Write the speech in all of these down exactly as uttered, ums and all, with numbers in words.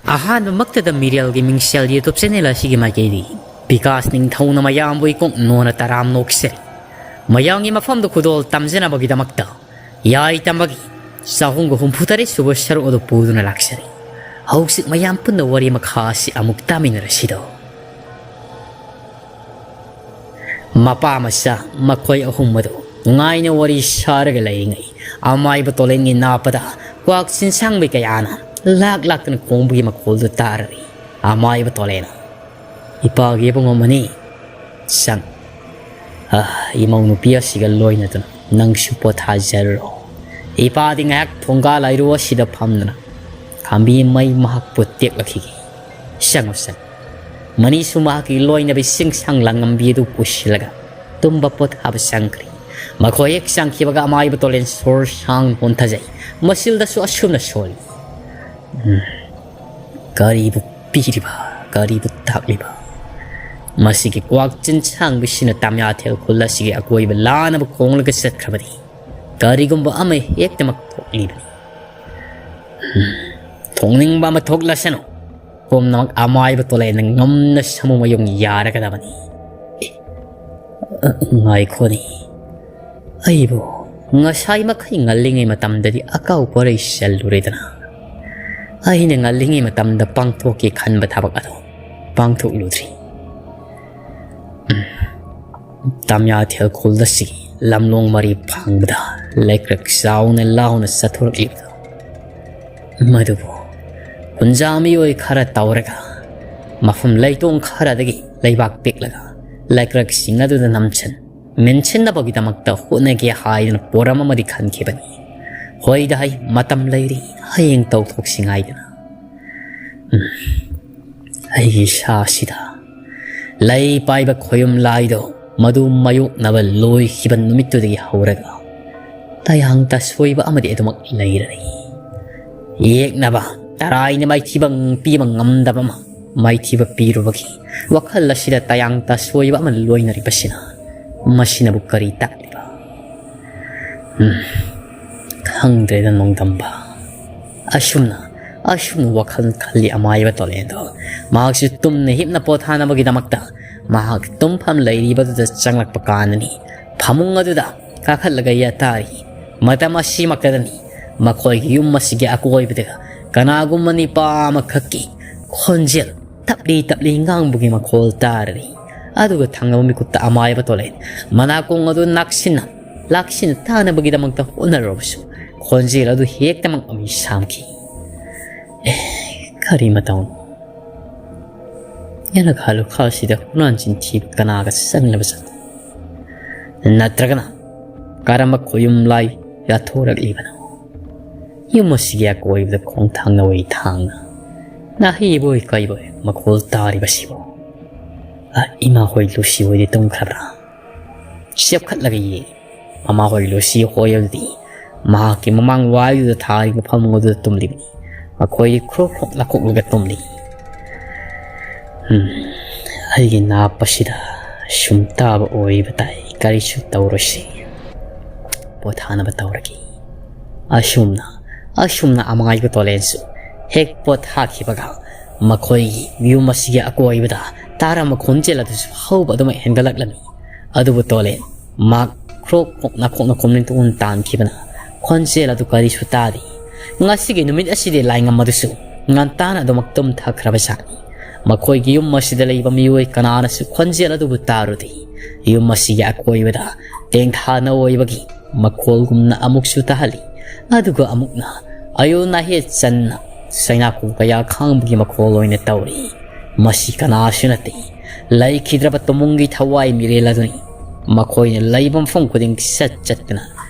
ꯑꯍꯥꯟꯕꯃꯛꯇꯗ ꯃꯤꯔꯦꯜꯒꯤ ꯃꯤꯡꯁꯦꯜ YouTube channel ꯑꯁꯤꯒꯤ ꯃꯥꯏꯀꯩꯗꯒꯤ ꯕꯤꯀꯥꯁ ꯅꯤꯡꯊꯧꯅ ꯃꯌꯥꯝꯕꯨ ꯏꯀꯣꯛ ꯅꯣꯟꯅ ꯇꯔꯥꯝ ꯅꯣꯛꯆꯔꯤ꯫ ꯃꯌꯥꯝꯒꯤ ꯃꯐꯝꯗ ꯈꯨꯗꯣꯜ ꯇꯝꯖꯅꯕꯒꯤꯗꯃꯛꯇ ꯌꯥꯏ ꯇꯝꯕꯒꯤ ꯆꯍꯨꯝꯒ ꯍꯨꯝꯐꯨ ꯇꯔꯦꯠ ꯁꯨꯕ ꯁꯔꯨꯛ ꯑꯗꯨ ꯄꯨꯗꯨꯅ ꯂꯥꯛꯆꯔꯤ꯫ ꯍꯧꯖꯤꯛ ꯃꯌꯥꯝ ꯄꯨꯟꯅ ꯋꯥꯔꯤ ꯃꯈꯥ ꯑꯁꯤ ꯑꯃꯨꯛ ꯇꯥꯃꯤꯟꯅꯔꯁꯤꯗꯣ꯫ ꯃꯄꯥ ꯃꯆꯥ ꯃꯈꯣꯏ ꯑꯍꯨꯝ ꯑꯗꯨ ꯅꯨꯡꯉꯥꯏꯅ ꯋꯥꯔꯤ ꯁꯥꯔꯒ ꯂꯩꯔꯤꯉꯩ, ꯑꯃꯥꯏꯕ ꯇꯣꯂꯦꯟꯒꯤ ꯅꯥꯞꯄꯗ ꯀ꯭ꯋꯥꯛ ꯆꯤꯟꯁꯥꯡꯕꯤ ꯀꯌꯥꯅ ꯂꯥꯛ ꯂꯥꯛꯇꯅ ꯈꯣꯡꯕꯒꯤ ꯃꯈꯣꯜꯗꯨ ꯇꯥꯔꯔꯤ꯫ ꯑꯃꯥꯏꯕ ꯇꯣꯂꯦꯟꯅ, "ꯏꯄꯥꯒꯤ ꯏꯕꯨꯡꯉꯣ ꯃꯅꯤ, ꯆꯪ꯫ ꯑ, ꯏꯃꯧ ꯅꯨꯄꯤ ꯑꯁꯤꯒ ꯂꯣꯏꯅꯗꯨꯅ ꯅꯪꯁꯨ ꯄꯣꯊꯥꯖꯔꯨꯔꯣ꯫ ꯏꯄꯥꯗꯤ ꯉꯥꯏꯍꯥꯛ ꯊꯣꯡꯒꯥꯜ ꯂꯥꯏꯔꯨ ꯑꯁꯤꯗ ꯐꯝꯗꯨꯅ ꯈꯥꯝꯕꯤ ꯃꯩ ꯃꯍꯥꯛꯄꯨ ꯇꯦꯛꯂꯛꯈꯤꯒꯦ꯫ ꯆꯪꯉꯨ, ꯆꯪꯉꯨ꯫" ꯃꯅꯤꯁꯨ ꯃꯍꯥꯛꯀꯤ ꯂꯣꯏꯅꯕꯤ ꯆꯤꯡꯁꯥꯡ ꯂꯥꯡꯉꯝꯕꯤ ꯑꯗꯨ ꯄꯨꯁꯤꯜꯂꯒ ꯇꯨꯝꯕ ꯄꯣꯊꯥꯕ ꯆꯪꯈ꯭ꯔꯦ꯫ ꯃꯈꯣꯏ ꯍꯦꯛ ꯆꯪꯈꯤꯕꯒ ꯑꯃꯥꯏꯕ ꯇꯣꯂꯦꯟ ꯁꯣꯔ ꯁꯥꯡꯅ ꯍꯣꯟꯊꯖꯩ꯫ ꯃꯁꯤꯜꯗꯁꯨ ꯑꯁꯨꯝꯅ ꯁꯣꯜꯂꯤ꯫ ꯎꯝ꯫ ꯀꯔꯤꯕꯨ ꯄꯤꯔꯤꯕ, ꯀꯔꯤꯕꯨ ꯇꯥꯛꯂꯤꯕ? ꯃꯁꯤꯒꯤ ꯀ꯭ꯋꯥꯛ ꯆꯤꯟꯁꯥꯡꯕꯤꯁꯤꯅ ꯇꯥꯃꯤꯌꯥꯊꯦꯜ ꯈꯨꯜ ꯑꯁꯤꯒꯤ ꯑꯀꯣꯏꯕ ꯂꯥꯟꯅꯕ ꯈꯣꯡꯂꯒ ꯆꯠꯈ꯭ꯔꯕꯗꯤ ꯀꯔꯤꯒꯨꯝꯕ ꯑꯃ ꯍꯦꯛꯇꯃꯛ ꯊꯣꯛꯂꯤꯕꯅꯤ꯫ ꯎꯝ, ꯊꯣꯛꯅꯤꯡꯕ ꯑꯃ ꯊꯣꯛꯂꯁꯅꯨ꯫ ꯄꯨꯝꯅꯃꯛ ꯑꯃꯥꯏꯕ ꯇꯣꯂꯦꯟꯅ ꯉꯝꯅ ꯁꯃꯨ ꯃꯌꯨꯡ ꯌꯥꯔꯒꯗꯕꯅꯤ꯫ ꯑꯦ, ꯉꯥꯏꯈꯣꯅꯦ꯫ ꯑꯩꯕꯨ ꯉꯁꯥꯏ ꯃꯈꯩ ꯉꯜꯂꯤꯉꯩ ꯃꯇꯝꯗꯗꯤ ꯑꯀꯥꯎ ꯄꯣꯔꯩ ꯆꯜꯂꯨꯔꯦꯗꯅ꯫ ꯑꯩꯅ ꯉꯜꯂꯤꯉꯩ ꯃꯇꯝꯗ ꯄꯥꯡꯊꯣꯛꯀꯦ ꯈꯟꯕ ꯊꯕꯛ ꯑꯗꯨ ꯄꯥꯡꯊꯣꯛꯂꯨꯗ꯭ꯔꯤ꯫ ꯎꯝ꯫ ꯇꯥꯃꯤꯌꯥꯊꯦꯜ ꯈꯨꯜ ꯑꯁꯤꯒꯤ ꯂꯝꯂꯣꯡ ꯃꯔꯤ ꯐꯥꯡꯕꯗ ꯂꯩꯀ꯭ꯔꯛ ꯆꯥꯎꯅ ꯂꯥꯎꯅ ꯆꯠꯊꯣꯔꯛꯂꯤꯕꯗꯨ, ꯃꯗꯨꯕꯨ ꯈꯨꯟꯖꯥ ꯃꯤꯑꯣꯏ ꯈꯔ ꯇꯧꯔꯒ ꯃꯐꯝ ꯂꯩꯇꯣꯡ ꯈꯔꯗꯒꯤ ꯂꯩꯕꯥꯛ ꯄꯦꯛꯂꯒ ꯂꯩꯀ꯭ꯔꯛꯁꯤꯡ ꯑꯗꯨꯗ ꯅꯝꯁꯤꯟ ꯃꯦꯟꯁꯤꯟꯅꯕꯒꯤꯗꯃꯛꯇ ꯍꯣꯠꯅꯒꯦ ꯍꯥꯏꯗꯨꯅ ꯄꯣꯔꯝ ꯑꯃꯗꯤ ꯈꯟꯈꯤꯕꯅꯤ꯫ ꯍꯣꯏꯗ ꯍꯩ, ꯃꯇꯝ ꯂꯩꯔꯤ, ꯍꯌꯦꯡ ꯇꯧꯊꯣꯛꯁꯤ ꯉꯥꯏꯗꯅ꯫ ꯎꯝ꯫ ꯑꯩꯒꯤ ꯏꯁꯥꯁꯤꯗ ꯂꯩ ꯄꯥꯏꯕ ꯈꯣꯌꯨꯝ ꯂꯥꯏꯗꯣ, ꯃꯗꯨ ꯃꯥꯌꯣꯛꯅꯕ ꯂꯣꯏꯈꯤꯕ ꯅꯨꯃꯤꯠꯇꯨꯗꯒꯤ ꯍꯧꯔꯒ ꯇꯌꯥꯡ ꯇꯁꯣꯏꯕ ꯑꯃꯗꯤ ꯑꯗꯨꯃꯛ ꯂꯩꯔꯔꯦ꯫ ꯌꯦꯛꯅꯕ ꯇꯔꯥꯏꯅ ꯃꯥꯏꯊꯤꯕ ꯄꯤꯕ ꯉꯝꯗꯕ ꯑꯃ ꯃꯥꯏꯊꯤꯕ ꯄꯤꯔꯨꯕꯒꯤ ꯋꯥꯈꯜ ꯑꯁꯤꯗ ꯇꯌꯥꯡ ꯇꯁꯣꯏꯕ ꯑꯃ ꯂꯣꯏꯅꯔꯤꯕꯁꯤꯅ ꯃꯁꯤꯅꯕꯨ ꯀꯔꯤ ꯇꯥꯛꯂꯤꯕ? ꯎꯝ, ꯈꯪꯗ꯭ꯔꯦꯗ ꯅꯣꯡꯗꯝꯕ꯫ ꯑꯁꯨꯝꯅ ꯑꯁꯨꯝꯅ ꯋꯥꯈꯜ ꯈꯜꯂꯤ ꯑꯃꯥꯏꯕ ꯇꯣꯂꯦꯟꯗꯣ꯫ ꯃꯍꯥꯛꯁꯨ ꯇꯨꯝꯅ ꯍꯤꯞꯅ ꯄꯣꯊꯥꯅꯕꯒꯤꯗꯃꯛꯇ ꯃꯍꯥꯛ ꯇꯨꯝꯐꯝ ꯂꯩꯔꯤꯕꯗꯨꯗ ꯆꯪꯂꯛꯄ ꯀꯥꯟꯗꯅꯤ ꯐꯃꯨꯡ ꯑꯗꯨꯗ ꯀꯥꯈꯠꯂꯒ ꯌꯥꯇꯥꯔꯤ꯫ ꯃꯇꯝ ꯑꯁꯤꯃꯛꯇꯗꯅꯤ ꯃꯈꯣꯏꯒꯤ ꯌꯨꯝ ꯑꯁꯤꯒꯤ ꯑꯀꯣꯏꯕꯗ ꯀꯅꯥꯒꯨꯝꯕ ꯅꯤꯄꯥ ꯑꯃꯈꯛꯀꯤ ꯈꯣꯟꯖꯦꯜ ꯇꯞꯂꯤ ꯇꯞꯂꯤ ꯉꯥꯡꯕꯒꯤ ꯃꯈꯣꯜ ꯇꯥꯔꯔꯤ꯫ ꯑꯗꯨꯒ ꯊꯪꯅꯕ ꯃꯤꯀꯨꯞꯇ ꯑꯃꯥꯏꯕ ꯇꯣꯂꯦꯟ ꯃꯅꯥꯀꯣꯡ ꯑꯗꯨ ꯅꯛꯁꯤꯟꯅ ꯂꯥꯛꯁꯤꯟꯅ ꯇꯥꯅꯕꯒꯤꯗꯃꯛꯇ ꯍꯣꯠꯅꯔꯕꯁꯨ ꯈꯣꯟꯖꯦꯜ ꯑꯗꯨ ꯍꯦꯛꯇꯃꯛ ꯃꯃꯤ ꯁꯥꯝꯈꯤ꯫ ꯑꯦ, ꯀꯔꯤ ꯃꯇꯧꯅꯣ? ꯌꯦꯅꯈꯥ ꯂꯨꯈꯥꯁꯤꯗ ꯍꯨꯔꯥꯟ ꯆꯤꯟꯊꯤꯕ ꯀꯅꯥꯒ ꯆꯪꯂꯕ ꯖꯥꯠꯅꯣ? ꯅꯠꯇ꯭ꯔꯒꯅ ꯀꯔꯝꯕ ꯈꯣꯌꯨꯝ ꯂꯥꯏ ꯌꯥꯊꯣꯔꯛꯂꯤꯕꯅꯣ? ꯌꯨꯝ ꯑꯁꯤꯒꯤ ꯑꯀꯣꯏꯕꯗ ꯈꯣꯡꯊꯥꯡ ꯅꯧꯔꯤ ꯊꯥꯡꯅ ꯅꯥꯍꯩꯕꯣꯏ ꯀꯩꯕꯣꯏ ꯃꯈꯣꯜ ꯇꯥꯔꯤꯕꯁꯤꯕꯨ? ꯑ, ꯏꯃꯥ ꯍꯣꯏ ꯂꯨꯁꯤ ꯍꯣꯏꯗꯤ ꯇꯨꯝꯈ꯭ꯔꯕ꯭ꯔꯥ? ꯆꯦꯞꯈꯠꯂꯒ ꯌꯦꯡꯉꯤ꯫ ꯃꯃꯥ ꯍꯣꯏ ꯂꯨꯁꯤ ꯍꯣꯏ ꯑꯗꯨꯗꯤ ꯃꯍꯥꯛꯀꯤ ꯃꯃꯥꯡ ꯋꯥꯏꯗꯨꯗ ꯊꯥꯔꯤꯕ ꯐꯃꯨꯡ ꯑꯗꯨꯗ ꯇꯨꯝꯂꯤꯕꯅꯤ꯫ ꯃꯈꯣꯏꯗꯤ ꯈ꯭ꯔꯣꯛ ꯈ꯭ꯔꯣꯛ ꯂꯥꯈꯣꯛꯂꯒ ꯇꯨꯝꯂꯤ꯫ ꯎꯝ, ꯑꯩꯒꯤ ꯅꯥꯞ ꯑꯁꯤꯗ ꯁꯨꯝ ꯇꯥꯕ ꯑꯣꯏꯕ ꯇꯥꯏ, ꯀꯔꯤꯁꯨ ꯇꯧꯔꯣꯏꯁꯤ꯫ ꯄꯣꯊꯥꯅꯕ ꯇꯧꯔꯒꯦ꯫ ꯑꯁꯨꯝꯅ, ꯑꯁꯨꯝꯅ ꯑꯃꯥꯏꯕ ꯇꯣꯂꯦꯟꯁꯨ ꯍꯦꯛ ꯄꯣꯊꯥꯈꯤꯕꯒ ꯃꯈꯣꯏꯒꯤ ꯌꯨꯝ ꯑꯁꯤꯒꯤ ꯑꯀꯣꯏꯕꯗ ꯇꯥꯔꯝꯕ ꯈꯣꯟꯖꯦꯜ ꯑꯗꯨꯁꯨ ꯍꯧꯕ ꯑꯗꯨꯃꯛ ꯍꯦꯟꯒꯠꯂꯛꯂꯝꯃꯤ꯫ ꯑꯗꯨꯕꯨ ꯇꯣꯂꯦꯟ ꯃꯍꯥꯛ ꯈ꯭ꯔꯣꯛ ꯈ꯭ꯔꯣꯛ ꯅꯥꯈꯣꯛ ꯅꯥꯈꯣꯛ ꯅꯤꯡꯇꯨꯡ ꯇꯥꯟꯈꯤꯕꯅ ꯈꯣꯟꯖꯦꯜ ꯑꯗꯨ ꯀꯔꯤꯁꯨ ꯇꯥꯗꯦ꯫ ꯉꯁꯤꯒꯤ ꯅꯨꯃꯤꯠ ꯑꯁꯤꯗꯤ ꯂꯥꯏꯉꯝ ꯑꯗꯨꯁꯨ ꯉꯟꯇꯥꯅ ꯑꯗꯨꯃꯛ ꯇꯨꯝꯊꯈ꯭ꯔꯕ ꯖꯥꯠꯅꯤ꯫ ꯃꯈꯣꯏꯒꯤ ꯌꯨꯝ ꯑꯁꯤꯗ ꯂꯩꯕ ꯃꯤꯑꯣꯏ ꯀꯅꯥꯅꯁꯨ ꯈꯣꯟꯖꯦꯜ ꯑꯗꯨꯕꯨ ꯇꯥꯔꯨꯗꯦ꯫ ꯌꯨꯝ ꯑꯁꯤꯒꯤ ꯑꯀꯣꯏꯕꯗ ꯇꯦꯡꯊꯥꯅ ꯑꯣꯏꯕꯒꯤ ꯃꯈꯣꯜꯒꯨꯝꯅ ꯑꯃꯨꯛꯁꯨ ꯇꯥꯍꯜꯂꯤ, ꯑꯗꯨꯒ ꯑꯃꯨꯛꯅ ꯑꯌꯣ ꯅꯥꯍꯦ ꯆꯟꯅ ꯆꯩꯅꯥꯀꯣ ꯀꯌꯥ ꯈꯥꯡꯕꯒꯤ ꯃꯈꯣꯜ ꯑꯣꯏꯅ ꯇꯧꯔꯤ꯫ ꯃꯁꯤ ꯀꯅꯥꯁꯨ ꯅꯠꯇꯦ, ꯂꯩꯈꯤꯗ꯭ꯔꯕ ꯇꯨꯃꯨꯡꯒꯤ ꯊꯋꯥꯏ ꯃꯤꯔꯦꯜ ꯑꯗꯨꯅꯤ꯫ ꯃꯈꯣꯏꯅ ꯂꯩꯕ ꯃꯐꯝ ꯈꯨꯗꯤꯡ ꯆꯠ ꯆꯠꯇꯨꯅ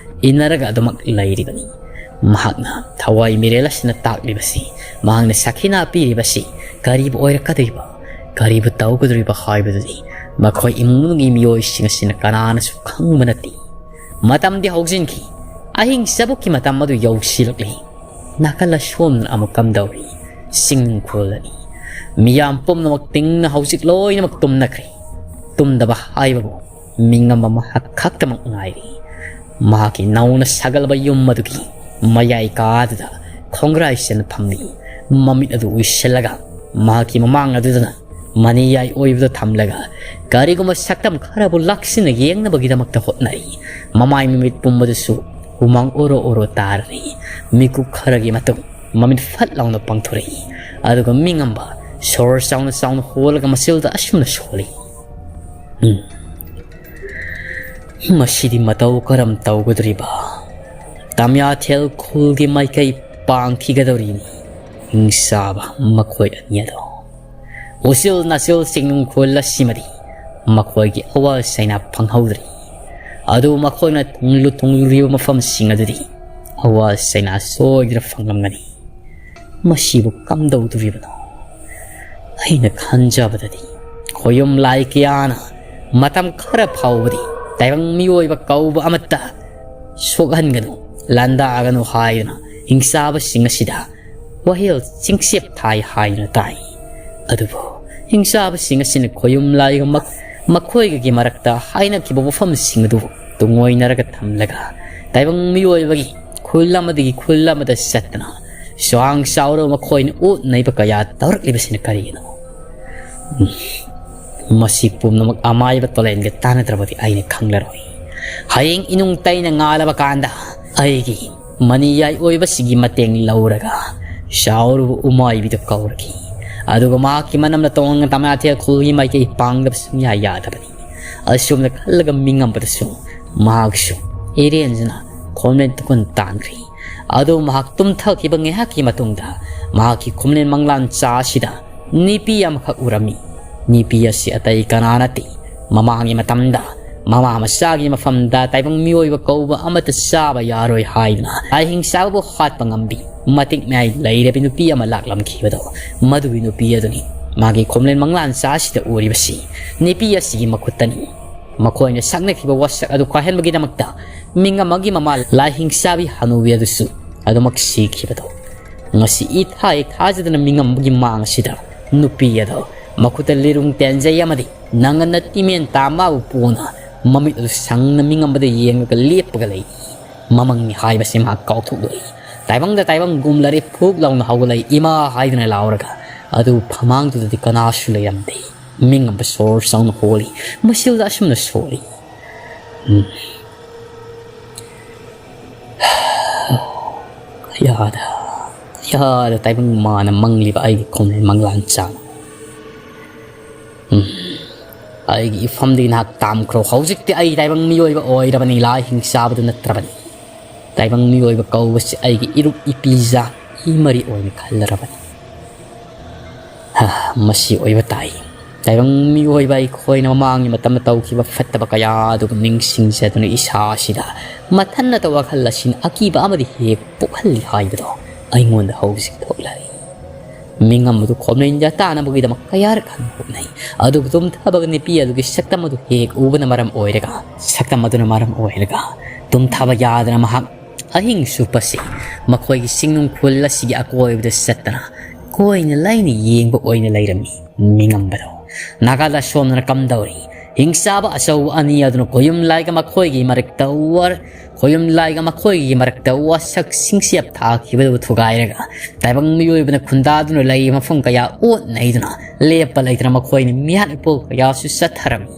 ꯏꯟꯅꯔꯒ ꯑꯗꯨꯃꯛ ꯂꯩꯔꯤꯕꯅꯤ꯫ ꯃꯍꯥꯛꯅ ꯊꯋꯥꯏ ꯃꯤꯔꯦꯜ ꯑꯁꯤꯅ ꯇꯥꯛꯂꯤꯕꯁꯤ, ꯃꯍꯥꯛꯅ ꯁꯥꯈꯤꯅꯥ ꯄꯤꯔꯤꯕꯁꯤ ꯀꯔꯤꯕꯨ ꯑꯣꯏꯔꯛꯀꯗꯣꯔꯤꯕ, ꯀꯔꯤꯕꯨ ꯇꯧꯒꯗꯣꯔꯤꯕ ꯍꯥꯏꯕꯗꯨꯗꯤ ꯃꯈꯣꯏ ꯏꯃꯨꯡ ꯃꯅꯨꯡꯒꯤ ꯃꯤꯑꯣꯏꯁꯤꯡ ꯑꯁꯤꯅ ꯀꯅꯥꯅꯁꯨ ꯈꯪꯕ ꯅꯠꯇꯦ꯫ ꯃꯇꯝꯗꯤ ꯍꯧꯖꯤꯟꯈꯤ꯫ ꯑꯍꯤꯡ ꯆꯕꯨꯛꯀꯤ ꯃꯇꯝ ꯑꯗꯨ ꯌꯧꯁꯤꯜꯂꯛꯂꯤ꯫ ꯅꯥꯀꯜ ꯑꯁꯣꯝꯗꯅ ꯑꯃꯨꯛ ꯀꯝꯗꯧꯔꯤ? ꯆꯤꯡ ꯈꯨꯜꯂꯅꯤ꯫ ꯃꯤꯌꯥꯝ ꯄꯨꯝꯅꯃꯛ ꯇꯤꯡꯅ ꯍꯧꯖꯤꯛ ꯂꯣꯏꯅꯃꯛ ꯇꯨꯝꯅꯈ꯭ꯔꯦ꯫ ꯇꯨꯝꯗꯕ ꯍꯥꯏꯕꯕꯨ ꯃꯤꯉꯝ ꯑꯃ ꯈꯛꯇꯃꯛ ꯉꯥꯏꯔꯤ꯫ ꯃꯍꯥꯛꯀꯤ ꯅꯧꯅ ꯁꯥꯒꯠꯂꯕ ꯌꯨꯝ ꯑꯗꯨꯒꯤ ꯃꯌꯥꯏ ꯀꯥꯗꯨꯗ ꯈꯣꯡꯒ꯭ꯔꯥꯏ ꯆꯟꯅ ꯐꯝꯂꯤ꯫ ꯃꯃꯤꯠ ꯑꯗꯨ ꯎꯏꯁꯤꯜꯂꯒ ꯃꯍꯥꯛꯀꯤ ꯃꯃꯥꯡ ꯑꯗꯨꯗꯅ ꯃꯅꯤꯌꯥꯏ ꯑꯣꯏꯕꯗꯨ ꯊꯝꯂꯒ ꯀꯔꯤꯒꯨꯝꯕ ꯁꯛꯇꯝ ꯈꯔꯕꯨ ꯂꯥꯛꯁꯤꯟꯅ ꯌꯦꯡꯅꯕꯒꯤꯗꯃꯛꯇ ꯍꯣꯠꯅꯔꯤ꯫ ꯃꯃꯥꯏ ꯃꯃꯤꯠ ꯄꯨꯝꯕꯗꯁꯨ ꯍꯨꯃꯥꯡ ꯑꯣꯔꯣ ꯑꯣꯔꯣ ꯇꯥꯔꯔꯤ꯫ ꯃꯤꯀꯨꯞ ꯈꯔꯒꯤ ꯃꯇꯨꯡ ꯃꯃꯤꯠ ꯐꯠ ꯂꯥꯎꯅ ꯄꯥꯡꯊꯣꯔꯛꯏ꯫ ꯑꯗꯨꯒ ꯃꯤꯉꯝꯕ ꯁꯣꯔ ꯆꯥꯎꯅ ꯆꯥꯎꯅ ꯍꯣꯜꯂꯒ ꯃꯆꯤꯜꯗ ꯑꯁꯨꯝꯅ ꯁꯣꯜꯂꯤ, "ꯎꯝ, ꯃꯁꯤꯗꯤ ꯃꯇꯧ ꯀꯔꯝ ꯇꯧꯒꯗꯧꯔꯤꯕ? ꯇꯃ꯭ꯌꯥꯊꯦꯜ ꯈꯨꯜꯒꯤ ꯃꯥꯏꯀꯩ ꯄꯥꯡꯈꯤꯒꯗꯧꯔꯤꯅꯤ, ꯍꯤꯡꯆꯥꯕ ꯃꯈꯣꯏ ꯑꯅꯤ ꯑꯗꯣ꯫ ꯎꯆꯤꯜ ꯅꯥꯆꯤꯜ ꯆꯤꯡꯅꯨꯡ ꯈꯨꯜ ꯑꯁꯤꯃꯗꯤ ꯃꯈꯣꯏꯒꯤ ꯑꯋꯥ ꯆꯩꯅꯥ ꯐꯪꯍꯧꯗ꯭ꯔꯤ꯫ ꯑꯗꯨ ꯃꯈꯣꯏꯅ ꯊꯨꯡꯂꯨ ꯊꯨꯡꯂꯨꯔꯤꯕ ꯃꯐꯝꯁꯤꯡ ꯑꯗꯨꯗꯤ ꯑꯋꯥ ꯆꯩꯅꯥ ꯁꯣꯏꯗꯅ ꯐꯪꯂꯝꯒꯅꯤ꯫ ꯃꯁꯤꯕꯨ ꯀꯝꯗꯧꯗꯣꯔꯤꯕꯅꯣ? ꯑꯩꯅ ꯈꯟꯖꯕꯗꯗꯤ ꯈꯣꯌꯨꯝ ꯂꯥꯏ ꯀꯌꯥꯅ ꯃꯇꯝ ꯈꯔ ꯐꯥꯎꯕꯗꯤ ꯇꯥꯏꯕꯪ ꯃꯤꯑꯣꯏꯕ ꯀꯧꯕ ꯑꯃꯠꯇ ꯁꯣꯛꯍꯟꯒꯅꯨ, ꯂꯥꯟꯗꯥꯒꯅꯨ ꯍꯥꯏꯗꯨꯅ ꯍꯤꯡꯆꯥꯕꯁꯤꯡ ꯑꯁꯤꯗ ꯋꯥꯌꯦꯜ ꯆꯤꯡꯆꯦꯞ ꯊꯥꯏ ꯍꯥꯏꯗꯨꯅ ꯇꯥꯏ꯫ ꯑꯗꯨꯕꯨ ꯍꯤꯡꯆꯥꯕꯁꯤꯡ ꯑꯁꯤꯅ ꯈꯣꯌꯨꯝ ꯂꯥꯏꯒ ꯃꯛ-, ꯃꯈꯣꯏꯒꯒꯤ ꯃꯔꯛꯇ ꯍꯥꯏꯅꯈꯤꯕ ꯋꯥꯐꯝꯁꯤꯡ ꯑꯗꯨ ꯇꯨꯡꯑꯣꯏꯅꯔꯒ ꯊꯝꯂꯒ ꯇꯥꯏꯕꯪ ꯃꯤꯑꯣꯏꯕꯒꯤ ꯈꯨꯜ ꯑꯃꯗꯒꯤ ꯈꯨꯜ ꯑꯃꯗ ꯆꯠꯇꯅ ꯆꯥꯎꯍꯥꯡ ꯆꯥꯎꯔꯕ ꯃꯈꯣꯏꯅ ꯑꯣꯠ ꯅꯩꯕ ꯀꯌꯥ ꯇꯧꯔꯛꯂꯤꯕꯁꯤꯅ ꯀꯔꯤꯒꯤꯅꯣ? ꯎꯝ, ꯃꯁꯤ ꯄꯨꯝꯅꯃꯛ ꯑꯃꯥꯏꯕ ꯇꯣꯂꯦꯟꯒ ꯇꯥꯟꯅꯗ꯭ꯔꯕꯗꯤ ꯑꯩꯅ ꯈꯪꯂꯔꯣꯏ꯫ ꯍꯌꯦꯡ ꯏꯅꯨꯡ ꯇꯩꯅ ꯉꯥꯜꯂꯕ ꯀꯥꯟꯗ ꯑꯩꯒꯤ ꯃꯅꯤꯌꯥꯏ ꯑꯣꯏꯕꯁꯤꯒꯤ ꯃꯇꯦꯡ ꯂꯧꯔꯒ ꯆꯥꯎꯔꯕ ꯎꯃꯥꯏꯕꯤꯗꯨ ꯀꯧꯔꯒꯦ꯫ ꯑꯗꯨꯒ ꯃꯍꯥꯛꯀꯤ ꯃꯅꯝꯅ ꯇꯣꯡꯉꯒ ꯇꯃꯥꯊꯦꯜ ꯈꯨꯜꯒꯤ ꯃꯥꯏꯀꯩ ꯄꯥꯡꯗꯕ ꯁꯨꯡꯌꯥ ꯌꯥꯗꯕꯅꯤ꯫ ꯑꯁꯨꯝꯅ ꯈꯜꯂꯒ ꯃꯤꯉꯝꯕꯗꯁꯨ ꯃꯍꯥꯛꯁꯨ ꯏꯔꯦꯟꯖꯅ ꯈꯣꯝꯂꯦꯟ ꯇꯨꯀꯨꯟ ꯇꯥꯟꯈ꯭ꯔꯦ꯫ ꯑꯗꯨ ꯃꯍꯥꯛ ꯇꯨꯝꯊꯈꯤꯕ ꯉꯥꯏꯍꯥꯛꯀꯤ ꯃꯇꯨꯡꯗ ꯃꯍꯥꯛꯀꯤ ꯈꯣꯝꯂꯦꯟ ꯃꯪꯂꯥꯟ ꯆꯥ ꯑꯁꯤꯗ ꯅꯨꯄꯤ ꯑꯃꯈꯛ ꯎꯔꯝꯃꯤ꯫ ꯅꯨꯄꯤ ꯑꯁꯤ ꯑꯇꯩ ꯀꯅꯥ ꯅꯠꯇꯦ, ꯃꯃꯥꯡꯒꯤ ꯃꯇꯝꯗ ꯃꯃꯥ ꯃꯆꯥꯒꯤ ꯃꯐꯝꯗ ꯇꯥꯏꯕꯪ ꯃꯤꯑꯣꯏꯕ ꯀꯧꯕ ꯑꯃꯠꯇ ꯆꯥꯕ ꯌꯥꯔꯣꯏ ꯍꯥꯏꯗꯨꯅ ꯂꯥꯏꯍꯤꯡ ꯆꯥꯕꯕꯨ ꯍꯥꯠꯄ ꯉꯝꯕꯤ ꯃꯇꯤꯛ ꯃꯌꯥꯏ ꯂꯩꯔꯕꯤ ꯅꯨꯄꯤ ꯑꯃ ꯂꯥꯛꯂꯝꯈꯤꯕꯗꯣ, ꯃꯗꯨꯒꯤ ꯅꯨꯄꯤ ꯑꯗꯨꯅꯤ꯫ ꯃꯥꯒꯤ ꯈꯣꯝꯂꯦꯟ ꯃꯪꯂꯥꯟ ꯆꯥ ꯑꯁꯤꯗ ꯎꯔꯤꯕꯁꯤ ꯅꯨꯄꯤ ꯑꯁꯤꯒꯤ ꯃꯈꯨꯠꯇꯅꯤ꯫ ꯃꯈꯣꯏꯅ ꯁꯛꯅꯈꯤꯕ ꯋꯥꯁꯛ ꯑꯗꯨ ꯀꯥꯏꯍꯟꯕꯒꯤꯗꯃꯛꯇ ꯃꯤꯉꯝ ꯑꯃꯒꯤ ꯃꯃꯥ ꯂꯥꯏꯍꯤꯡ ꯆꯥꯕꯤ ꯍꯅꯨꯕꯤ ꯑꯗꯨꯁꯨ ꯑꯗꯨꯃꯛ ꯁꯤꯈꯤꯕꯗꯣ꯫ ꯉꯁꯤ ꯏꯊꯥ ꯏꯊꯥꯖꯗꯅ ꯃꯤꯉꯝ ꯑꯃꯒꯤ ꯃꯥꯡ ꯑꯁꯤꯗ ꯅꯨꯄꯤ ꯑꯗꯣ ꯃꯈꯨꯠꯇ ꯂꯤꯔꯨꯡ ꯇꯦꯟꯖꯩ ꯑꯃꯗꯤ ꯅꯪꯒꯟꯗ ꯇꯤꯃꯦꯟ ꯇꯥ ꯃꯥꯕꯨ ꯄꯣꯅ ꯃꯃꯤꯠ ꯑꯗꯨ ꯁꯪꯅ ꯃꯤꯉꯝꯕꯗ ꯌꯦꯡꯂꯒ ꯂꯦꯞꯄꯒ ꯂꯩ꯫ ꯃꯃꯪꯅꯤ ꯍꯥꯏꯕꯁꯤ ꯃꯍꯥꯛ ꯀꯥꯎꯊꯣꯛꯂꯣꯏ꯫ ꯇꯥꯏꯕꯪꯗ ꯇꯥꯏꯕꯪ ꯒꯨꯝꯂꯔꯦ, ꯐꯨꯛ ꯂꯥꯎꯅ ꯍꯧꯒꯠꯂꯛꯏ, "ꯏꯃꯥ" ꯍꯥꯏꯗꯨꯅ ꯂꯥꯎꯔꯒ꯫ ꯑꯗꯨ ꯐꯃꯥꯡꯗꯨꯗꯗꯤ ꯀꯅꯥꯁꯨ ꯂꯩꯔꯝꯗꯦ꯫ ꯃꯤꯡ ꯑꯃ ꯁꯣꯔ ꯆꯥꯎꯅ ꯍꯣꯜꯂꯤ꯫ ꯃꯁꯤꯗ ꯑꯁꯨꯝꯅ ꯁꯣꯜꯂꯤ꯫ ꯎꯝ꯫ ꯀꯌꯥꯗ, ꯀꯌꯥꯗ ꯇꯥꯏꯕꯪ ꯃꯥꯅ ꯃꯪꯂꯤꯕ ꯑꯩꯒꯤ ꯈꯣꯡꯅꯦ ꯃꯪꯂꯥꯟ ꯆꯥꯡ꯫ ꯎꯝ꯫ ꯑꯩꯒꯤ ꯏꯐꯝꯗꯒꯤ ꯅꯍꯥꯛ ꯇꯥꯝꯈ꯭ꯔꯣ꯫ ꯍꯧꯖꯤꯛꯇꯤ ꯑꯩ ꯇꯥꯏꯕꯪ ꯃꯤꯑꯣꯏꯕ ꯑꯣꯏꯔꯕꯅꯤ, ꯂꯥꯏ ꯍꯤꯡꯆꯥꯕꯗꯨ ꯅꯠꯇ꯭ꯔꯕꯅꯤ꯫ ꯇꯥꯏꯕꯪ ꯃꯤꯑꯣꯏꯕ ꯀꯧꯕꯁꯤ ꯑꯩꯒꯤ ꯏꯔꯨꯞ ꯏꯄꯤꯖꯥ ꯏꯃꯔꯤ ꯑꯣꯏꯅ ꯈꯜꯂꯔꯕꯅꯤ꯫ ꯍ, ꯃꯁꯤ ꯑꯣꯏꯕ ꯇꯥꯏ꯫ ꯇꯥꯏꯕꯪ ꯃꯤꯑꯣꯏꯕ ꯑꯩꯈꯣꯏꯅ ꯃꯃꯥꯡꯒꯤ ꯃꯇꯝꯗ ꯇꯧꯈꯤꯕ ꯐꯠꯇꯕ ꯀꯌꯥ ꯑꯗꯨꯕꯨ ꯅꯤꯡꯁꯤꯡꯖꯗꯨꯅ ꯏꯁꯥ ꯑꯁꯤꯗ ꯃꯊꯟꯅꯇ ꯋꯥꯈꯜ ꯑꯁꯤꯅ ꯑꯀꯤꯕ ꯑꯃꯗꯤ ꯍꯦꯛ ꯄꯣꯛꯍꯜꯂꯤ ꯍꯥꯏꯕꯗꯣ ꯑꯩꯉꯣꯟꯗ ꯍꯧꯖꯤꯛ ꯊꯣꯛꯂꯔꯦ꯫ ꯃꯤꯡ ꯑꯃꯗꯨ ꯈꯣꯝꯅꯤꯟꯖ ꯇꯥꯅꯕꯒꯤꯗꯃꯛ ꯀꯌꯥꯔꯛ ꯍꯟꯅ ꯍꯣꯠꯅꯩ꯫ ꯑꯗꯨꯕꯨ ꯇꯨꯝꯊꯕꯒ ꯅꯨꯄꯤ ꯑꯗꯨꯒꯤ ꯁꯛꯇꯝ ꯑꯗꯨ ꯍꯦꯛ ꯎꯕꯅ ꯃꯔꯝ ꯑꯣꯏꯔꯒ, ꯁꯛꯇꯝ ꯑꯗꯨꯅ ꯃꯔꯝ ꯑꯣꯏꯔꯒ ꯇꯨꯝꯊꯕ ꯌꯥꯗꯅ ꯃꯍꯥꯛ ꯑꯍꯤꯡ ꯆꯨꯞꯄꯁꯤ ꯃꯈꯣꯏꯒꯤ ꯆꯤꯡꯅꯨꯡ ꯈꯨꯜ ꯑꯁꯤꯒꯤ ꯑꯀꯣꯏꯕꯗ ꯆꯠꯇꯅ ꯀꯣꯏꯅ ꯂꯥꯏꯅ ꯌꯦꯡꯕ ꯑꯣꯏꯅ ꯂꯩꯔꯝꯃꯤ꯫ ꯃꯤꯉꯝꯕꯗꯣ ꯅꯥꯀꯜꯗ ꯁꯣꯝꯗꯅ ꯀꯝꯗꯧꯔꯤ? ꯍꯤꯡꯆꯥꯕ ꯑꯆꯧꯕ ꯑꯅꯤ ꯑꯗꯨꯅ ꯈꯣꯌꯨꯝ ꯂꯥꯏꯒ ꯃꯈꯣꯏꯒꯤ ꯃꯔꯛꯇ ꯋꯥꯔ-, ꯈꯣꯌꯨꯝ ꯂꯥꯏꯒ ꯃꯈꯣꯏꯒꯤ ꯃꯔꯛꯇ ꯋꯥꯁꯛ ꯁꯤꯡꯁꯦꯞ ꯊꯥꯈꯤꯕꯗꯨ ꯊꯨꯒꯥꯏꯔꯒ ꯇꯥꯏꯕꯪ ꯃꯤꯑꯣꯏꯕꯅ ꯈꯨꯟꯗꯥꯗꯨꯅ ꯂꯩꯔꯤꯕ ꯃꯐꯝ ꯀꯌꯥ ꯑꯣꯠ ꯅꯩꯗꯨꯅ ꯂꯦꯞꯄ ꯂꯩꯇꯅ ꯃꯈꯣꯏꯅ ꯃꯤꯍꯥꯠ ꯃꯤꯄꯨ ꯀꯌꯥꯁꯨ ꯆꯠꯊꯔꯝꯃꯤ꯫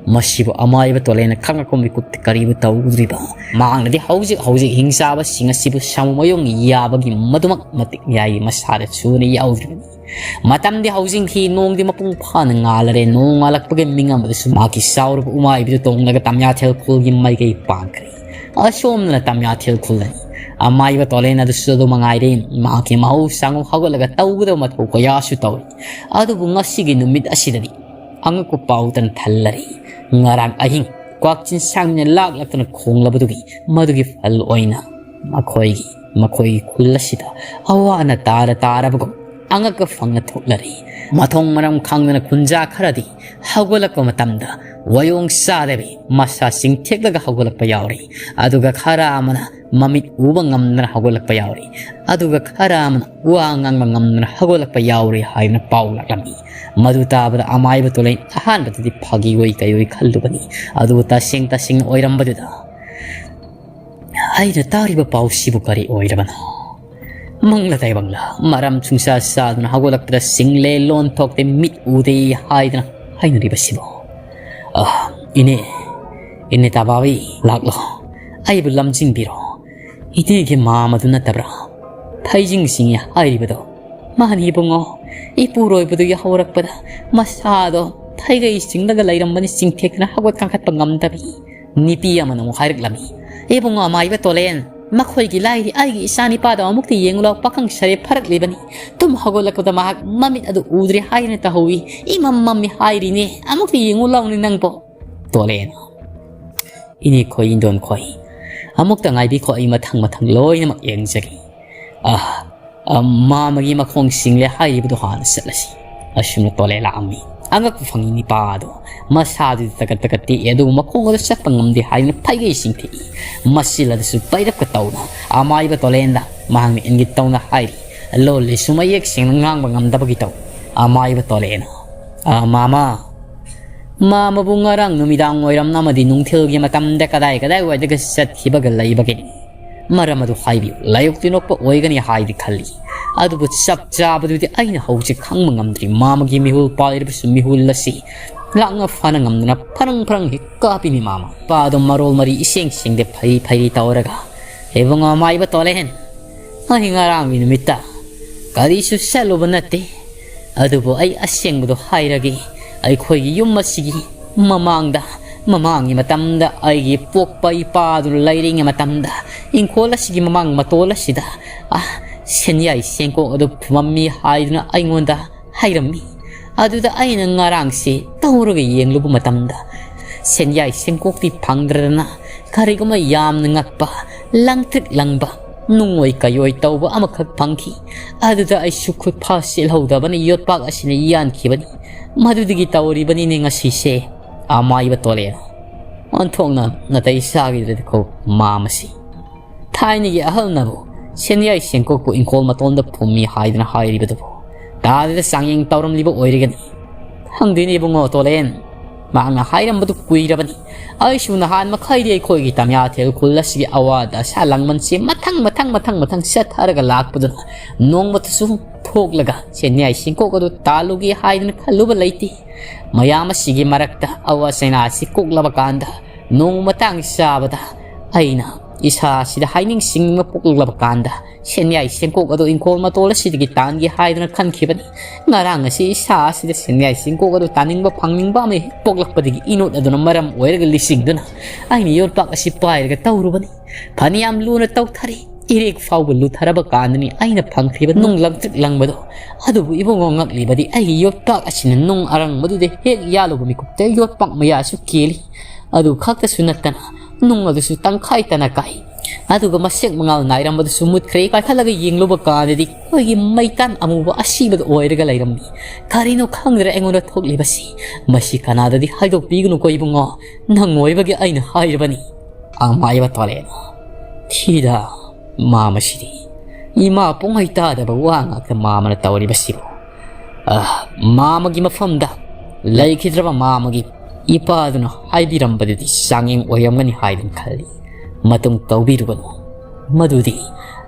ꯃꯁꯤꯕꯨ ꯑꯃꯥꯏꯕ ꯇꯣꯂꯦꯅ ꯈꯪꯉꯛꯄ ꯃꯤꯀꯨꯞꯇ ꯀꯔꯤꯕꯨ ꯇꯧꯗ꯭ꯔꯤꯕ? ꯃꯍꯥꯛꯅꯗꯤ ꯍꯧꯖꯤꯛ ꯍꯧꯖꯤꯛ ꯍꯤꯡꯆꯥꯕꯁꯤꯡ ꯑꯁꯤꯕꯨ ꯁꯥꯃꯨ ꯃꯌꯣꯡ ꯌꯥꯕꯒꯤ ꯃꯗꯨꯃꯛ ꯃꯇꯤꯛ ꯃꯌꯥꯏꯒꯤ ꯃꯁꯥꯗ ꯆꯨꯅ ꯌꯥꯎꯗ꯭ꯔꯤꯕꯅꯤ꯫ ꯃꯇꯝꯗꯤ ꯍꯧꯖꯤꯛ ꯍꯤ ꯅꯣꯡꯗꯤ ꯃꯄꯨꯡ ꯐꯥꯅ ꯉꯥꯜꯂꯔꯦ꯫ ꯅꯣꯡ ꯉꯥꯜꯂꯛꯄꯒꯤ ꯃꯤꯡ ꯑꯃꯗꯁꯨ ꯃꯍꯥꯛꯀꯤ ꯆꯥꯎꯔꯕ ꯎꯃꯥꯏꯕꯤꯗꯨ ꯇꯣꯡꯂꯒ ꯇꯝꯌꯥꯊꯦꯜ ꯈꯨꯜꯒꯤ ꯃꯥꯏꯀꯩ ꯄꯥꯡꯈ꯭ꯔꯦ꯫ ꯑꯁꯣꯝꯗꯅ ꯇꯝꯌꯥꯊꯦꯜ ꯈꯨꯜ ꯂꯩ꯫ ꯑꯃꯥꯏꯕ ꯇꯣꯂꯦꯟ ꯑꯗꯨꯁꯨ ꯑꯗꯨ ꯃꯉꯥꯏꯔꯦ꯫ ꯃꯍꯥꯛꯀꯤ ꯃꯍꯧꯁꯥ ꯉꯧ ꯍꯧꯒꯠꯂꯒ ꯇꯧꯒꯗꯕ ꯃꯊꯧ ꯀꯌꯥꯁꯨ ꯇꯧꯏ꯫ ꯑꯗꯨꯕꯨ ꯉꯁꯤꯒꯤ ꯅꯨꯃꯤꯠ ꯑꯁꯤꯗꯗꯤ ꯑꯉꯛꯄ ꯄꯥꯎꯇꯅ ꯊꯜꯂꯔꯤ꯫ ꯉꯔꯥꯡ ꯑꯍꯤꯡ ꯀ꯭ꯋꯥꯛꯆꯤꯟ ꯁꯥꯡꯅ ꯂꯥꯛꯂꯛꯇꯅ ꯈꯣꯡꯂꯕꯗꯨꯒꯤ ꯃꯗꯨꯒꯤ ꯐꯜ ꯑꯣꯏꯅ ꯃꯈꯣꯏꯒꯤ, ꯃꯈꯣꯏꯒꯤ ꯈꯨꯜ ꯑꯁꯤꯗ ꯑꯋꯥ ꯑꯅꯥ ꯇꯥꯔ ꯇꯥꯔꯕꯒꯨꯝ ꯑꯉꯛꯄ ꯐꯪꯅ ꯊꯣꯛꯂꯔꯤ꯫ ꯃꯊꯣꯡ ꯃꯔꯝ ꯈꯪꯗꯅ ꯈꯨꯟꯖꯥ ꯈꯔꯗꯤ ꯍꯧꯒꯠꯂꯛꯄ ꯃꯇꯝꯗ ꯋꯥꯌꯣꯡ ꯆꯥꯗꯕꯤ ꯃꯁꯥ ꯆꯤꯡꯊꯦꯛꯂꯒ ꯍꯧꯒꯠꯂꯛꯄ ꯌꯥꯎꯔꯤ꯫ ꯑꯗꯨꯒ ꯈꯔ ꯑꯃꯅ ꯃꯃꯤꯠ ꯎꯕ ꯉꯝꯗꯅ ꯍꯧꯒꯠꯂꯛꯄ ꯌꯥꯎꯔꯤ꯫ ꯑꯗꯨꯒ ꯈꯔ ꯑꯃꯅ ꯋꯥ ꯉꯥꯡꯕ ꯉꯝꯗꯅ ꯍꯧꯒꯠꯂꯛꯄ ꯌꯥꯎꯔꯤ ꯍꯥꯏꯅ ꯄꯥꯎ ꯂꯥꯛꯂꯝꯃꯤ꯫ ꯃꯗꯨ ꯇꯥꯕꯗ ꯑꯃꯥꯏꯕ ꯇꯣꯂꯩ ꯑꯍꯥꯟꯕꯗꯗꯤ ꯐꯥꯒꯤ ꯑꯣꯏ ꯀꯩ ꯑꯣꯏ ꯈꯜꯂꯨꯕꯅꯤ꯫ ꯑꯗꯨꯕꯨ ꯇꯁꯦꯡ ꯇꯁꯦꯡꯅ ꯑꯣꯏꯔꯝꯕꯗꯨꯗ ꯑꯩꯅ ꯇꯥꯔꯤꯕ ꯄꯥꯎꯁꯤꯕꯨ ꯀꯔꯤ ꯑꯣꯏꯔꯕꯅꯣ? ꯃꯪꯂ ꯇꯥꯏꯕꯪꯂ ꯃꯔꯝ ꯁꯨꯡꯁꯥ ꯁꯥꯗꯅ ꯍꯧꯒꯠꯂꯛꯄꯗ ꯁꯤꯡꯂꯦ, ꯂꯣꯟ ꯊꯣꯛꯇꯦ, ꯃꯤꯠ ꯎꯗꯦ ꯍꯥꯏꯗꯅ ꯍꯥꯏꯅꯔꯤꯕꯁꯤꯕꯣ? ꯑ, ꯏꯅꯦ, ꯏꯅꯦ ꯇꯥꯕꯥꯕꯤ, ꯂꯥꯛꯂꯣ, ꯑꯩꯕꯨ ꯂꯝꯖꯤꯡꯕꯤꯔꯣ꯫ ꯏꯅꯦꯒꯤ ꯃꯥꯃꯗꯨ ꯅꯠꯇꯕ꯭ꯔꯥ ꯊꯩꯖꯤꯡ ꯁꯤꯡꯉꯦ ꯍꯥꯏꯔꯤꯕꯗꯣ? ꯃꯥꯅꯤ ꯏꯕꯨꯡꯉꯣ, ꯏꯄꯨꯔꯣꯏꯕꯗꯨ ꯌꯥꯍꯧꯔꯛꯄꯗ ꯃꯁꯥꯗꯣ ꯊꯩꯒꯩ ꯆꯤꯡꯂꯒ ꯂꯩꯔꯝꯕꯅꯤ, ꯆꯤꯡꯊꯦꯛꯇꯅ ꯍꯧꯒꯠ ꯀꯥꯡꯈꯠꯄ ꯉꯝꯗꯕꯤ꯫ ꯅꯨꯄꯤ ꯑꯃꯅ ꯑꯃꯨꯛ ꯍꯥꯏꯔꯛꯂꯝꯃꯤ, "ꯏꯕꯨꯡꯉꯣ ꯑꯃꯥꯏꯕ ꯇꯣꯂꯦꯟ, ꯃꯈꯣꯏꯒꯤ ꯂꯥꯏꯔꯤ ꯑꯩꯒꯤ ꯏꯆꯥ ꯅꯤꯄꯥꯗꯣ ꯑꯃꯨꯛꯇ ꯌꯦꯡꯉꯨ ꯂꯥꯎ, ꯄꯥꯈꯪ ꯁꯔꯦ ꯐꯔꯛꯂꯤꯕꯅꯤ꯫ ꯇꯨꯝ ꯍꯧꯒꯠꯂꯛꯄꯗ ꯃꯍꯥꯛ ꯃꯃꯤꯠ ꯑꯗꯨ ꯎꯗ꯭ꯔꯦ ꯍꯥꯏꯗꯅ ꯇꯧꯍꯧꯏ꯫ ꯏꯃꯝ ꯃꯝꯃꯤ ꯍꯥꯏꯔꯤꯅꯦ, ꯑꯃꯨꯛꯇ ꯌꯦꯡꯉꯨ ꯂꯥꯎꯅꯦ ꯅꯪꯕꯣ꯫" ꯇꯣꯂꯦꯟ, "ꯏꯅꯦ ꯈꯣꯏ, ꯏꯟꯗꯣꯟ ꯈꯣꯏ, ꯑꯃꯨꯛꯇ ꯉꯥꯏꯕꯤꯈꯣ, ꯑꯩ ꯃꯊꯪ ꯃꯊꯪ ꯂꯣꯏꯅꯃꯛ ꯌꯦꯡꯖꯒꯦ꯫ ꯑ, ꯑ, ꯃꯥꯃꯒꯤ ꯃꯈꯣꯡ ꯁꯤꯡꯂꯦ ꯍꯥꯏꯔꯤꯕꯗꯣ ꯍꯥꯟꯅ ꯆꯠꯂꯁꯤ꯫" ꯑꯁꯨꯝꯅ ꯇꯣꯂꯦꯟ ꯂꯥꯛꯑꯝꯃꯤ꯫ ꯑꯉꯛꯄ ꯐꯪꯉꯤ ꯅꯤꯄꯥ ꯑꯗꯣ꯫ ꯃꯁꯥꯗꯨꯗꯤ ꯇꯀꯠ ꯇꯀꯠ ꯇꯦꯛꯑꯦ, ꯑꯗꯨꯕꯨ ꯃꯈꯣꯡ ꯑꯗꯨ ꯆꯠꯄ ꯉꯝꯗꯦ ꯍꯥꯏꯗꯨꯅ ꯐꯩꯒꯩ ꯆꯤꯡꯊꯦꯛꯏ꯫ ꯃꯆꯤꯜ ꯑꯗꯨꯁꯨ ꯄꯩꯔꯛꯀ ꯇꯧꯅ ꯑꯃꯥꯏꯕ ꯇꯣꯂꯦꯟꯗ ꯃꯍꯥꯛꯅ ꯏꯟꯒꯤꯠ ꯇꯧꯅ ꯍꯥꯏꯔꯤ꯫ ꯂꯣꯜꯂꯤꯁꯨ ꯃꯌꯦꯛ ꯁꯦꯡꯅ ꯉꯥꯡꯕ ꯉꯝꯗꯕꯒꯤ ꯇꯧ꯫ ꯑꯃꯥꯏꯕ ꯇꯣꯂꯦꯟꯅ, "ꯑ, ꯃꯥꯃ, ꯃꯥꯃꯕꯨ ꯉꯔꯥꯡ ꯅꯨꯃꯤꯗꯥꯡ ꯋꯥꯏꯔꯝ ꯑꯃꯗꯤ ꯅꯨꯡꯊꯤꯜꯒꯤ ꯃꯇꯝꯗ ꯀꯗꯥꯏ ꯀꯗꯥꯏꯋꯥꯏꯗꯒ ꯆꯠꯈꯤꯕꯒ ꯂꯩꯕꯒꯦ? ꯃꯔꯝ ꯑꯗꯨ ꯍꯥꯏꯕꯤꯌꯨ꯫ ꯂꯥꯏꯑꯣꯛ ꯇꯤꯟꯑꯣꯛꯄ ꯑꯣꯏꯒꯅꯤ ꯍꯥꯏꯗꯤ ꯈꯜꯂꯤ, ꯑꯗꯨꯕꯨ ꯆꯞ ꯆꯥꯕꯗꯨꯗꯤ ꯑꯩꯅ ꯍꯧꯖꯤꯛ ꯈꯪꯕ ꯉꯝꯗ꯭ꯔꯤ꯫ ꯃꯥꯃꯒꯤ ꯃꯤꯍꯨꯜ ꯄꯥꯜꯂꯤꯕꯁꯨ ꯃꯤꯍꯨꯜ ꯑꯁꯤ ꯂꯥꯛꯅ ꯐꯥꯅ ꯉꯝꯗꯅ ꯐꯔꯪ ꯐꯔꯪ ꯍꯦꯛ ꯀꯥꯞꯄꯤꯅꯤ ꯃꯥꯃ꯫ ꯄꯥꯗꯣ ꯃꯔꯣꯜ ꯃꯔꯤ ꯏꯁꯦꯡ ꯁꯦꯡꯗꯦ, ꯐꯩ ꯐꯩꯔꯤ ꯇꯧꯔꯒ, ꯏꯕꯨꯡꯉꯣ ꯑꯃꯥꯏꯕ ꯇꯣꯂꯦꯟ, ꯑꯩ ꯉꯔꯥꯡꯒꯤ ꯅꯨꯃꯤꯠꯇ ꯀꯔꯤꯁꯨ ꯆꯠꯂꯨꯕ ꯅꯠꯇꯦ꯫ ꯑꯗꯨꯕꯨ ꯑꯩ ꯑꯁꯦꯡꯕꯗꯣ ꯍꯥꯏꯔꯒꯦ, ꯑꯩꯈꯣꯏꯒꯤ ꯌꯨꯝ ꯑꯁꯤꯒꯤ ꯃꯃꯥꯡꯗ, ꯃꯃꯥꯡꯒꯤ ꯃꯇꯝꯗ ꯑꯩꯒꯤ ꯄꯣꯛꯄ ꯏꯄꯥꯗꯨ ꯂꯩꯔꯤꯉꯩ ꯃꯇꯝꯗ ꯏꯪꯈꯣꯜ ꯑꯁꯤꯒꯤ ꯃꯃꯥꯡ ꯃꯇꯣꯜ ꯑꯁꯤꯗ, ꯑ, ꯁꯦꯟꯌꯥꯏ ꯆꯦꯡꯀꯣꯛ ꯑꯗꯨ ꯐꯨꯝꯃꯝꯃꯤ ꯍꯥꯏꯗꯨꯅ ꯑꯩꯉꯣꯟꯗ ꯍꯥꯏꯔꯝꯃꯤ꯫ ꯑꯗꯨꯗ ꯑꯩꯅ ꯉꯔꯥꯡꯁꯤ ꯇꯧꯔꯒ ꯌꯦꯡꯂꯨꯕ ꯃꯇꯝꯗ ꯁꯦꯟꯌꯥꯏ ꯆꯦꯡꯀꯣꯛꯇꯤ ꯐꯪꯗ꯭ꯔꯗꯅ ꯀꯔꯤꯒꯨꯝꯕ ꯌꯥꯝꯅ ꯉꯛꯄ, ꯂꯪꯇ꯭ꯔꯤꯛ ꯂꯪꯕ, ꯅꯨꯡꯑꯣꯏ ꯀꯩꯑꯣꯏ ꯇꯧꯕ ꯑꯃꯈꯛ ꯐꯪꯈꯤ꯫ ꯑꯗꯨꯗ ꯑꯩꯁꯨ ꯈꯨꯠ ꯐꯥ ꯆꯦꯜꯍꯧꯗꯕꯅ ꯌꯣꯠꯄꯥꯛ ꯑꯁꯤꯅ ꯌꯥꯟꯈꯤꯕꯅꯤ꯫ ꯃꯗꯨꯗꯒꯤ ꯇꯧꯔꯤꯕꯅꯤꯅꯦ ꯉꯁꯤꯁꯦ, ꯑꯃꯥꯏꯕ ꯇꯣꯂꯦꯟ꯫" ꯑꯣꯟꯊꯣꯛꯅ ꯅꯥꯇꯩ ꯆꯥꯈꯤꯗ꯭ꯔꯦꯗꯀꯣ ꯃꯥꯃꯁꯤ꯫ ꯊꯥꯏꯅꯒꯤ ꯑꯍꯜꯅꯕꯨ ꯁꯦꯟꯌꯥꯏ ꯆꯦꯡꯀꯣꯛꯄꯨ ꯏꯪꯈꯣꯜ ꯃꯇꯣꯟꯗ ꯐꯨꯝꯃꯤ ꯍꯥꯏꯗꯅ ꯍꯥꯏꯔꯤꯕꯗꯨꯕꯨ ꯇꯥꯗꯨꯗ ꯆꯥꯡꯌꯦꯡ ꯇꯧꯔꯝꯂꯤꯕ ꯑꯣꯏꯔꯒꯅꯤ꯫ ꯈꯪꯗꯦꯅꯦ ꯏꯕꯨꯡꯉꯣ ꯇꯣꯂꯦꯟ, ꯃꯍꯥꯛꯅ ꯍꯥꯏꯔꯝꯕꯗꯨ ꯀꯨꯏꯔꯕꯅꯤ꯫ ꯑꯩꯁꯨ ꯅꯍꯥꯟ ꯃꯈꯩꯗꯤ ꯑꯩꯈꯣꯏꯒꯤ ꯇꯃꯤꯌꯥꯊꯦꯜ ꯈꯨꯜ ꯑꯁꯤꯒꯤ ꯑꯋꯥꯗ ꯑꯁꯥ ꯂꯥꯡꯕꯟꯁꯦ ꯃꯊꯪ ꯃꯊꯪ ꯃꯊꯪ ꯃꯊꯪ ꯆꯠꯊꯔꯒ ꯂꯥꯛꯄꯗꯨꯅ ꯅꯣꯡꯃꯇꯁꯨ ꯊꯣꯛꯂꯒ ꯁꯦꯟꯌꯥꯏ ꯁꯦꯡꯀꯣꯛ ꯑꯗꯨ ꯇꯥꯜꯂꯨꯒꯦ ꯍꯥꯏꯗꯨꯅ ꯈꯜꯂꯨꯕ ꯂꯩꯇꯦ꯫ ꯃꯌꯥꯝ ꯑꯁꯤꯒꯤ ꯃꯔꯛꯇ ꯑꯋꯥ ꯆꯩꯅꯥ ꯑꯁꯤ ꯀꯣꯛꯂꯕ ꯀꯥꯟꯗ ꯅꯣꯡꯃ ꯃꯇꯥꯡ ꯆꯥꯕꯗ ꯑꯩꯅ ꯏꯁꯥ ꯑꯁꯤꯗ ꯍꯥꯏꯅꯤꯡ ꯁꯤꯡꯅꯤꯡꯕ ꯄꯣꯛꯂꯛꯂꯕ ꯀꯥꯟꯗ ꯁꯦꯟꯌꯥꯏ ꯁꯦꯡꯀꯣꯛ ꯑꯗꯨ ꯏꯪꯈꯣꯜ ꯃꯇꯣꯜ ꯑꯁꯤꯗꯒꯤ ꯇꯥꯟꯒꯦ ꯍꯥꯏꯗꯨꯅ ꯈꯟꯈꯤꯕꯅꯤ꯫ ꯉꯔꯥꯡ ꯑꯁꯤ ꯏꯁꯥ ꯑꯁꯤꯗ ꯁꯦꯟꯌꯥꯏ ꯁꯦꯡꯀꯣꯛ ꯑꯗꯨ ꯇꯥꯅꯤꯡꯕ ꯐꯪꯅꯤꯡꯕ ꯑꯃ ꯍꯦꯛ ꯄꯣꯛꯂꯛꯄꯗꯒꯤ ꯏꯅꯣꯠ ꯑꯗꯨꯅ ꯃꯔꯝ ꯑꯣꯏꯔꯒ ꯂꯤꯁꯤꯡꯗꯨꯅ ꯑꯩꯅ ꯌꯣꯠꯄꯥꯛ ꯑꯁꯤ ꯄꯥꯏꯔꯒ ꯇꯧꯔꯨꯕꯅꯤ꯫ ꯐꯅꯌꯥꯝ ꯂꯨꯅ ꯇꯧꯊꯔꯤ꯫ ꯏꯔꯦꯛ ꯐꯥꯎꯕ ꯂꯨꯊꯔꯕ ꯀꯥꯟꯗꯅꯤ ꯑꯩꯅ ꯐꯪꯈ꯭ꯔꯤꯕ ꯅꯨꯡ ꯂꯪꯇ꯭ꯔꯤꯛ ꯂꯪꯕꯗꯣ꯫ ꯑꯗꯨꯕꯨ ꯏꯕꯨꯡꯉꯣ, ꯉꯛꯂꯤꯕꯗꯤ ꯑꯩꯒꯤ ꯌꯣꯠꯄꯥꯛ ꯑꯁꯤꯅ ꯅꯨꯡ ꯑꯔꯪꯕꯗꯨꯗ ꯍꯦꯛ ꯌꯥꯜꯂꯨꯕ ꯃꯤꯀꯨꯞꯇ ꯌꯣꯠꯄꯥꯛ ꯃꯌꯥꯁꯨ ꯀꯦꯜꯂꯤ꯫ ꯑꯗꯨ ꯈꯛꯇꯁꯨ ꯅꯠꯇꯅ ꯅꯨꯡ ꯑꯗꯨꯁꯨ ꯇꯪꯈꯥꯏ ꯇꯅ ꯀꯥꯏ꯫ ꯑꯗꯨꯒ ꯃꯁꯦꯛ ꯃꯉꯥꯜ ꯅꯥꯏꯔꯝꯕꯗꯨꯁꯨ ꯃꯨꯠꯈ꯭ꯔꯦ꯫ ꯄꯥꯏꯈꯠꯂꯒ ꯌꯦꯡꯂꯨꯕ ꯀꯥꯟꯗꯗꯤ ꯑꯩꯈꯣꯏꯒꯤ ꯃꯩꯇꯥꯟ ꯑꯃꯨꯕ ꯑꯁꯤꯕꯗ ꯑꯣꯏꯔꯒ ꯂꯩꯔꯝꯃꯤ꯫ ꯀꯔꯤꯅꯣ ꯈꯪꯗ꯭ꯔꯦ ꯑꯩꯉꯣꯟꯗ ꯊꯣꯛꯂꯤꯕꯁꯤ꯫ ꯃꯁꯤ ꯀꯅꯥꯗꯗꯤ ꯍꯥꯏꯗꯣꯛꯄꯤꯒꯅꯨꯀꯣ ꯏꯕꯨꯡꯉꯣ꯫ ꯅꯪ ꯑꯣꯏꯕꯒꯤ ꯑꯩꯅ ꯍꯥꯏꯔꯕꯅꯤ꯫ ꯑꯃꯥꯏꯕ ꯇꯣꯂꯦꯅ꯫ ꯊꯤꯗ, ꯃꯥꯃꯁꯤꯗꯤ꯫ ꯏꯃꯥ ꯄꯣꯡꯍꯩ ꯇꯥꯗꯕ ꯋꯥ ꯉꯥꯛꯇ ꯃꯥꯃꯅ ꯇꯧꯔꯤꯕꯁꯤꯕꯨ꯫ ꯑ, ꯃꯥꯃꯒꯤ ꯃꯐꯝꯗ ꯂꯩꯈꯤꯗ꯭ꯔꯕ ꯃꯥꯃꯒꯤ ꯏꯄꯥꯗꯨꯅ ꯍꯥꯏꯕꯤꯔꯝꯕꯗꯨꯗꯤ ꯆꯥꯡꯌꯦꯡ ꯑꯣꯏꯔꯝꯒꯅꯤ ꯍꯥꯏꯗꯨꯅ ꯈꯜꯂꯤ꯫ ꯃꯇꯨꯡ ꯇꯧꯕꯤꯔꯨꯒꯅꯨ꯫ ꯃꯗꯨꯗꯤ,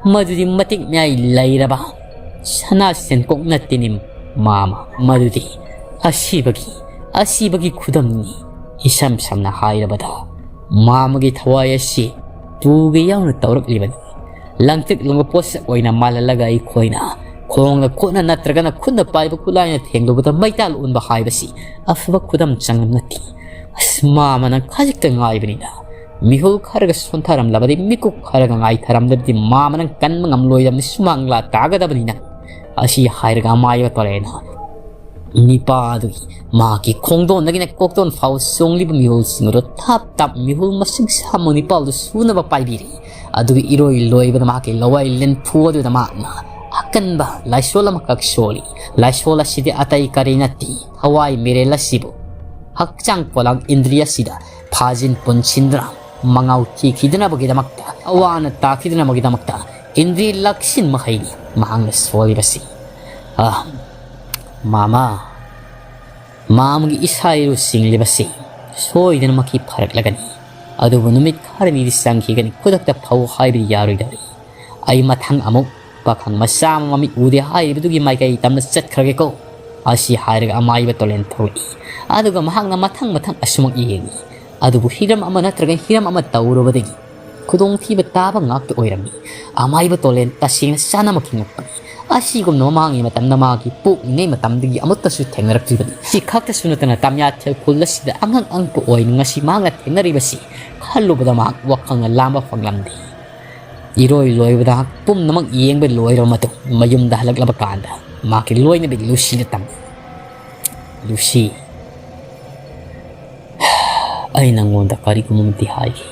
ꯃꯗꯨꯗꯤ ꯃꯇꯤꯛ ꯃꯌꯥꯏ ꯂꯩꯔꯕ ꯁꯅꯥ ꯁꯦꯟꯀꯣꯛ ꯅꯠꯇꯦꯅꯦ ꯃꯥꯃ꯫ ꯃꯗꯨꯗꯤ ꯑꯁꯤꯕꯒꯤ, ꯑꯁꯤꯕꯒꯤ ꯈꯨꯗꯝꯅꯤ꯫ ꯏꯁꯝ ꯁꯝꯅ ꯍꯥꯏꯔꯕꯗ, ꯃꯥꯃꯒꯤ ꯊꯋꯥꯏ ꯑꯁꯤ ꯇꯨꯒ ꯌꯥꯎꯅ ꯇꯧꯔꯛꯂꯤꯕꯅꯤ꯫ ꯂꯪꯇ꯭ꯔꯤꯛ ꯂꯪꯕ ꯄꯣꯠꯁꯛ ꯑꯣꯏꯅ ꯃꯥꯜꯍꯜꯂꯒ ꯑꯩꯈꯣꯏꯅ ꯈꯣꯡꯅ ꯈꯨꯠꯅ ꯅꯠꯇ꯭ꯔꯒꯅ ꯈꯨꯠꯅ ꯄꯥꯏꯕ ꯈꯨꯠꯂꯥꯏꯅ ꯊꯦꯡꯂꯨꯕꯗ ꯃꯩꯇꯥꯜ ꯎꯟꯕ ꯍꯥꯏꯕꯁꯤ ꯑꯐꯕ ꯈꯨꯗꯝ ꯆꯥꯡꯗꯝ ꯅꯠꯇꯦ꯫ ꯑꯁ, ꯃꯥꯃꯅ ꯈꯖꯤꯛꯇ ꯉꯥꯏꯕꯅꯤꯗ꯫ ꯃꯤꯍꯨꯜ ꯈꯔꯒ ꯁꯣꯟꯊꯔꯝꯂꯕꯗꯤ, ꯃꯤꯀꯨꯞ ꯈꯔꯒ ꯉꯥꯏꯊꯔꯝꯂꯕꯗꯤ, ꯃꯥꯃꯅ ꯀꯟꯕ ꯉꯝꯂꯣꯏꯗꯕꯅꯤ, ꯁꯨꯃꯥꯡꯂꯥ ꯇꯥꯒꯗꯕꯅꯤꯅ꯫ ꯑꯁꯤ ꯍꯥꯏꯔꯒ ꯑꯃꯥꯏꯕ ꯇꯣꯔꯦꯅ ꯅꯤꯄꯥ ꯑꯗꯨꯒꯤ ꯃꯍꯥꯛꯀꯤ ꯈꯣꯡꯗꯣꯟꯗꯒꯤꯅ ꯀꯣꯛꯇꯣꯟ ꯐꯥꯎ ꯆꯣꯡꯂꯤꯕ ꯃꯤꯍꯨꯜꯁꯤꯡ ꯑꯗꯨ ꯊꯥꯞ ꯊꯥꯞ ꯃꯤꯍꯨꯜ ꯃꯁꯤꯡ ꯁꯥꯃꯨ ꯅꯤꯄꯥꯜꯗꯨ ꯁꯨꯅꯕ ꯄꯥꯏꯕꯤꯔꯤ꯫ ꯑꯗꯨꯒꯤ ꯏꯔꯣꯏ ꯂꯣꯏꯕꯗ ꯃꯍꯥꯛꯀꯤ ꯂꯋꯥꯏ ꯂꯦꯟꯐꯨ ꯑꯗꯨꯗ ꯃꯍꯥꯛꯅ ꯑꯀꯟꯕ ꯂꯥꯏꯁꯣꯜ ꯑꯃꯈꯛ ꯁꯣꯜꯂꯤ꯫ ꯂꯥꯏꯁꯣꯜ ꯑꯁꯤꯗꯤ ꯑꯇꯩ ꯀꯔꯤ ꯅꯠꯇꯦ, ꯊꯋꯥꯏ ꯃꯤꯔꯦꯜ ꯑꯁꯤꯕꯨ ꯍꯛꯆꯥꯡ ꯄꯣꯂꯥꯡ ꯏꯟꯗ꯭ꯔꯤ ꯑꯁꯤꯗ ꯐꯥꯖꯤꯟ ꯄꯨꯟꯁꯤꯟꯗꯨꯅ ꯃꯉꯥꯎ ꯊꯤꯈꯤꯗꯅꯕꯒꯤꯗꯃꯛꯇ, ꯑꯋꯥ ꯑꯅꯥ ꯇꯥꯈꯤꯗꯅꯕꯒꯤꯗꯃꯛꯇ ꯏꯟꯗ꯭ꯔꯤ ꯂꯛꯁꯤꯟ ꯃꯈꯩꯅꯤ ꯃꯍꯥꯛꯅ ꯁꯣꯜꯂꯤꯕꯁꯤ꯫ ꯑꯥ, ꯃꯥꯃ, ꯃꯥꯃꯒꯤ ꯏꯁꯥ ꯏꯔꯨ ꯁꯤꯡꯂꯤꯕꯁꯤ ꯁꯣꯏꯗꯅꯃꯛꯀꯤ ꯐꯔꯛꯂꯒꯅꯤ꯫ ꯑꯗꯨꯕꯨ ꯅꯨꯃꯤꯠ ꯈꯔꯅꯤꯗꯤ ꯆꯪꯈꯤꯒꯅꯤ, ꯈꯨꯗꯛꯇ ꯐꯧ ꯍꯥꯏꯕꯗꯤ ꯌꯥꯔꯣꯏꯗꯧꯔꯤ꯫ ꯑꯩ ꯃꯊꯪ ꯑꯃꯨꯛ ꯄꯥꯈꯪ ꯃꯆꯥ ꯑꯃ ꯃꯃꯤꯠ ꯎꯗꯦ ꯍꯥꯏꯔꯤꯕꯗꯨꯒꯤ ꯃꯥꯏꯀꯩ ꯇꯝꯅ ꯆꯠꯈ꯭ꯔꯒꯦꯀꯣ꯫ ꯑꯁꯤ ꯍꯥꯏꯔꯒ ꯑꯃꯥꯏꯕ ꯇꯣꯂꯦꯟ ꯊꯣꯛꯂꯛꯏ꯫ ꯑꯗꯨꯒ ꯃꯍꯥꯛꯅ ꯃꯊꯪ ꯃꯊꯪ ꯑꯁꯨꯃꯛ ꯌꯦꯡꯏ꯫ ꯑꯗꯨꯕꯨ ꯍꯤꯔꯝ ꯑꯃ ꯅꯠꯇ꯭ꯔꯒ ꯍꯤꯔꯝ ꯑꯃ ꯇꯧꯔꯨꯕꯗꯒꯤ ꯈꯨꯗꯣꯡꯊꯤꯕ ꯇꯥꯕ ꯉꯥꯛꯇ ꯑꯣꯏꯔꯝꯃꯤ꯫ ꯑꯃꯥꯏꯕ ꯇꯣꯂꯦꯟ ꯇꯁꯦꯡꯅ ꯆꯥꯅꯃꯛꯀꯤ ꯉꯛꯄꯅꯤ꯫ ꯑꯁꯤꯒꯨꯝꯅ ꯃꯃꯥꯡꯒꯤ ꯃꯇꯝꯗ ꯃꯥꯒꯤ ꯄꯣꯛꯂꯤꯉꯩ ꯃꯇꯝꯗꯒꯤ ꯑꯃꯠꯇꯁꯨ ꯊꯦꯡꯅꯔꯛꯇ꯭ꯔꯤꯕꯅꯤ꯫ ꯁꯤ ꯈꯛꯇꯁꯨ ꯅꯠꯇꯅ ꯇꯥꯃꯤꯌꯥꯊꯦꯜ ꯈꯨꯜ ꯑꯁꯤꯗ ꯑꯉꯛ ꯑꯉꯛꯄ ꯑꯣꯏꯅ ꯉꯁꯤ ꯃꯍꯥꯛꯅ ꯊꯦꯡꯅꯔꯤꯕꯁꯤ ꯈꯜꯂꯨꯕꯗ ꯃꯍꯥꯛ ꯋꯥꯈꯜꯅ ꯂꯥꯝꯕ ꯐꯪꯂꯝꯗꯦ꯫ ꯏꯔꯣꯏ ꯂꯣꯏꯕꯗ ꯄꯨꯝꯅꯃꯛ ꯌꯦꯡꯕ ꯂꯣꯏꯔꯕ ꯃꯇꯨꯡ ꯃꯌꯨꯝꯗ ꯍꯜꯂꯛꯂꯕ ꯀꯥꯟꯗ ꯃꯍꯥꯛꯀꯤ ꯂꯣꯏꯅꯕꯤ ꯂꯨꯁꯤꯗ ꯇꯝꯃꯤ꯫ "ꯂꯨꯁꯤ, ꯑꯩ ꯅꯪꯉꯣꯟꯗ ꯀꯔꯤꯒꯨꯝꯕ ꯑꯃꯗꯤ ꯍꯥꯏꯒꯦ꯫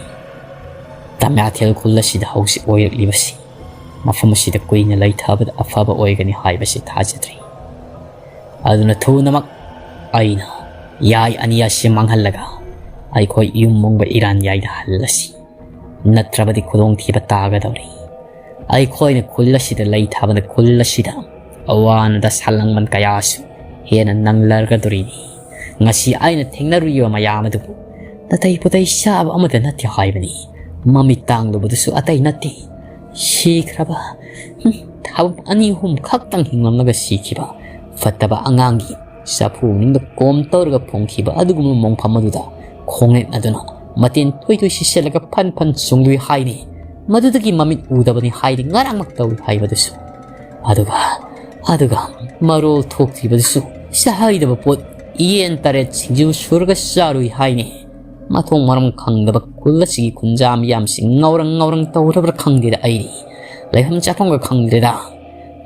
ꯇꯥꯃꯤꯌꯥꯊꯦꯜ ꯈꯨꯜ ꯑꯁꯤꯗ ꯍꯧꯖꯤꯛ ꯑꯣꯏꯔꯛꯂꯤꯕꯁꯤ ꯃꯐꯝ ꯑꯁꯤꯗ ꯀꯨꯏꯅ ꯂꯩꯊꯕꯗ ꯑꯐꯕ ꯑꯣꯏꯒꯅꯤ ꯍꯥꯏꯕꯁꯤ ꯊꯥꯖꯗ꯭ꯔꯤ꯫ ꯑꯗꯨꯅ ꯊꯨꯅꯃꯛ ꯑꯩꯅ ꯌꯥꯏ ꯑꯅꯤ ꯑꯁꯤ ꯃꯥꯡꯍꯜꯂꯒ ꯑꯩꯈꯣꯏ ꯌꯨꯝ ꯃꯨꯡꯕ ꯏꯔꯥꯟ ꯌꯥꯏꯗ ꯍꯜꯂꯁꯤ꯫ ꯅꯠꯇ꯭ꯔꯕꯗꯤ ꯈꯨꯗꯣꯡꯊꯤꯕ ꯇꯥꯒꯗꯧꯔꯤ꯫ ꯑꯩꯈꯣꯏꯅ ꯈꯨꯜ ꯑꯁꯤꯗ ꯂꯩꯊꯕꯅ ꯈꯨꯜ ꯑꯁꯤꯗ ꯑꯋꯥ ꯑꯅꯥꯗ ꯁꯥꯂꯪꯕꯟ ꯀꯌꯥꯁꯨ ꯍꯦꯟꯅ ꯅꯪꯂꯔꯒꯗꯧꯔꯤꯅꯤ꯫ ꯉꯁꯤ ꯑꯩꯅ ꯊꯦꯡꯅꯔꯨꯔꯤꯕ ꯃꯌꯥꯝ ꯑꯗꯨꯕꯨ ꯅꯥꯇꯩ ꯄꯨꯇꯩ ꯆꯥꯕ ꯑꯃꯠꯇ ꯅꯠꯇꯦ ꯍꯥꯏꯕꯅꯤ꯫ ꯃꯃꯤꯠ ꯇꯥꯡꯂꯨꯕꯗꯨꯁꯨ ꯑꯇꯩ ꯅꯠꯇꯦ, ꯁꯤꯈ꯭ꯔꯕ, ꯍꯨꯝ, ꯊꯥꯕꯨꯝ ꯑꯅꯤ ꯑꯍꯨꯝ ꯈꯛꯇꯪ ꯍꯤꯡꯂꯝꯂꯒ ꯁꯤꯈꯤꯕ ꯐꯠꯇꯕ ꯑꯉꯥꯡꯒꯤ ꯆꯐꯨ ꯃꯅꯨꯡꯗ ꯀꯣꯝ ꯇꯧꯔꯒ ꯐꯣꯡꯈꯤꯕ ꯑꯗꯨꯒꯨꯝꯂꯕ ꯃꯣꯡꯐꯝ ꯑꯗꯨꯗ ꯈꯣꯡꯅꯦꯠꯅꯗꯨꯅ ꯃꯇꯦꯟ ꯊꯣꯏ ꯊꯣꯏ ꯁꯤꯠꯆꯜꯂꯒ ꯐꯟ ꯐꯟ ꯆꯣꯡꯗꯣꯏ ꯍꯥꯏꯅꯤ꯫ ꯃꯗꯨꯗꯒꯤ ꯃꯃꯤꯠ ꯎꯗꯕꯅꯤ ꯍꯥꯏꯗꯤ ꯉꯔꯥꯡꯃꯛ ꯇꯧꯏ ꯍꯥꯏꯕꯗꯨꯁꯨ꯫ ꯑꯗꯨꯒ, ꯑꯗꯨꯒ ꯃꯔꯣꯜ ꯊꯣꯛꯇ꯭ꯔꯤꯕꯗꯨꯁꯨ ꯆꯥꯍꯩꯗꯕ ꯄꯣꯠ ꯌꯦꯟ ꯇꯔꯦꯠ ꯁꯤꯡꯖꯨ ꯁꯨꯔꯒ ꯆꯥꯔꯨꯏ ꯍꯥꯏꯅꯤ꯫ ꯃꯊꯣꯡ ꯃꯔꯝ ꯈꯪꯗꯕ ꯈꯨꯜ ꯑꯁꯤꯒꯤ ꯈꯨꯟꯖꯥ ꯃꯤꯌꯥꯝꯁꯤꯡ ꯉꯥꯎꯔꯪ ꯉꯥꯎꯔꯪ ꯇꯧꯔꯕ꯭ꯔꯥ ꯈꯪꯗꯦꯗ ꯑꯩꯗꯤ꯫ ꯂꯩꯐꯝ ꯆꯥꯐꯝꯒ ꯈꯪꯗ꯭ꯔꯦꯗ꯫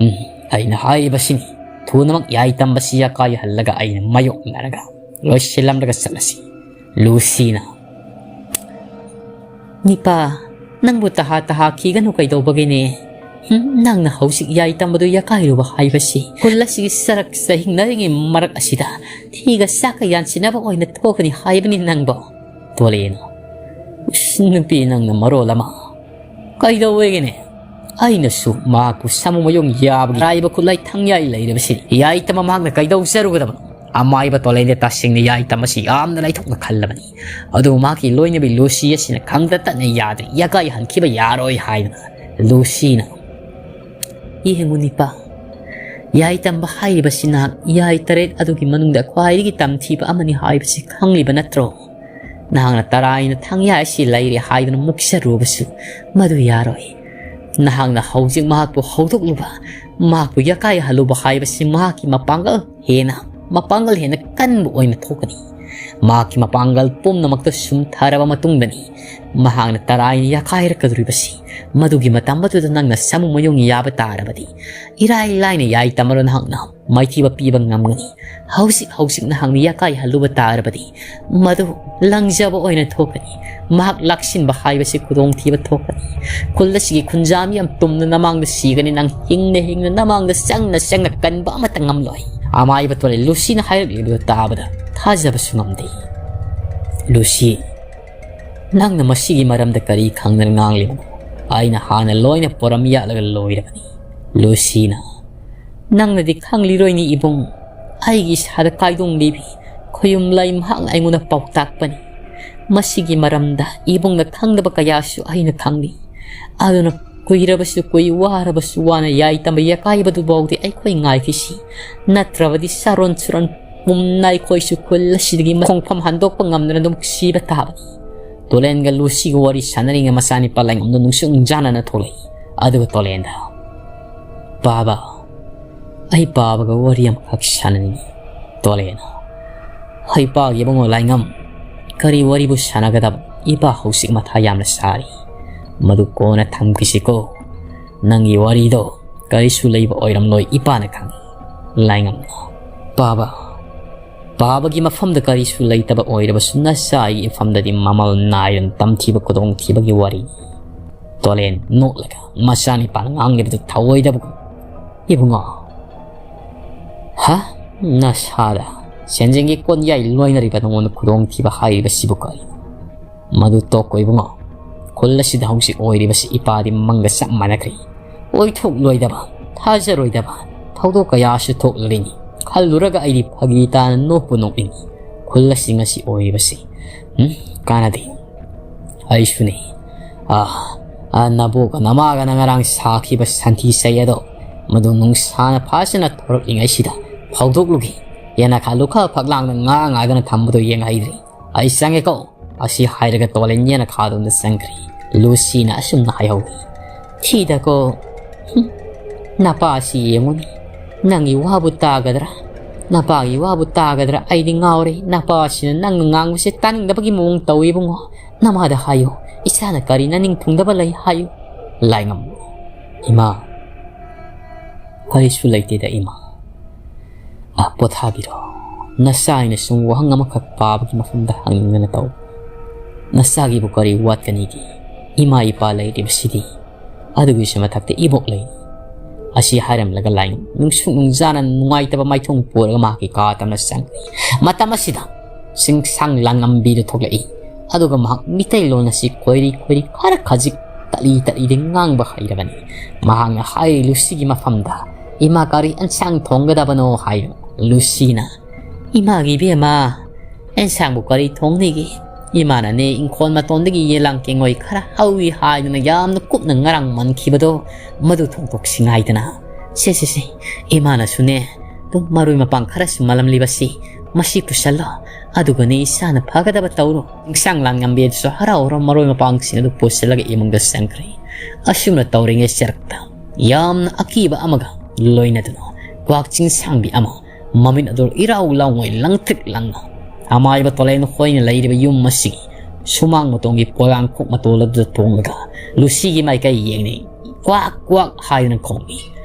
ꯎꯝ, ꯑꯩꯅ ꯍꯥꯏꯔꯤꯕꯁꯤꯅꯤ꯫ ꯊꯨꯅꯃꯛ ꯌꯥꯏ ꯇꯝꯕꯁꯤ ꯌꯥꯀꯥꯏ ꯍꯜꯂꯒ ꯑꯩꯅ ꯃꯥꯌꯣꯛꯅꯔꯒ ꯂꯣꯏꯁꯤꯜꯂꯝꯂꯒ ꯆꯠꯂꯁꯤ꯫ ꯂꯨꯁꯤꯅ, "ꯅꯤꯄꯥ, ꯅꯪꯕꯨ ꯇꯍꯥ ꯇꯍꯥ ꯈꯤꯒꯅꯨ ꯀꯩꯗꯧꯕꯒꯤꯅꯦ? ꯍꯨꯝ, ꯅꯪꯅ ꯍꯧꯖꯤꯛ ꯌꯥꯏ ꯇꯝꯕꯗꯨ ꯌꯥꯀꯥꯏꯔꯨꯕ ꯍꯥꯏꯕꯁꯤ ꯈꯨꯜ ꯑꯁꯤꯒꯤ ꯆꯔꯛ ꯆꯍꯤꯡꯅꯔꯤꯉꯩ ꯃꯔꯛ ꯑꯁꯤꯗ ꯊꯤꯒ ꯆꯥꯛꯀ ꯌꯥꯟꯁꯤꯟꯅꯕ ꯑꯣꯏꯅ ꯊꯣꯛꯀꯅꯤ ꯍꯥꯏꯕꯅꯤ ꯅꯪꯕꯣ?" ꯇꯣꯂꯦꯅ, "ꯏꯁ, ꯅꯨꯄꯤ ꯅꯪꯅ ꯃꯔꯣꯜ ꯑꯃ꯫ ꯀꯩꯗꯧꯋꯦꯒꯦꯅꯦ? ꯑꯩꯅꯁꯨ ꯃꯍꯥꯛꯄꯨ ꯁꯥꯃꯨ ꯃꯌꯣꯡ ꯌꯥꯕꯒꯤ ꯑꯔꯥꯏꯕ ꯈꯨꯠꯂꯥꯏ ꯊꯪꯌꯥꯏ ꯂꯩꯔꯕꯁꯤ ꯌꯥꯏ ꯇꯝꯕ ꯃꯍꯥꯛꯅ ꯀꯩꯗꯧꯖꯔꯨꯒꯗꯕꯅꯣ? ꯑꯃꯥꯏꯕ ꯇꯣꯂꯦꯟꯗ ꯇꯁꯦꯡꯅ ꯌꯥꯏꯇꯝ ꯑꯁꯤ ꯌꯥꯝꯅ ꯂꯥꯏꯊꯣꯛꯅ ꯈꯜꯂꯕꯅꯤ꯫ ꯑꯗꯨꯕꯨ ꯃꯍꯥꯛꯀꯤ ꯂꯣꯏꯅꯕꯤ ꯂꯨꯁꯤ ꯑꯁꯤꯅ ꯈꯪꯗ ꯇꯠꯅ ꯌꯥꯗ꯭ꯔꯦ, ꯌꯥꯀꯥꯏ ꯍꯟꯈꯤꯕ ꯌꯥꯔꯣꯏ ꯍꯥꯏꯗꯨꯅ꯫ ꯂꯨꯁꯤꯅ, "ꯌꯦꯡꯉꯨ ꯅꯤꯄꯥ, ꯌꯥꯏ ꯇꯝꯕ ꯍꯥꯏꯔꯤꯕꯁꯤ ꯅꯍꯥꯛ ꯌꯥꯏ ꯇꯔꯦꯠ ꯑꯗꯨꯒꯤ ꯃꯅꯨꯡꯗ ꯈ꯭ꯋꯥꯏꯗꯒꯤ ꯇꯝꯊꯤꯕ ꯑꯃꯅꯤ ꯍꯥꯏꯕꯁꯤ ꯈꯪꯂꯤꯕ ꯅꯠꯇ꯭ꯔꯣ? ꯅꯍꯥꯛꯅ ꯇꯔꯥꯏꯅ ꯊꯥꯡꯌꯥ ꯑꯁꯤ ꯂꯩꯔꯦ ꯍꯥꯏꯗꯨꯅ ꯃꯨꯛꯆꯔꯨꯕꯁꯨ ꯃꯗꯨ ꯌꯥꯔꯣꯏ꯫ ꯅꯍꯥꯛꯅ ꯍꯧꯖꯤꯛ ꯃꯍꯥꯛꯄꯨ ꯍꯧꯗꯣꯛꯂꯨꯕ, ꯃꯍꯥꯛꯄꯨ ꯌꯥꯀꯥꯏ ꯍꯜꯂꯨꯕ ꯍꯥꯏꯕꯁꯤ ꯃꯍꯥꯛꯀꯤ ꯃꯄꯥꯡꯒꯜ ꯍꯦꯟꯅ, ꯃꯄꯥꯡꯒꯜ ꯍꯦꯟꯅ ꯀꯟꯕ ꯑꯣꯏꯅ ꯊꯣꯛꯀꯅꯤ꯫ ꯃꯍꯥꯛꯀꯤ ꯃꯄꯥꯡꯒꯜ ꯄꯨꯝꯅꯃꯛꯇ ꯁꯨꯝꯊꯔꯕ ꯃꯇꯨꯡꯗꯅꯤ ꯃꯍꯥꯛꯅ ꯇꯔꯥꯏꯅ ꯌꯥꯀꯥꯏꯔꯛꯀꯗꯧꯔꯤꯕꯁꯤ꯫ ꯃꯗꯨꯒꯤ ꯃꯇꯝ ꯑꯗꯨꯗ ꯅꯪꯅ ꯁꯥꯃꯨ ꯃꯌꯨꯡ ꯌꯥꯕ ꯇꯥꯔꯕꯗꯤ, ꯏꯔꯥꯏ ꯂꯥꯏꯅ ꯌꯥꯏ ꯇꯝꯃꯔꯣ ꯅꯍꯥꯛꯅ ꯃꯥꯏꯊꯤꯕ ꯄꯤꯕ ꯉꯝꯒꯅꯤ꯫ ꯍꯧꯖꯤꯛ ꯍꯧꯖꯤꯛ ꯅꯍꯥꯛꯅ ꯌꯥꯀꯥꯏ ꯍꯜꯂꯨꯕ ꯇꯥꯔꯕꯗꯤ, ꯃꯗꯨ ꯂꯪꯖꯕ ꯑꯣꯏꯅ ꯊꯣꯛꯀꯅꯤ꯫ ꯃꯍꯥꯛ ꯂꯥꯛꯁꯤꯟꯕ ꯍꯥꯏꯕꯁꯤ ꯈꯨꯗꯣꯡꯊꯤꯕ ꯊꯣꯛꯀꯅꯤ꯫ ꯈꯨꯜ ꯑꯁꯤꯒꯤ ꯈꯨꯟꯖꯥ ꯃꯤꯌꯥꯝ ꯇꯨꯝꯅ ꯅꯃꯥꯡꯗ ꯁꯤꯒꯅꯤ꯫ ꯅꯪ ꯍꯤꯡꯅ ꯍꯤꯡꯅ ꯅꯃꯥꯡꯗ ꯆꯪꯅ ꯆꯪꯅ ꯀꯟꯕ ꯑꯃꯠꯇ ꯉꯝꯂꯣꯏ꯫ ꯑꯃꯥꯏꯕ ꯇꯣꯂꯦ ꯂꯨꯁꯤꯅ ꯍꯥꯏꯔꯛꯂꯤꯕꯗꯨ ꯇꯥꯕꯗ ꯊꯥꯖꯕꯁꯨ ꯉꯝꯗꯦ꯫ "ꯂꯨꯁꯤ, ꯅꯪꯅ ꯃꯁꯤꯒꯤ ꯃꯔꯝꯗ ꯀꯔꯤ ꯈꯪꯗꯅ ꯉꯥꯡꯂꯤꯕꯅꯣ? ꯑꯩꯅ ꯍꯥꯟꯅ ꯂꯣꯏꯅ ꯄꯣꯔꯝ ꯌꯥꯠꯂꯒ ꯂꯣꯏꯔꯕꯅꯤ꯫" ꯂꯨꯁꯤꯅ, "ꯅꯪꯅꯗꯤ ꯈꯪꯂꯤꯔꯣꯏꯅꯤ ꯏꯕꯨꯡ, ꯑꯩꯒꯤ ꯏꯁꯥꯗ ꯀꯥꯏꯗꯣꯡꯂꯤꯕꯤ ꯈꯣꯌꯨꯝ ꯂꯩ ꯃꯍꯥꯛꯅ ꯑꯩꯉꯣꯟꯗ ꯄꯥꯎꯇꯥꯛꯄꯅꯤ꯫ ꯃꯁꯤꯒꯤ ꯃꯔꯝꯗ ꯏꯕꯨꯡꯅ ꯈꯪꯗꯕ ꯀꯌꯥꯁꯨ ꯑꯩꯅ ꯈꯪꯂꯤ꯫ ꯑꯗꯨꯅ ꯀꯨꯏꯔꯕꯁꯨ ꯀꯨꯏ, ꯋꯥꯔꯕꯁꯨ ꯋꯥꯅ ꯌꯥꯏ ꯇꯝꯕ ꯌꯥꯀꯥꯏꯕꯗꯨꯐꯥꯎꯗꯤ ꯑꯩꯈꯣꯏ ꯉꯥꯏꯈꯤꯁꯤ꯫ ꯅꯠꯇ꯭ꯔꯕꯗꯤ ꯆꯥꯔꯣꯟ ꯁꯨꯔꯣꯟ ꯄꯨꯝꯅ ꯑꯩꯈꯣꯏꯁꯨ ꯈꯨꯜ ꯑꯁꯤꯗꯒꯤ ꯈꯣꯡꯐꯝ ꯍꯟꯗꯣꯛꯄ ꯉꯝꯗꯅ ꯑꯗꯨꯝ ꯁꯤꯕ ꯇꯥꯕꯅꯤ꯫" ꯇꯣꯂꯦꯟꯒ ꯂꯨꯁꯤꯒ ꯋꯥꯔꯤ ꯁꯥꯟꯅꯔꯤꯉꯩ ꯃꯆꯥꯅꯤꯄꯥ ꯂꯥꯏꯉꯝꯗꯣ ꯅꯨꯡꯁꯨꯛ ꯅꯨꯡꯖꯥꯅꯅ ꯊꯣꯛꯂꯛꯏ꯫ ꯑꯗꯨꯒ ꯇꯣꯂꯦꯟꯗ, "ꯄꯥꯕ, ꯑꯩ ꯄꯥꯕꯒ ꯋꯥꯔꯤ ꯑꯃꯈꯛ ꯁꯥꯟꯅꯅꯤꯡꯉꯤ꯫" ꯇꯣꯂꯦꯟꯅ, "ꯍꯩ ꯄꯥꯒꯤ ꯏꯕꯨꯡꯉꯣ ꯂꯥꯏꯉꯝ, ꯀꯔꯤ ꯋꯥꯔꯤꯕꯨ ꯁꯥꯟꯅꯒꯗꯕ? ꯏꯄꯥ ꯍꯧꯖꯤꯛ ꯃꯊꯥ ꯌꯥꯝꯅ ꯁꯥꯔꯤ꯫ ꯃꯗꯨ ꯀꯣꯟꯅ ꯊꯝꯈꯤꯁꯤꯀꯣ꯫ ꯅꯪꯒꯤ ꯋꯥꯔꯤꯗꯣ ꯀꯔꯤꯁꯨ ꯂꯩꯕ ꯑꯣꯏꯔꯝꯂꯣꯏ, ꯏꯄꯥꯅ ꯈꯪꯏ꯫" ꯂꯥꯏꯉꯝꯅ, "ꯄꯥꯕ, ꯄꯥꯕꯒꯤ ꯃꯐꯝꯗ ꯀꯔꯤꯁꯨ ꯂꯩꯇꯕ ꯑꯣꯏꯔꯕꯁꯨ ꯅꯆꯥ ꯑꯩꯒꯤ ꯃꯐꯝꯗꯗꯤ ꯃꯃꯜ ꯅꯥꯏꯗꯅ ꯇꯝꯊꯤꯕ ꯈꯨꯗꯣꯡꯊꯤꯕꯒꯤ ꯋꯥꯔꯤ꯫" ꯇꯣꯂꯦꯟ ꯅꯣꯛꯂꯒ ꯃꯆꯥꯅꯤꯄꯥꯅ ꯉꯥꯡꯂꯤꯕꯗꯨ ꯊꯧꯑꯣꯏꯗꯕꯒꯨꯝ, "ꯏꯕꯨꯡꯉꯣ, ꯍꯥ? ꯅꯁꯥꯗ ꯁꯦꯟꯖꯦꯡꯒꯤ ꯀꯣꯟꯌꯥꯏ ꯂꯣꯏꯅꯔꯤꯕ ꯅꯉꯣꯟꯗ ꯈꯨꯗꯣꯡꯊꯤꯕ ꯍꯥꯏꯔꯤꯕꯁꯤꯕꯨ ꯀꯔꯤꯅꯣ? ꯃꯗꯨ ꯇꯣꯛꯈꯣ ꯏꯕꯨꯡꯉꯣ꯫ ꯈꯨꯜ ꯑꯁꯤꯗ ꯍꯧꯖꯤꯛ ꯑꯣꯏꯔꯤꯕꯁꯤ ꯏꯄꯥꯗꯤ ꯃꯪꯒ ꯆꯞ ꯃꯥꯟꯅꯈ꯭ꯔꯦ꯫ ꯑꯣꯏꯊꯣꯛꯂꯣꯏꯗꯕ, ꯊꯥꯖꯔꯣꯏꯗꯕ ꯊꯧꯗꯣꯛ ꯀꯌꯥꯁꯨ ꯊꯣꯛꯂꯔꯤꯅꯤ꯫ ꯈꯜꯂꯨꯔꯒ ꯑꯩꯗꯤ ꯐꯥꯒꯤ ꯇꯥꯅ ꯅꯣꯛꯄꯨ ꯅꯣꯛꯅꯤꯡꯏ꯫ ꯈꯨꯜ ꯑꯁꯤ ꯉꯁꯤ ꯑꯣꯏꯔꯤꯕꯁꯤ, ꯎꯝ, ꯀꯥꯟꯅꯗꯦ꯫ ꯑꯩꯁꯨꯅꯤ꯫ ꯑꯥ, ꯑꯥ, ꯅꯕꯣꯛꯀ ꯅꯃꯥꯒꯅ ꯉꯔꯥꯡ ꯁꯥꯈꯤꯕ ꯁꯟꯊꯤ ꯆꯩ ꯑꯗꯣ ꯃꯗꯨ ꯅꯨꯡꯁꯥꯅ ꯐꯥꯖꯅ ꯊꯣꯔꯛꯂꯤꯉꯩꯁꯤꯗ ꯐꯧꯗꯣꯛꯂꯨꯒꯦ꯫ ꯌꯦꯅꯈꯥ ꯂꯨꯈꯥ ꯐꯛꯂꯥꯡꯗ ꯉꯥ ꯉꯥꯏꯗꯨꯅ ꯊꯝꯕꯗꯨ ꯌꯦꯡꯍꯩꯗ꯭ꯔꯤ꯫ ꯑꯩ ꯆꯪꯉꯦꯀꯣ꯫ ꯑꯁꯤ ꯍꯥꯏꯔꯒ ꯇꯣꯂꯦꯟ ꯌꯦꯅꯈꯥꯗꯣꯝꯗ ꯆꯪꯈ꯭ꯔꯤ꯫ ꯂꯨꯁꯤꯅ ꯑꯁꯨꯝꯅ ꯍꯥꯏꯍꯧꯏ꯫ ꯊꯤꯗꯀꯣ꯫ ꯍꯨꯝ꯫ ꯅꯄꯥ ꯑꯁꯤ ꯌꯦꯡꯉꯨꯅꯦ꯫ ꯅꯪꯒꯤ ꯋꯥꯕꯨ ꯇꯥꯒꯗ꯭ꯔꯥ? ꯅꯄꯥꯒꯤ ꯋꯥꯕꯨ ꯇꯥꯒꯗ꯭ꯔꯥ? ꯑꯩꯗꯤ ꯉꯥꯎꯔꯦ꯫ ꯅꯄꯥ ꯑꯁꯤꯅ ꯅꯪꯅ ꯉꯥꯡꯕꯁꯦ ꯇꯥꯅꯤꯡꯗꯕꯒꯤ ꯃꯑꯣꯡ ꯇꯧꯏ ꯏꯕꯨꯡꯉꯣ꯫ ꯅꯃꯥꯗ ꯍꯥꯏꯌꯨ꯫ ꯏꯆꯥꯅ ꯀꯔꯤ ꯅꯅꯤꯡ ꯊꯨꯡꯗꯕ ꯂꯩ ꯍꯥꯏꯌꯨ꯫ ꯂꯥꯏꯉꯝ꯫ ꯏꯃꯥ꯫ ꯀꯔꯤꯁꯨ ꯂꯩꯇꯦꯗ ꯏꯃꯥ꯫ ꯑ, ꯄꯣꯊꯥꯕꯤꯔꯣ꯫ ꯅꯆꯥ ꯑꯩꯅ ꯁꯨꯝ ꯋꯥꯍꯪ ꯑꯃꯈꯛ ꯄꯥꯕꯒꯤ ꯃꯐꯝꯗ ꯍꯪꯅꯤꯡꯗꯅ ꯇꯧ꯫ ꯅꯆꯥꯒꯤꯕꯨ ꯀꯔꯤ ꯋꯥꯠꯀꯅꯤꯒꯦ? ꯏꯃꯥ ꯏꯄꯥ ꯂꯩꯔꯤꯕꯁꯤꯗꯤ꯫ ꯑꯗꯨꯒꯤꯁꯨ ꯃꯊꯛꯇ ꯏꯕꯣꯛ ꯂꯩ꯫ ꯑꯁꯤ ꯍꯥꯏꯔꯝꯂꯒ ꯂꯥꯏ ꯅꯨꯡꯁꯨꯛ ꯅꯨꯡꯖꯥꯅ ꯅꯨꯡꯉꯥꯏꯇꯕ ꯃꯥꯏꯊꯣꯡ ꯄꯨꯔꯒ ꯃꯍꯥꯛꯀꯤ ꯀꯥ ꯇꯝꯅ ꯆꯪꯂꯛꯏ꯫ ꯃꯇꯝ ꯑꯁꯤꯗ ꯆꯤꯡꯁꯥꯡ ꯂꯥꯡꯉꯝꯕꯤꯗꯨ ꯊꯣꯛꯂꯛꯏ꯫ ꯑꯗꯨꯒ ꯃꯍꯥꯛ ꯃꯤꯇꯩꯂꯣꯟ ꯑꯁꯤ ꯈꯣꯏꯔꯤ ꯈꯣꯏꯔꯤ ꯈꯔ ꯈꯖꯤꯛ ꯇꯠꯂꯤ ꯇꯠꯂꯤꯗꯤ ꯉꯥꯡꯕ ꯍꯩꯔꯕꯅꯤ꯫ ꯃꯍꯥꯛꯅ ꯍꯥꯏꯔꯤ ꯂꯨꯁꯤꯒꯤ ꯃꯐꯝꯗ, "ꯏꯃꯥ ꯀꯔꯤ ꯑꯦꯟꯁꯥꯡ ꯊꯣꯡꯒꯗꯕꯅꯣ?" ꯍꯥꯏ꯫ ꯂꯨꯁꯤꯅ, "ꯏꯃꯥꯒꯤ ꯏꯕꯦꯝꯃ, ꯑꯦꯟꯁꯥꯡꯕꯨ ꯀꯔꯤ ꯊꯣꯡꯅꯤꯒꯦ? ꯏꯃꯥꯅꯅꯦ ꯏꯪꯈꯣꯜ ꯃꯇꯣꯟꯗꯒꯤ ꯌꯦꯂꯥꯡ ꯀꯦꯡꯉꯣꯏ ꯈꯔ ꯍꯧꯏ ꯍꯥꯏꯗꯨꯅ ꯌꯥꯝꯅ ꯀꯨꯞꯅ ꯉꯔꯥꯡ ꯃꯟꯈꯤꯕꯗꯣ ꯃꯗꯨ ꯊꯣꯡꯗꯣꯛꯁꯤ ꯉꯥꯏꯗꯅ꯫ ꯁꯦ, ꯁꯦ, ꯁꯦ, ꯏꯃꯥꯅꯁꯨꯅꯦ ꯑꯗꯨꯝ ꯃꯔꯣꯏ ꯃꯄꯥꯡ ꯈꯔꯁꯨ ꯃꯜꯂꯝꯂꯤꯕꯁꯤ ꯃꯁꯤ ꯄꯨꯁꯜꯂꯣ꯫ ꯑꯗꯨꯒꯅꯦ ꯏꯁꯥꯅ ꯐꯒꯗꯕ ꯇꯧꯔꯣ꯫" ꯏꯟꯁꯥꯡ ꯂꯥꯡꯉꯝꯕꯤ ꯑꯗꯨꯁꯨ ꯍꯔꯥꯎ ꯍꯔꯥꯎ ꯃꯔꯣꯏ ꯃꯄꯥꯡꯁꯤꯡ ꯑꯗꯨ ꯄꯨꯁꯤꯜꯂꯒ ꯏꯃꯨꯡꯗ ꯆꯪꯈ꯭ꯔꯦ꯫ ꯑꯁꯨꯝꯅ ꯇꯧꯔꯤꯉꯩ ꯆꯔꯛꯇ ꯌꯥꯝꯅ ꯑꯀꯤꯕ ꯑꯃꯒ ꯂꯣꯏꯅꯗꯨꯅ ꯀ꯭ꯋꯥꯛ ꯆꯤꯡꯁꯥꯡꯕꯤ ꯑꯃ ꯃꯃꯤꯠ ꯑꯗꯨ ꯏꯔꯥꯎ ꯂꯥꯎꯉꯩ ꯂꯪꯇ꯭ꯔꯤꯛ ꯂꯪꯅ ꯑꯃꯥꯏꯕ ꯇꯣꯂꯦꯟ ꯍꯣꯏꯅ ꯂꯩꯔꯤꯕ ꯌꯨꯝ ꯑꯁꯤꯒꯤ ꯁꯨꯃꯥꯡ ꯃꯇꯣꯟꯒꯤ ꯄꯣꯂꯥꯡꯈꯣꯛ ꯃꯇꯣꯜ ꯑꯗꯨꯗ ꯇꯣꯡꯂꯒ ꯂꯨꯁꯤꯒꯤ ꯃꯥꯏꯀꯩ ꯌꯦꯡꯂꯤ꯫ ꯀ꯭ꯋꯥꯛ ꯀ꯭ꯋꯥꯛ ꯍꯥꯏꯗꯨꯅ ꯈꯣꯡꯏ꯫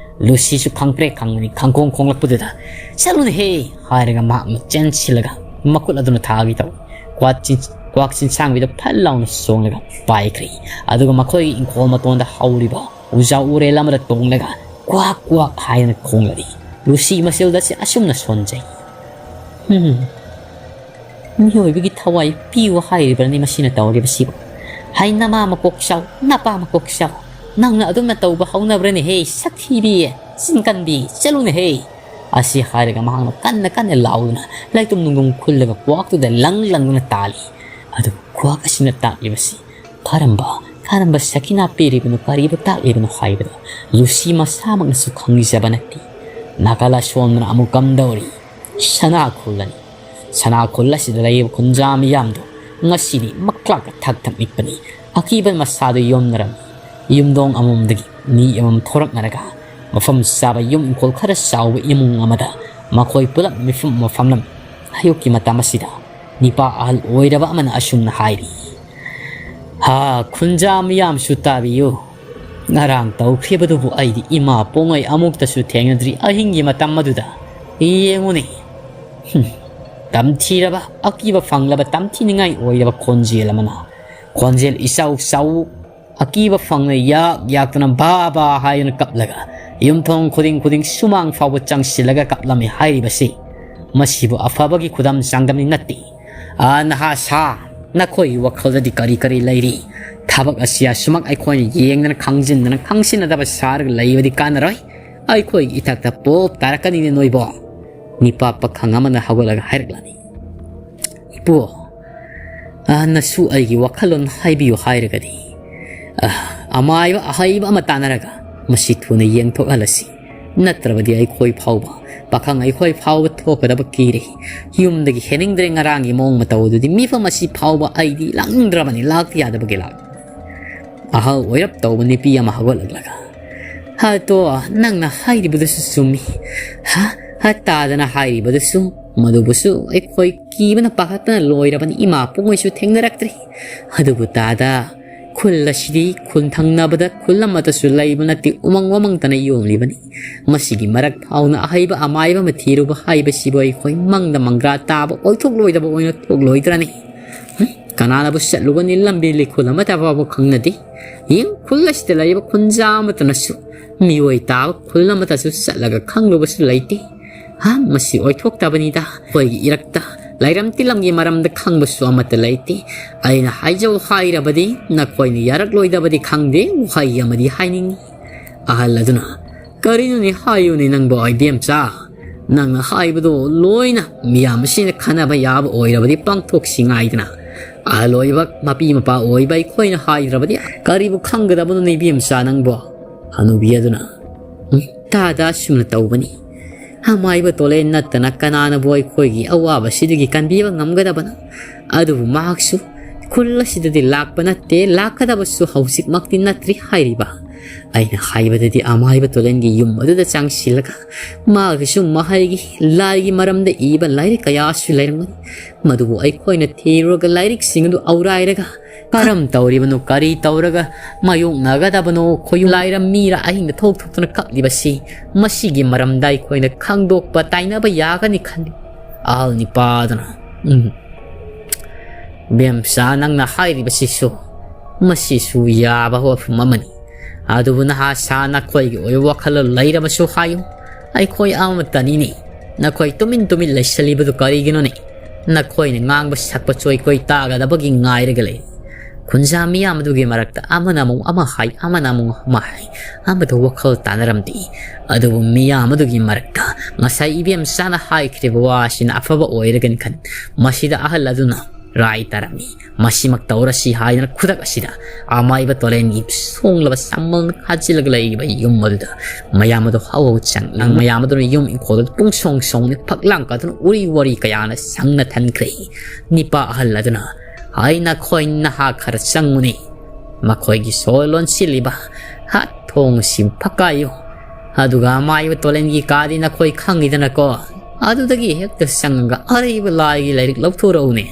ꯂꯨꯁꯤꯁꯨ ꯈꯪꯄ꯭ꯔꯦꯛ ꯈꯪꯕꯅꯤ꯫ ꯈꯪꯈꯣꯡ ꯈꯣꯡꯂꯛꯄꯗꯨꯗ, "ꯆꯠꯂꯨꯅꯦꯍꯦ!" ꯍꯥꯏꯔꯒ ꯃꯍꯥꯛꯅ ꯆꯦꯟꯁꯤꯜꯂꯒ ꯃꯈꯨꯠ ꯑꯗꯨꯅ ꯊꯥꯒꯦ ꯇꯧꯏ꯫ ꯀ꯭ꯋꯥꯛ ꯆꯤꯟ-, ꯀ꯭ꯋꯥꯛ ꯆꯤꯟꯁꯥꯡꯕꯤꯗ ꯐꯠ ꯂꯥꯎꯅ ꯆꯣꯡꯂꯒ ꯄꯥꯏꯈ꯭ꯔꯦ꯫ ꯑꯗꯨꯒ ꯃꯈꯣꯏꯒꯤ ꯏꯪꯈꯣꯜ ꯃꯇꯣꯟꯗ ꯍꯧꯔꯤꯕ ꯎꯖꯥ ꯎꯔꯦꯜ ꯑꯃꯗ ꯇꯣꯡꯂꯒ ꯀ꯭ꯋꯥꯛ ꯀ꯭ꯋꯥꯛ ꯍꯥꯏꯗꯨꯅ ꯈꯣꯡꯂꯛꯏ꯫ ꯂꯨꯁꯤ ꯃꯆꯦꯜꯗ ꯑꯁꯤ ꯑꯁꯨꯝꯅ ꯁꯣꯟꯖꯩ꯫ ꯍꯨꯝ꯫ ꯃꯤꯑꯣꯏꯕꯒꯤ ꯊꯋꯥꯏ ꯄꯤꯌꯨ ꯍꯥꯏꯔꯤꯕ꯭ꯔꯅꯤ ꯃꯁꯤꯅ ꯇꯧꯔꯤꯕꯁꯤꯕꯨ? ꯍꯥꯏ ꯅꯃꯥ ꯃꯀꯣꯛ ꯆꯥꯎ, ꯅꯄꯥ ꯃꯀꯣꯛ ꯆꯥꯎ꯫ ꯅꯪꯅ ꯑꯗꯨꯝꯅ ꯇꯧꯕ ꯍꯧꯅꯕ꯭ꯔꯅꯦꯍꯦ, ꯁꯛꯊꯤꯕꯤ, ꯆꯤꯟꯀꯟꯕꯤ, ꯆꯠꯂꯨꯅꯦꯍꯦ꯫ ꯑꯁꯤ ꯍꯥꯏꯔꯒ ꯃꯍꯥꯛꯅ ꯀꯟꯅ ꯀꯟꯅ ꯂꯥꯎꯗꯨꯅ ꯂꯩꯇꯨꯝ ꯅꯨꯡꯗꯨꯝ ꯈꯨꯜꯂꯒ ꯀ꯭ꯋꯥꯛꯇꯨꯗ ꯂꯪ ꯂꯪꯗꯨꯅ ꯇꯥꯜꯂꯤ꯫ ꯑꯗꯨꯕꯨ ꯀ꯭ꯋꯥꯛ ꯑꯁꯤꯅ ꯇꯥꯛꯂꯤꯕꯁꯤ ꯀꯔꯝꯕ, ꯀꯔꯝꯕ ꯁꯈꯤꯅꯥ ꯄꯤꯔꯤꯕꯅꯣ, ꯀꯔꯤꯕꯨ ꯇꯥꯛꯂꯤꯕꯅꯣ ꯍꯥꯏꯕꯗꯣ ꯂꯨꯁꯤ ꯃꯁꯥꯃꯛꯅꯁꯨ ꯈꯪꯖꯕ ꯅꯠꯇꯦ꯫ ꯅꯥꯀꯜ ꯑꯁꯣꯝꯗꯅ ꯑꯃꯨꯛ ꯀꯝꯗꯧꯔꯤ? ꯁꯅꯥ ꯈꯨꯜ ꯑꯅꯤ꯫ ꯁꯅꯥ ꯈꯨꯜ ꯑꯁꯤꯗ ꯂꯩꯔꯤꯕ ꯈꯨꯟꯖꯥ ꯃꯤꯌꯥꯝꯗꯣ ꯉꯁꯤꯗꯤ ꯃꯀ꯭ꯂꯥꯛꯀ ꯊꯛ ꯊꯛ ꯅꯤꯛꯄꯅꯤ꯫ ꯑꯀꯤꯕ ꯃꯁꯥꯗꯣ ꯌꯣꯝꯅꯔꯝꯃꯤ꯫ ꯌꯨꯝꯗꯣꯡ ꯑꯃꯃꯝꯗꯒꯤ ꯃꯤ ꯑꯃꯃꯝ ꯊꯣꯔꯛꯅꯔꯒ ꯃꯐꯝ ꯆꯥꯕ ꯌꯨꯝ ꯏꯪꯈꯣꯜ ꯈꯔ ꯆꯥꯎꯕ ꯏꯃꯨꯡ ꯑꯃꯗ ꯃꯈꯣꯏ ꯄꯨꯂꯞ ꯃꯤꯐꯝ ꯑꯃ ꯐꯝꯂꯝꯃꯤ꯫ ꯑꯌꯨꯛꯀꯤ ꯃꯇꯝ ꯑꯁꯤꯗ ꯅꯤꯄꯥ ꯑꯍꯜ ꯑꯣꯏꯔꯕ ꯑꯃꯅ ꯑꯁꯨꯝꯅ ꯍꯥꯏꯔꯤ, "ꯍꯥ, ꯈꯨꯟꯖꯥ ꯃꯤꯌꯥꯝꯁꯨ ꯇꯥꯕꯤꯌꯨ꯫ ꯉꯔꯥꯡ ꯇꯧꯈ꯭ꯔꯤꯕꯗꯨꯕꯨ ꯑꯩꯗꯤ ꯏꯃꯥ ꯄꯣꯡꯉꯩ ꯑꯃꯨꯛꯇꯁꯨ ꯊꯦꯡꯅꯗ꯭ꯔꯤ꯫ ꯑꯍꯤꯡꯒꯤ ꯃꯇꯝ ꯑꯗꯨꯗ ꯌꯦꯡꯉꯨꯅꯦ꯫ ꯍꯨꯝ, ꯇꯝꯊꯤꯔꯕ, ꯑꯀꯤꯕ ꯐꯪꯂꯕ, ꯇꯝꯊꯤꯅꯤꯡꯉꯥꯏ ꯑꯣꯏꯔꯕ ꯈꯣꯟꯖꯦꯜ ꯑꯃꯅ, ꯈꯣꯟꯖꯦꯜ ꯏꯆꯥꯎ ꯆꯥꯎ, ꯑꯀꯤꯕ ꯐꯪꯅ ꯌꯥꯛ ꯌꯥꯛꯇꯨꯅ ꯕꯥ ꯕꯥ ꯍꯥꯏꯗꯨꯅ ꯀꯞꯂꯒ ꯌꯨꯝꯊꯣꯡ ꯈꯨꯗꯤꯡ ꯈꯨꯗꯤꯡ ꯁꯨꯃꯥꯡ ꯐꯥꯎꯕ ꯆꯪꯁꯤꯜꯂꯒ ꯀꯞꯂꯝꯃꯤ ꯍꯥꯏꯔꯤꯕꯁꯤ꯫ ꯃꯁꯤꯕꯨ ꯑꯐꯕꯒꯤ ꯈꯨꯗꯝ ꯆꯥꯡꯗꯝꯅꯤ ꯅꯠꯇꯦ꯫ ꯑꯥ, ꯅꯍꯥ ꯁꯥ, ꯅꯈꯣꯏꯒꯤ ꯋꯥꯈꯜꯗꯗꯤ ꯀꯔꯤ ꯀꯔꯤ ꯂꯩꯔꯤ? ꯊꯕꯛ ꯑꯁꯤ ꯑꯁꯨꯃꯛ ꯑꯩꯈꯣꯏꯅ ꯌꯦꯡꯗꯅ, ꯈꯪꯖꯤꯟꯗꯅ, ꯈꯪꯁꯤꯟꯅꯗꯕ ꯁꯥꯔꯒ ꯂꯩꯕꯗꯤ ꯀꯥꯟꯅꯔꯣꯏ꯫ ꯑꯩꯈꯣꯏꯒꯤ ꯏꯊꯛꯇ ꯄꯣꯞ ꯇꯥꯔꯛꯀꯅꯤꯅꯦ ꯅꯣꯏꯕꯣ꯫" ꯅꯤꯄꯥ ꯄꯥꯈꯪ ꯑꯃꯅ ꯍꯧꯒꯠꯂꯒ ꯍꯥꯏꯔꯛꯂꯅꯤ, "ꯏꯄꯨ, ꯑ, ꯅꯁꯨ ꯑꯩꯒꯤ ꯋꯥꯈꯜꯂꯣꯟ ꯍꯥꯏꯕꯤꯌꯨ ꯍꯥꯏꯔꯒꯗꯤ, ꯑ, ꯑꯃꯥꯏꯕ ꯑꯍꯩꯕ ꯑꯃ ꯇꯥꯟꯅꯔꯒ ꯃꯁꯤ ꯊꯨꯅ ꯌꯦꯡꯊꯣꯛꯍꯜꯂꯁꯤ꯫ ꯅꯠꯇ꯭ꯔꯕꯗꯤ ꯑꯩꯈꯣꯏ ꯐꯥꯎꯕ, ꯄꯥꯈꯪ ꯑꯩꯈꯣꯏ ꯐꯥꯎꯕ ꯊꯣꯛꯀꯗꯕ ꯀꯤꯔꯦ꯫ ꯌꯨꯝꯗꯒꯤ ꯍꯦꯟꯅꯤꯡꯗ꯭ꯔꯦ ꯉꯔꯥꯡꯒꯤ ꯃꯑꯣꯡ ꯃꯇꯧ ꯑꯗꯨꯗꯤ꯫ ꯃꯤꯐꯝ ꯑꯁꯤ ꯐꯥꯎꯕ ꯑꯩꯗꯤ ꯂꯥꯛꯅꯤꯡꯗ꯭ꯔꯕꯅꯤ, ꯂꯥꯛꯇ ꯌꯥꯗꯕꯒꯤ ꯂꯥꯛ꯫" ꯑꯍꯜ ꯑꯣꯏꯔꯞ ꯇꯧꯕ ꯅꯨꯄꯤ ꯑꯃ ꯍꯧꯒꯠꯂꯛꯂꯒ, "ꯍꯥ, ꯇꯣ, ꯅꯪꯅ ꯍꯥꯏꯔꯤꯕꯗꯨꯁꯨ ꯆꯨꯝꯃꯤ꯫ ꯍꯥ, ꯍꯥ, ꯇꯥꯗꯅ ꯍꯥꯏꯔꯤꯕꯗꯨꯁꯨ, ꯃꯗꯨꯕꯨꯁꯨ ꯑꯩꯈꯣꯏ ꯀꯤꯕꯅ ꯄꯥꯈꯠꯄꯅ ꯂꯣꯏꯔꯕꯅꯤ, ꯏꯃꯥ ꯄꯨꯡꯉꯣꯏꯁꯨ ꯊꯦꯡꯅꯔꯛꯇ꯭ꯔꯤ꯫ ꯑꯗꯨꯕꯨ ꯇꯥꯗ, ꯈꯨꯜ ꯑꯁꯤꯗꯤ ꯈꯨꯜ ꯊꯪꯅꯕꯗ ꯈꯨꯜ ꯑꯃꯠꯇꯁꯨ ꯂꯩꯕ ꯅꯠꯇꯦ, ꯎꯃꯪ ꯋꯥꯃꯪꯇꯅ ꯌꯣꯝꯂꯤꯕꯅꯤ꯫ ꯃꯁꯤꯒꯤ ꯃꯔꯛ ꯐꯥꯎꯅ ꯑꯍꯩꯕ ꯑꯃꯥꯏꯕ ꯑꯃ ꯊꯤꯔꯨꯕ ꯍꯥꯏꯕꯁꯤꯕꯨ ꯑꯩꯈꯣꯏ ꯃꯪꯗ ꯃꯪꯒ꯭ꯔꯥ ꯇꯥꯕ ꯑꯣꯏꯊꯣꯛꯂꯣꯏꯗꯕ ꯑꯣꯏꯅ ꯊꯣꯛꯂꯣꯏꯗ꯭ꯔꯅꯤ? ꯍꯨꯝ, ꯀꯅꯥꯅꯕꯨ ꯆꯠꯂꯨꯒꯅꯤ? ꯂꯝꯕꯤ ꯂꯩꯈꯣꯜ ꯑꯃꯠꯇ ꯐꯥꯎꯕ ꯈꯪꯅꯗꯦ꯫ ꯌꯦꯡ, ꯈꯨꯜ ꯑꯁꯤꯗ ꯂꯩꯔꯤꯕ ꯈꯨꯟꯖꯥ ꯑꯃꯠꯇꯅꯁꯨ ꯃꯤꯑꯣꯏ ꯇꯥꯕ ꯈꯨꯜ ꯑꯃꯠꯇꯁꯨ ꯆꯠꯂꯒ ꯈꯪꯂꯨꯕꯁꯨ ꯂꯩꯇꯦ꯫ ꯍꯥ, ꯃꯁꯤ ꯑꯣꯏꯊꯣꯛꯇꯕꯅꯤꯗ꯫ ꯑꯩꯈꯣꯏꯒꯤ ꯏꯔꯛꯇ ꯂꯥꯏꯔꯝ ꯇꯤꯂꯝꯒꯤ ꯃꯔꯝꯗ ꯈꯪꯕꯁꯨ ꯑꯃꯠꯇ ꯂꯩꯇꯦ꯫ ꯑꯩꯅ ꯍꯥꯏꯖꯧ ꯍꯥꯏꯔꯕꯗꯤ ꯅꯈꯣꯏꯅ ꯌꯥꯔꯛꯂꯣꯏꯗꯕꯗꯤ ꯈꯪꯗꯦ, ꯋꯥꯍꯩ ꯑꯃꯗꯤ ꯍꯥꯏꯅꯤꯡꯏ꯫" ꯑꯍꯜ ꯑꯗꯨꯅ, "ꯀꯔꯤꯅꯣꯅꯦ ꯍꯥꯏꯌꯨꯅꯦ ꯅꯪꯕꯣ, ꯏꯕꯦꯝꯆꯥ? ꯅꯪꯅ ꯍꯥꯏꯕꯗꯣ ꯂꯣꯏꯅ ꯃꯤꯌꯥꯝ ꯑꯁꯤꯅ ꯈꯟꯅꯕ ꯌꯥꯕ ꯑꯣꯏꯔꯕꯗꯤ ꯄꯥꯡꯊꯣꯛꯁꯤ ꯉꯥꯏꯗꯅ꯫ ꯑꯍꯜ ꯑꯣꯏꯕ, ꯃꯄꯤ ꯃꯄꯥ ꯑꯣꯏꯕ ꯑꯩꯈꯣꯏꯅ ꯍꯥꯏꯗ꯭ꯔꯕꯗꯤ ꯀꯔꯤꯕꯨ ꯈꯪꯒꯗꯕꯅꯣꯅꯦ ꯏꯕꯦꯝꯆꯥ ꯅꯪꯕꯣ? ꯍꯅꯨꯕꯤ ꯑꯗꯨꯅ, "ꯎꯝ, ꯇꯥꯗ ꯑꯁꯨꯝꯅ ꯇꯧꯕꯅꯤ꯫ ꯑꯃꯥꯏꯕ ꯇꯣꯂꯦꯟ ꯅꯠꯇꯅ ꯀꯅꯥꯅꯕꯨ ꯑꯩꯈꯣꯏꯒꯤ ꯑꯋꯥꯕꯁꯤꯗꯒꯤ ꯀꯟꯕꯤꯕ ꯉꯝꯒꯗꯕꯅꯣ? ꯑꯗꯨꯕꯨ ꯃꯍꯥꯛꯁꯨ ꯈꯨꯜ ꯑꯁꯤꯗꯗꯤ ꯂꯥꯛꯄ ꯅꯠꯇꯦ, ꯂꯥꯛꯀꯗꯕꯁꯨ ꯍꯧꯖꯤꯛꯃꯛꯇꯤ ꯅꯠꯇ꯭ꯔꯤ" ꯍꯥꯏꯔꯤꯕ꯫ ꯑꯩꯅ ꯍꯥꯏꯕꯗꯗꯤ ꯑꯃꯥꯏꯕ ꯇꯣꯂꯦꯟꯒꯤ ꯌꯨꯝ ꯑꯗꯨꯗ ꯆꯪꯁꯤꯜꯂꯒ ꯃꯥꯒꯤꯁꯨ ꯃꯍꯩꯒꯤ, ꯂꯥꯏꯒꯤ ꯃꯔꯝꯗ ꯏꯕ ꯂꯥꯏꯔꯤꯛ ꯀꯌꯥꯁꯨ ꯂꯩꯔꯝꯒꯅꯤ꯫ ꯃꯗꯨꯕꯨ ꯑꯩꯈꯣꯏꯅ ꯊꯤꯔꯨꯔꯒ ꯂꯥꯏꯔꯤꯛꯁꯤꯡ ꯑꯗꯨ ꯑꯧꯔꯥꯏꯔꯒ ꯀꯔꯝ ꯇꯧꯔꯤꯕꯅꯣ, ꯀꯔꯤ ꯇꯧꯔꯒ ꯃꯥꯌꯣꯛꯅꯒꯗꯕꯅꯣ, ꯈꯣꯏꯌꯨꯝ ꯂꯥꯏꯔꯝ ꯃꯤꯔ ꯑꯍꯤꯡꯗ ꯊꯣꯛ ꯊꯣꯛꯇꯨꯅ ꯀꯞꯂꯤꯕꯁꯤ, ꯃꯁꯤꯒꯤ ꯃꯔꯝꯗ ꯑꯩꯈꯣꯏꯅ ꯈꯪꯗꯣꯛꯄ ꯇꯥꯏꯅꯕ ꯌꯥꯒꯅꯤ ꯈꯜꯂꯤ꯫ ꯑꯍꯜ ꯅꯤꯄꯥꯗꯨꯅ, "ꯎꯝ, ꯕꯦꯝꯆꯥ, ꯅꯪꯅ ꯍꯥꯏꯔꯤꯕꯁꯤꯁꯨ, ꯃꯁꯤꯁꯨ ꯌꯥꯕ ꯋꯥꯐꯝ ꯑꯃꯅꯤ꯫ ꯑꯗꯨꯕꯨ ꯅꯍꯥ ꯁꯥ, ꯅꯈꯣꯏꯒꯤ ꯑꯣꯏꯕ ꯋꯥꯈꯜꯂꯣꯟ ꯂꯩꯔꯕꯁꯨ ꯍꯥꯏꯌꯨ꯫ ꯑꯩꯈꯣꯏ ꯑꯃꯠꯇꯅꯤꯅꯦ꯫ ꯅꯈꯣꯏ ꯇꯨꯃꯤꯟ ꯇꯨꯃꯤꯟ ꯂꯩꯁꯜꯂꯤꯕꯗꯨ ꯀꯔꯤꯒꯤꯅꯣꯅꯦ? ꯅꯈꯣꯏꯅ ꯉꯥꯡꯕ ꯁꯛꯄꯁꯨ ꯑꯩꯈꯣꯏ ꯇꯥꯒꯗꯕꯒꯤ ꯉꯥꯏꯔꯒ ꯂꯩ꯫" ꯈꯨꯟꯖꯥ ꯃꯤꯌꯥꯝ ꯑꯗꯨꯒꯤ ꯃꯔꯛꯇ ꯑꯃꯅ ꯑꯃꯨꯛ ꯑꯃ ꯍꯥꯏ, ꯑꯃꯅ ꯑꯃꯨꯛ ꯑꯃ ꯍꯥꯏ꯫ ꯑꯃꯗ ꯋꯥꯈꯜ ꯇꯥꯅꯔꯝꯗꯦ꯫ ꯑꯗꯨꯕꯨ ꯃꯤꯌꯥꯝ ꯑꯗꯨꯒꯤ ꯃꯔꯛꯇ ꯉꯁꯥꯏ ꯏꯕꯦꯝꯆꯥꯅ ꯍꯥꯏꯈ꯭ꯔꯤꯕ ꯋꯥ ꯑꯁꯤꯅ ꯑꯐꯕ ꯑꯣꯏꯔꯒꯅꯤ ꯈꯟ꯫ ꯃꯁꯤꯗ ꯑꯍꯜ ꯑꯗꯨꯅ ꯔꯥꯏ ꯇꯥꯔꯝꯃꯤ꯫ ꯃꯁꯤꯃꯛ ꯇꯧꯔꯁꯤ ꯍꯥꯏꯗꯅ ꯈꯨꯗꯛ ꯑꯁꯤꯗ ꯑꯃꯥꯏꯕ ꯇꯣꯂꯦꯟꯒꯤ ꯁꯣꯡꯂꯕ ꯁꯝꯕꯜꯅ ꯈꯥꯖꯤꯜꯂꯒ ꯂꯩꯔꯤꯕ ꯌꯨꯝ ꯑꯗꯨꯗ ꯃꯌꯥꯝ ꯑꯗꯨ ꯍꯧ ꯍꯧ ꯆꯪꯂꯤ꯫ ꯃꯌꯥꯝ ꯑꯗꯨꯅ ꯌꯨꯝ ꯏꯪꯈꯣꯜꯗ ꯄꯨꯡꯁꯣꯡ ꯁꯣꯡꯅ ꯐꯛꯂꯥꯡ ꯀꯥꯗꯨꯅ ꯎꯔꯤ ꯋꯥꯔꯤ ꯀꯌꯥꯅ ꯁꯪꯅ ꯊꯟꯈ꯭ꯔꯦ꯫ ꯅꯤꯄꯥ ꯑꯍꯜ ꯑꯗꯨꯅ, "ꯍꯥꯏ, ꯅꯈꯣꯏ ꯅꯍꯥ ꯈꯔ ꯆꯪꯉꯨꯅꯦ꯫ ꯃꯈꯣꯏꯒꯤ ꯁꯣꯔ ꯂꯣꯟꯁꯤꯜꯂꯤꯕ ꯍꯥꯠ ꯊꯣꯡ ꯑꯁꯤ ꯐꯛꯀꯥꯏꯌꯨ꯫ ꯑꯗꯨꯒ ꯑꯃꯥꯏꯕ ꯇꯣꯂꯦꯟꯒꯤ ꯀꯥꯗꯤ ꯅꯈꯣꯏ ꯈꯪꯉꯤꯗꯅꯀꯣ꯫ ꯑꯗꯨꯗꯒꯤ ꯍꯦꯛꯇ ꯆꯪꯉꯒ ꯑꯔꯩꯕ ꯂꯥꯏꯒꯤ ꯂꯥꯏꯔꯤꯛ ꯂꯧꯊꯣꯔꯛꯎꯅꯦ꯫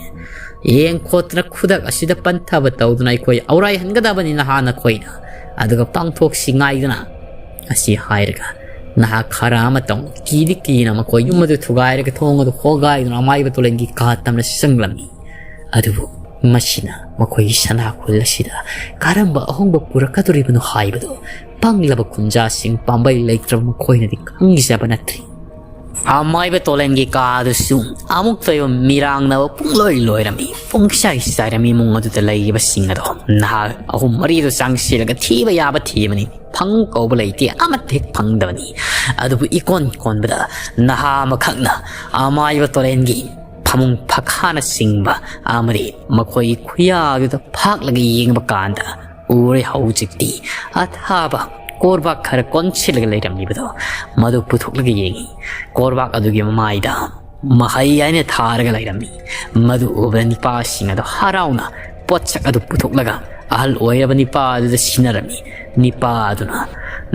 ꯌꯦꯡ ꯈꯣꯠꯇꯅ ꯈꯨꯗꯛ ꯑꯁꯤꯗ ꯄꯟꯊꯕ ꯇꯧꯗꯨꯅ ꯑꯩꯈꯣꯏ ꯑꯧꯔꯥꯏꯍꯟꯒꯗꯕꯅꯤ ꯅꯍꯥ ꯅꯈꯣꯏꯅ꯫ ꯑꯗꯨꯒ ꯄꯥꯡꯊꯣꯛꯁꯤ ꯉꯥꯏꯗꯅ꯫" ꯑꯁꯤ ꯍꯥꯏꯔꯒ ꯅꯍꯥ ꯈꯔ ꯑꯃꯇꯪ ꯀꯤꯗꯤ ꯀꯤꯅ ꯃꯈꯣꯏ ꯌꯨꯝ ꯑꯗꯨ ꯊꯨꯒꯥꯏꯔꯒ ꯊꯣꯡ ꯑꯗꯨ ꯍꯣꯒꯥꯏꯗꯨꯅ ꯑꯃꯥꯏꯕ ꯇꯣꯂꯦꯟꯒꯤ ꯀꯥ ꯇꯝꯅ ꯆꯪꯂꯝꯃꯤ꯫ ꯑꯗꯨꯕꯨ ꯃꯁꯤꯅ ꯃꯈꯣꯏꯒꯤ ꯁꯅꯥ ꯈꯨꯜ ꯑꯁꯤꯗ ꯀꯔꯝꯕ ꯑꯍꯣꯡꯕ ꯄꯨꯔꯛꯀꯗꯧꯔꯤꯕꯅꯣ ꯍꯥꯏꯕꯗꯨ ꯄꯪꯂꯕ ꯈꯨꯟꯖꯥꯁꯤꯡ, ꯄꯥꯝꯕꯩ ꯂꯩꯇ꯭ꯔꯕ ꯃꯈꯣꯏꯅꯗꯤ ꯈꯪꯈꯤꯖꯕ ꯅꯠꯇ꯭ꯔꯤ꯫ ꯑꯃꯥꯏꯕ ꯇꯣꯂꯦꯟꯒꯤ ꯀꯥ ꯑꯗꯨꯁꯨ ꯑꯃꯨꯛꯇ ꯑꯣꯏꯕ ꯃꯤꯔꯥꯡꯅꯕ ꯄꯨꯡꯂꯣꯏ ꯂꯣꯏꯔꯝꯃꯤ, ꯄꯨꯡꯆꯥꯏ ꯆꯥꯏꯔꯝꯃꯤ꯫ ꯏꯃꯨꯡ ꯑꯗꯨꯗ ꯂꯩꯔꯤꯕꯁꯤꯡ ꯑꯗꯣ ꯅꯍꯥ ꯑꯍꯨꯝ ꯃꯔꯤꯗꯨ ꯆꯪꯁꯤꯜꯂꯒ ꯊꯤꯕ ꯌꯥꯕ ꯊꯤꯕꯅꯤ꯫ ꯐꯪ ꯀꯧꯕ ꯂꯩꯇꯦ, ꯑꯃꯠꯇ ꯍꯦꯛ ꯐꯪꯗꯕꯅꯤ꯫ ꯑꯗꯨꯕꯨ ꯏꯀꯣꯟ ꯀꯣꯟꯕꯗ ꯅꯍꯥ ꯑꯃꯈꯛꯅ ꯑꯃꯥꯏꯕ ꯇꯣꯔꯦꯟꯒꯤ ꯐꯃꯨꯡ ꯐꯛꯈꯥꯅꯆꯤꯡꯕ ꯑꯃꯗꯤ ꯃꯈꯣꯏꯒꯤ ꯈꯨꯌꯥꯗꯨꯗ ꯐꯥꯛꯂꯒ ꯌꯦꯡꯕ ꯀꯥꯟꯗ ꯎꯔꯦ ꯍꯧꯖꯤꯛꯇꯤ ꯑꯊꯥꯕ ꯀꯣꯔꯕꯥꯛ ꯈꯔ ꯀꯣꯟꯁꯤꯜꯂꯒ ꯂꯩꯔꯝꯂꯤꯕꯗꯣ꯫ ꯃꯗꯨ ꯄꯨꯊꯣꯛꯂꯒ ꯌꯦꯡꯉꯤ꯫ ꯀꯣꯔꯕꯥꯛ ꯑꯗꯨꯒꯤ ꯃꯃꯥꯏꯗ ꯃꯍꯩ ꯍꯥꯏꯅ ꯊꯥꯔꯒ ꯂꯩꯔꯝꯃꯤ꯫ ꯃꯗꯨ ꯎꯕꯗ ꯅꯤꯄꯥꯁꯤꯡ ꯑꯗꯨ ꯍꯔꯥꯎꯅ ꯄꯣꯠꯁꯛ ꯑꯗꯨ ꯄꯨꯊꯣꯛꯂꯒ ꯑꯍꯜ ꯑꯣꯏꯔꯕ ꯅꯤꯄꯥ ꯑꯗꯨꯗ ꯁꯤꯟꯅꯔꯝꯃꯤ꯫ ꯅꯤꯄꯥ ꯑꯗꯨꯅ,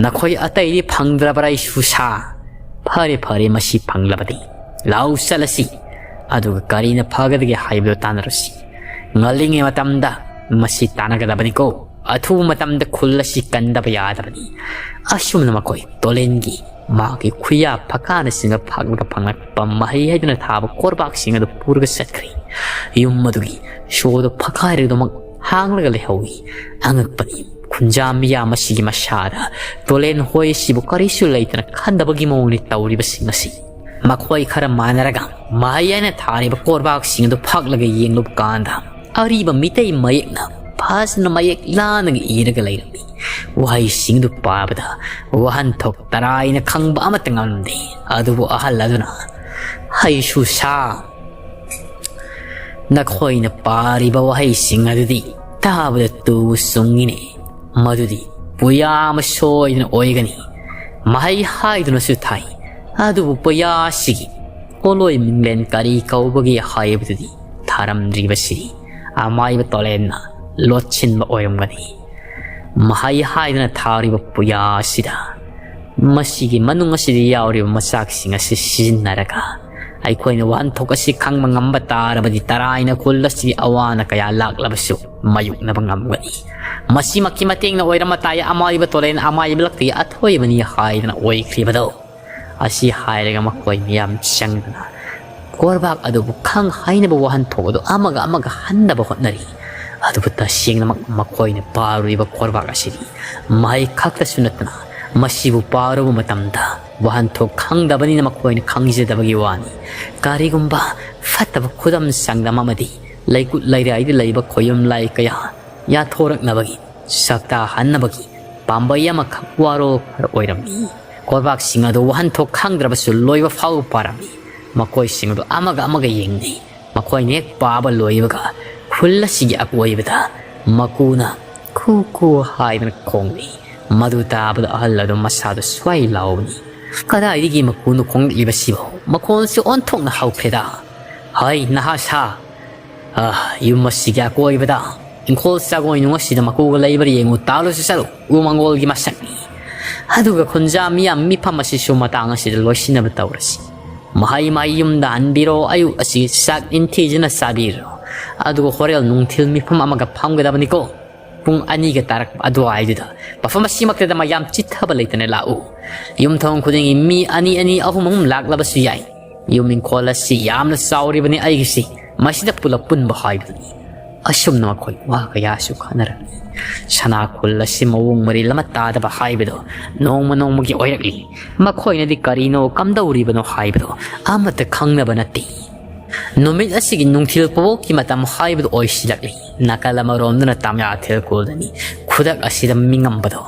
"ꯅꯈꯣꯏ ꯑꯇꯩꯗꯤ ꯐꯪꯗ꯭ꯔꯕ꯭ꯔꯥ, ꯑꯩ ꯁꯨꯁꯥ? ꯐꯔꯦ, ꯐꯔꯦ, ꯃꯁꯤ ꯐꯪꯂꯕꯗꯤ ꯂꯥꯎ ꯆꯠꯂꯁꯤ꯫ ꯑꯗꯨꯒ ꯀꯔꯤꯅ ꯐꯒꯗꯒꯦ ꯍꯥꯏꯕꯗꯨ ꯇꯥꯟꯅꯔꯁꯤ꯫ ꯉꯜꯂꯤꯉꯩ ꯃꯇꯝꯗ ꯃꯁꯤ ꯇꯥꯟꯅꯒꯗꯕꯅꯤꯀꯣ꯫ ꯑꯊꯨꯕ ꯃꯇꯝꯗ ꯈꯨꯜ ꯑꯁꯤ ꯀꯟꯗꯕ ꯌꯥꯗꯕꯅꯤ꯫" ꯑꯁꯨꯝꯅ ꯃꯈꯣꯏ ꯇꯣꯂꯦꯟꯒꯤ ꯃꯍꯥꯛꯀꯤ ꯈꯨꯌꯥ ꯐꯀꯥꯅꯆꯤꯡꯕ ꯐꯥꯛꯂꯒ ꯐꯪꯂꯛꯄ ꯃꯍꯩ ꯍꯥꯏꯗꯨꯅ ꯊꯥꯕ ꯀꯣꯔꯕꯥꯛꯁꯤꯡ ꯑꯗꯨ ꯄꯨꯔꯒ ꯆꯠꯈ꯭ꯔꯤ꯫ ꯌꯨꯝ ꯑꯗꯨꯒꯤ ꯁꯣꯗꯨ ꯐꯛꯈꯥꯏꯔꯗꯨꯃꯛ ꯍꯥꯡꯂꯒ ꯂꯩꯍꯧꯏ꯫ ꯑꯉꯛꯄꯅꯤ, ꯈꯨꯟꯖꯥ ꯃꯤꯌꯥ ꯃꯁꯤꯒꯤ ꯃꯁꯥꯗ ꯇꯣꯂꯦꯟ ꯍꯣꯏ ꯑꯁꯤꯕꯨ ꯀꯔꯤꯁꯨ ꯂꯩꯇꯅ ꯈꯟꯗꯕꯒꯤ ꯃꯑꯣꯡꯅꯤ ꯇꯧꯔꯤꯕꯁꯤꯡ ꯑꯁꯤ꯫ ꯃꯈꯣꯏ ꯈꯔ ꯃꯥꯟꯅꯔꯒ ꯃꯍꯩ ꯍꯥꯏꯅ ꯊꯥꯔꯤꯕ ꯀꯣꯔꯕꯥꯛꯁꯤꯡ ꯑꯗꯨ ꯐꯥꯛꯂꯒ ꯌꯦꯡꯂꯨꯕ ꯀꯥꯟꯗ, ꯑꯔꯤꯕ ꯃꯤꯇꯩ ꯃꯌꯦꯛꯅ ꯐꯖꯅ ꯃꯌꯦꯛ ꯂꯥꯅꯒ ꯏꯔꯒ ꯂꯩꯔꯝꯃꯤ꯫ ꯋꯥꯍꯩꯁꯤꯡꯗꯨ ꯄꯥꯕꯗ ꯋꯥꯍꯟꯊꯣꯛ ꯇꯔꯥꯏꯅ ꯈꯪꯕ ꯑꯃꯠꯇ ꯉꯝꯗꯦ꯫ ꯑꯗꯨꯕꯨ ꯑꯍꯜ ꯑꯗꯨꯅ, "ꯍꯩꯁꯨ ꯁꯥ, ꯅꯈꯣꯏꯅ ꯄꯥꯔꯤꯕ ꯋꯥꯍꯩꯁꯤꯡ ꯑꯗꯨꯗꯤ ꯇꯥꯕꯗ ꯇꯨ ꯆꯨꯡꯉꯤꯅꯦ꯫ ꯃꯗꯨꯗꯤ ꯄꯨꯌꯥ ꯑꯃ ꯁꯣꯏꯗꯅ ꯑꯣꯏꯒꯅꯤ꯫ ꯃꯍꯩ ꯍꯥꯏꯗꯨꯅꯁꯨ ꯊꯥꯏ, ꯑꯗꯨꯕꯨ ꯄꯨꯌꯥꯁꯤꯒꯤ ꯄꯣꯠꯂꯣꯏ ꯃꯤꯡꯂꯦꯟ ꯀꯔꯤ ꯀꯧꯕꯒꯦ ꯍꯥꯏꯕꯗꯨꯗꯤ ꯊꯥꯔꯝꯗ꯭ꯔꯤꯕꯁꯤ ꯑꯃꯥꯏꯕ ꯇꯣꯂꯦꯟꯅ ꯂꯣꯠꯁꯤꯟꯕ ꯑꯣꯏꯔꯝꯒꯅꯤ꯫" ꯃꯍꯩ ꯍꯥꯏꯗꯨꯅ ꯊꯥꯔꯤꯕ ꯄꯨꯌꯥ ꯑꯁꯤꯗ ꯃꯁꯤꯒꯤ ꯃꯅꯨꯡ ꯑꯁꯤꯗ ꯌꯥꯎꯔꯤꯕ ꯃꯆꯥꯛꯁꯤꯡ ꯑꯁꯤ ꯁꯤꯖꯤꯟꯅꯔꯒ ꯑꯩꯈꯣꯏꯅ ꯋꯥꯍꯟꯊꯣꯛ ꯑꯁꯤ ꯈꯪꯕ ꯉꯝꯕ ꯇꯥꯔꯕꯗꯤ ꯇꯔꯥꯏꯅ ꯈꯨꯜ ꯑꯁꯤꯒꯤ ꯑꯋꯥ ꯑꯅꯥ ꯀꯌꯥ ꯂꯥꯛꯂꯕꯁꯨ ꯃꯥꯌꯣꯛꯅꯕ ꯉꯝꯒꯅꯤ꯫ ꯃꯁꯤꯃꯛꯀꯤ ꯃꯇꯦꯡꯅ ꯑꯣꯏꯔꯝꯕ ꯇꯥꯏ ꯑꯃꯥꯏꯕ ꯇꯣꯂꯦꯟ ꯑꯃꯥꯏꯕ ꯂꯛꯇꯒꯤ ꯑꯊꯣꯏꯕꯅꯤ ꯍꯥꯏꯗꯅ ꯑꯣꯏꯈ꯭ꯔꯤꯕꯗꯣ꯫ ꯑꯁꯤ ꯍꯥꯏꯔꯒ ꯃꯈꯣꯏ ꯃꯤꯌꯥꯝ ꯆꯪꯗꯅ ꯀꯣꯔꯕꯥꯛ ꯑꯗꯨꯕꯨ ꯈꯪ ꯍꯥꯏꯅꯕ ꯋꯥꯍꯟꯊꯣꯛ ꯑꯗꯨ ꯑꯃꯒ ꯑꯃꯒ ꯍꯟꯅꯕ ꯍꯣꯠꯅꯔꯤ꯫ ꯑꯗꯨꯕꯨ ꯇꯁꯦꯡꯅꯃꯛ ꯃꯈꯣꯏꯅ ꯄꯥꯔꯨꯔꯤꯕ ꯀꯣꯔꯕꯥꯛ ꯑꯁꯤꯗꯤ ꯃꯍꯩ ꯈꯛꯇꯁꯨ ꯅꯠꯇꯅ ꯃꯁꯤꯕꯨ ꯄꯥꯔꯨꯕ ꯃꯇꯝꯗ ꯋꯥꯍꯟꯊꯣꯛ ꯈꯪꯗꯕꯅꯤꯅ ꯃꯈꯣꯏꯅ ꯈꯪꯖꯗꯕꯒꯤ ꯋꯥꯅꯤ꯫ ꯀꯔꯤꯒꯨꯝꯕ ꯐꯠꯇꯕ ꯈꯨꯗꯝ ꯆꯥꯡꯗꯝ ꯑꯃꯗꯤ ꯂꯩꯀꯨꯠ ꯂꯩꯔꯥꯏꯗ ꯂꯩꯕ ꯈꯣꯌꯨꯝ ꯂꯥꯏ ꯀꯌꯥ ꯌꯥꯊꯣꯔꯛꯅꯕꯒꯤ, ꯁꯛꯇꯥꯍꯟꯅꯕꯒꯤ ꯄꯥꯝꯕꯩ ꯑꯃꯈꯛ ꯋꯥꯔꯣ ꯈꯔ ꯑꯣꯏꯔꯝꯃꯤ꯫ ꯀꯣꯔꯕꯥꯛꯁꯤꯡ ꯑꯗꯨ ꯋꯥꯍꯟꯊꯣꯛ ꯈꯪꯗ꯭ꯔꯕꯁꯨ ꯂꯣꯏꯕ ꯐꯥꯎꯕ ꯄꯥꯔꯝꯃꯤ꯫ ꯃꯈꯣꯏꯁꯤꯡ ꯑꯗꯨ ꯑꯃꯒ ꯑꯃꯒ ꯌꯦꯡꯅꯩ꯫ ꯃꯈꯣꯏꯅ ꯍꯦꯛ ꯄꯥꯕ ꯂꯣꯏꯕꯒ ꯈꯨꯜ ꯑꯁꯤꯒꯤ ꯑꯀꯣꯏꯕꯗ ꯃꯀꯨꯅ ꯈꯨ ꯈꯨ ꯍꯥꯏꯗꯅ ꯈꯣꯡꯂꯤ꯫ ꯃꯗꯨ ꯇꯥꯕꯗ ꯑꯍꯜ ꯑꯗꯨ ꯃꯁꯥꯗꯨ ꯁ꯭ꯋꯥꯏ ꯂꯥꯎꯕꯅꯤ꯫ "ꯀꯗꯥꯏꯗꯒꯤ ꯃꯀꯨꯅ ꯈꯣꯡꯂꯛꯂꯤꯕꯁꯤꯕꯣ? ꯃꯈꯣꯟꯁꯤ ꯑꯣꯟꯊꯣꯛꯅ ꯍꯧꯈ꯭ꯔꯦꯗ꯫ ꯍꯩ, ꯅꯍꯥ ꯁꯥ, ꯑ, ꯌꯨꯝ ꯑꯁꯤꯒꯤ ꯑꯀꯣꯏꯕꯗ ꯏꯪꯈꯣꯜ ꯆꯥꯒꯣꯏꯅꯨꯡ ꯑꯁꯤꯗ ꯃꯀꯨꯒ ꯂꯩꯕ꯭ꯔꯥ ꯌꯦꯡꯉꯨ, ꯇꯥꯜꯂꯨꯁꯤ ꯆꯠꯂꯨ, ꯎ ꯃꯪꯒꯣꯜꯒꯤ ꯃꯁꯛꯅꯤ꯫ ꯑꯗꯨꯒ ꯈꯨꯟꯖꯥ ꯃꯤꯌꯥꯝ ꯃꯤꯐꯝ ꯑꯁꯤꯁꯨ ꯃꯇꯥꯡ ꯑꯁꯤꯗ ꯂꯣꯏꯁꯤꯟꯅꯕ ꯇꯧꯔꯁꯤ꯫ ꯃꯍꯩ ꯃꯍꯩ ꯌꯨꯝꯗ ꯍꯟꯕꯤꯔꯣ, ꯑꯌꯨꯛ ꯑꯁꯤ ꯆꯥꯛ ꯅꯤꯡꯊꯤꯖꯅ ꯆꯥꯕꯤꯔꯣ꯫ ꯑꯗꯨꯒ ꯍꯣꯔꯦꯟ ꯅꯨꯡꯊꯤꯜ ꯃꯤꯐꯝ ꯑꯃꯒ ꯐꯝꯒꯗꯕꯅꯤꯀꯣ꯫ ꯄꯨꯡ ꯑꯅꯤꯒ ꯇꯥꯔꯛꯄ ꯑꯗꯨꯋꯥꯏꯗꯨꯗ ꯃꯐꯝ ꯑꯁꯤꯃꯛꯇꯗ ꯃꯌꯥꯝ ꯆꯤꯠꯊꯕ ꯂꯩꯇꯅ ꯂꯥꯛꯎ꯫ ꯌꯨꯝꯊꯣꯡ ꯈꯨꯗꯤꯡꯒꯤ ꯃꯤ ꯑꯅꯤ ꯑꯅꯤ, ꯑꯍꯨꯝ ꯑꯍꯨꯝ ꯂꯥꯛꯂꯕꯁꯨ ꯌꯥꯏ꯫ ꯌꯨꯝ ꯏꯪꯈꯣꯜ ꯑꯁꯤ ꯌꯥꯝꯅ ꯆꯥꯎꯔꯤꯕꯅꯤ ꯑꯩꯒꯤꯁꯤ꯫ ꯃꯁꯤꯗ ꯄꯨꯂꯞ ꯄꯨꯟꯕ ꯍꯥꯏꯕꯗꯨꯅꯤ꯫" ꯑꯁꯨꯝꯅ ꯃꯈꯣꯏ ꯋꯥ ꯀꯌꯥꯁꯨ ꯈꯟꯅꯔꯝꯃꯤ꯫ ꯁꯅꯥ ꯈꯨꯜ ꯑꯁꯤ ꯃꯑꯣꯡ ꯃꯔꯤꯜ ꯑꯃ ꯇꯥꯗꯕ ꯍꯥꯏꯕꯗꯨ ꯅꯣꯡꯃ ꯅꯣꯡꯃꯒꯤ ꯑꯣꯏꯔꯛꯂꯤ꯫ ꯃꯈꯣꯏꯅꯗꯤ ꯀꯔꯤꯅꯣ, ꯀꯝꯗꯧꯔꯤꯕꯅꯣ ꯍꯥꯏꯕꯗꯨ ꯑꯃꯠꯇ ꯈꯪꯅꯕ ꯅꯠꯇꯦ꯫ ꯅꯨꯃꯤꯠ ꯑꯁꯤꯒꯤ ꯅꯨꯡꯊꯤꯜ ꯄꯣꯛꯀꯤ ꯃꯇꯝ ꯍꯥꯏꯕꯗꯨ ꯑꯣꯏꯁꯤꯜꯂꯛꯂꯤ꯫ ꯅꯥꯀꯜ ꯑꯃꯔꯣꯝꯗꯅ ꯇꯥꯃꯤꯌꯥ ꯊꯦꯜꯀꯣꯜꯗꯅꯤ꯫ ꯈꯨꯗꯛ ꯑꯁꯤꯗ ꯃꯤꯉꯝꯕꯗꯣ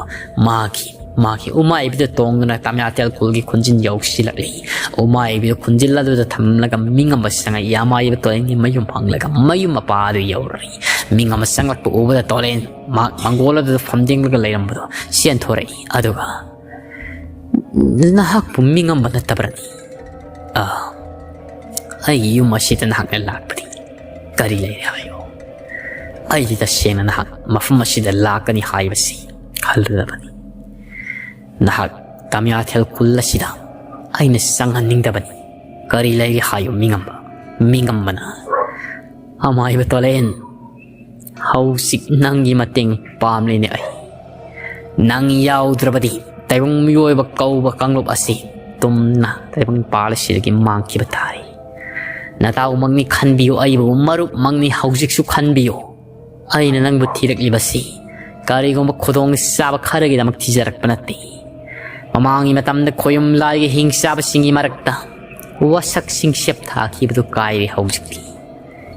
ꯃꯥꯒꯤ, ꯃꯥꯒꯤ ꯎꯃꯥꯏꯕꯤꯗ ꯇꯣꯡꯗꯨꯅ ꯇꯥꯃꯤꯌꯥ ꯊꯦꯜꯀꯣꯜꯒꯤ ꯈꯨꯟꯖꯤꯟ ꯌꯧꯁꯤꯜꯂꯛꯂꯤ꯫ ꯎꯃꯥꯏꯕꯤꯗ ꯈꯨꯟꯖꯤꯜ ꯑꯗꯨꯗ ꯊꯝꯂꯒ ꯃꯤꯉꯝꯕ ꯆꯪꯉꯛꯏ꯫ ꯑꯃꯥꯏꯕ ꯇꯣꯂꯦꯟꯒꯤ ꯃꯌꯨꯝ ꯐꯪꯂꯒ ꯃꯌꯨꯝ ꯃꯄꯥ ꯑꯗꯨ ꯌꯧꯔꯔꯤ꯫ ꯃꯤꯉꯝꯕ ꯆꯪꯂꯛꯄ ꯎꯕꯗ ꯇꯣꯂꯦꯟ ꯃꯍꯥꯛ ꯃꯪꯒꯣꯜ ꯑꯗꯨꯗ ꯐꯝꯗꯦꯡꯂꯒ ꯂꯩꯔꯝꯕꯗꯣ ꯆꯦꯟꯊꯣꯔꯛꯏ꯫ ꯑꯗꯨꯒ, "ꯅꯍꯥꯛꯄꯨ ꯃꯤꯉꯝꯕ ꯅꯠꯇꯕ꯭ꯔꯅꯤ? ꯑꯥ, ꯑꯩꯒꯤ ꯌꯨꯝ ꯑꯁꯤꯗ ꯅꯍꯥꯛꯅ ꯂꯥꯛꯄꯗꯤ ꯀꯔꯤ ꯂꯩꯔꯦ ꯍꯥꯏꯌꯣ? ꯑꯩꯗꯤ ꯇꯁꯦꯡꯅ ꯅꯍꯥꯛ ꯃꯐꯝ ꯑꯁꯤꯗ ꯂꯥꯛꯀꯅꯤ ꯍꯥꯏꯕꯁꯤ ꯈꯜꯂꯨꯗꯕꯅꯤ꯫ ꯅꯍꯥꯛ ꯇꯥꯃꯤꯌꯥꯊꯦꯜ ꯈꯨꯜ ꯑꯁꯤꯗ ꯑꯩꯅ ꯆꯪꯍꯟꯅꯤꯡꯗꯕꯅꯤ꯫ ꯀꯔꯤ ꯂꯩꯔꯦ ꯍꯥꯏꯌꯨ ꯃꯤꯉꯝꯕ, ꯃꯤꯉꯝꯕꯅ?" "ꯑꯃꯥꯏꯕ ꯇꯣꯂꯦꯟ, ꯍꯧꯖꯤꯛ ꯅꯪꯒꯤ ꯃꯇꯦꯡ ꯄꯥꯝꯂꯤꯅꯦ ꯑꯩ꯫ ꯅꯪ ꯌꯥꯎꯗ꯭ꯔꯕꯗꯤ ꯇꯥꯏꯕꯪ ꯃꯤꯑꯣꯏꯕ ꯀꯧꯕ ꯀꯥꯡꯂꯨꯞ ꯑꯁꯤ ꯇꯨꯝꯅ ꯇꯥꯏꯕꯪ ꯄꯥꯜ ꯑꯁꯤꯗꯒꯤ ꯃꯥꯡꯈꯤꯕ ꯇꯥꯔꯦ꯫ ꯅꯇꯥꯎꯃꯛꯅꯤ ꯈꯟꯕꯤꯌꯨ ꯑꯩꯕꯨ, ꯃꯔꯨꯞꯃꯛꯅꯤ ꯍꯧꯖꯤꯛꯁꯨ ꯈꯟꯕꯤꯌꯨ꯫ ꯑꯩꯅ ꯅꯪꯕꯨ ꯊꯤꯔꯛꯂꯤꯕꯁꯤ ꯀꯔꯤꯒꯨꯝꯕ ꯈꯨꯗꯣꯡ ꯆꯥꯕ ꯈꯔꯒꯤꯗꯃꯛ ꯊꯤꯖꯔꯛꯄ ꯅꯠꯇꯦ꯫ ꯃꯃꯥꯡꯒꯤ ꯃꯇꯝꯗ ꯈꯣꯌꯨꯝ ꯂꯥꯏꯒꯤ ꯍꯤꯡ ꯆꯥꯕꯁꯤꯡꯒꯤ ꯃꯔꯛꯇ ꯋꯥꯁꯛꯁꯤꯡ ꯁꯦꯞꯊꯥꯈꯤꯕꯗꯨ ꯀꯥꯏꯔꯦ ꯍꯧꯖꯤꯛꯇꯤ꯫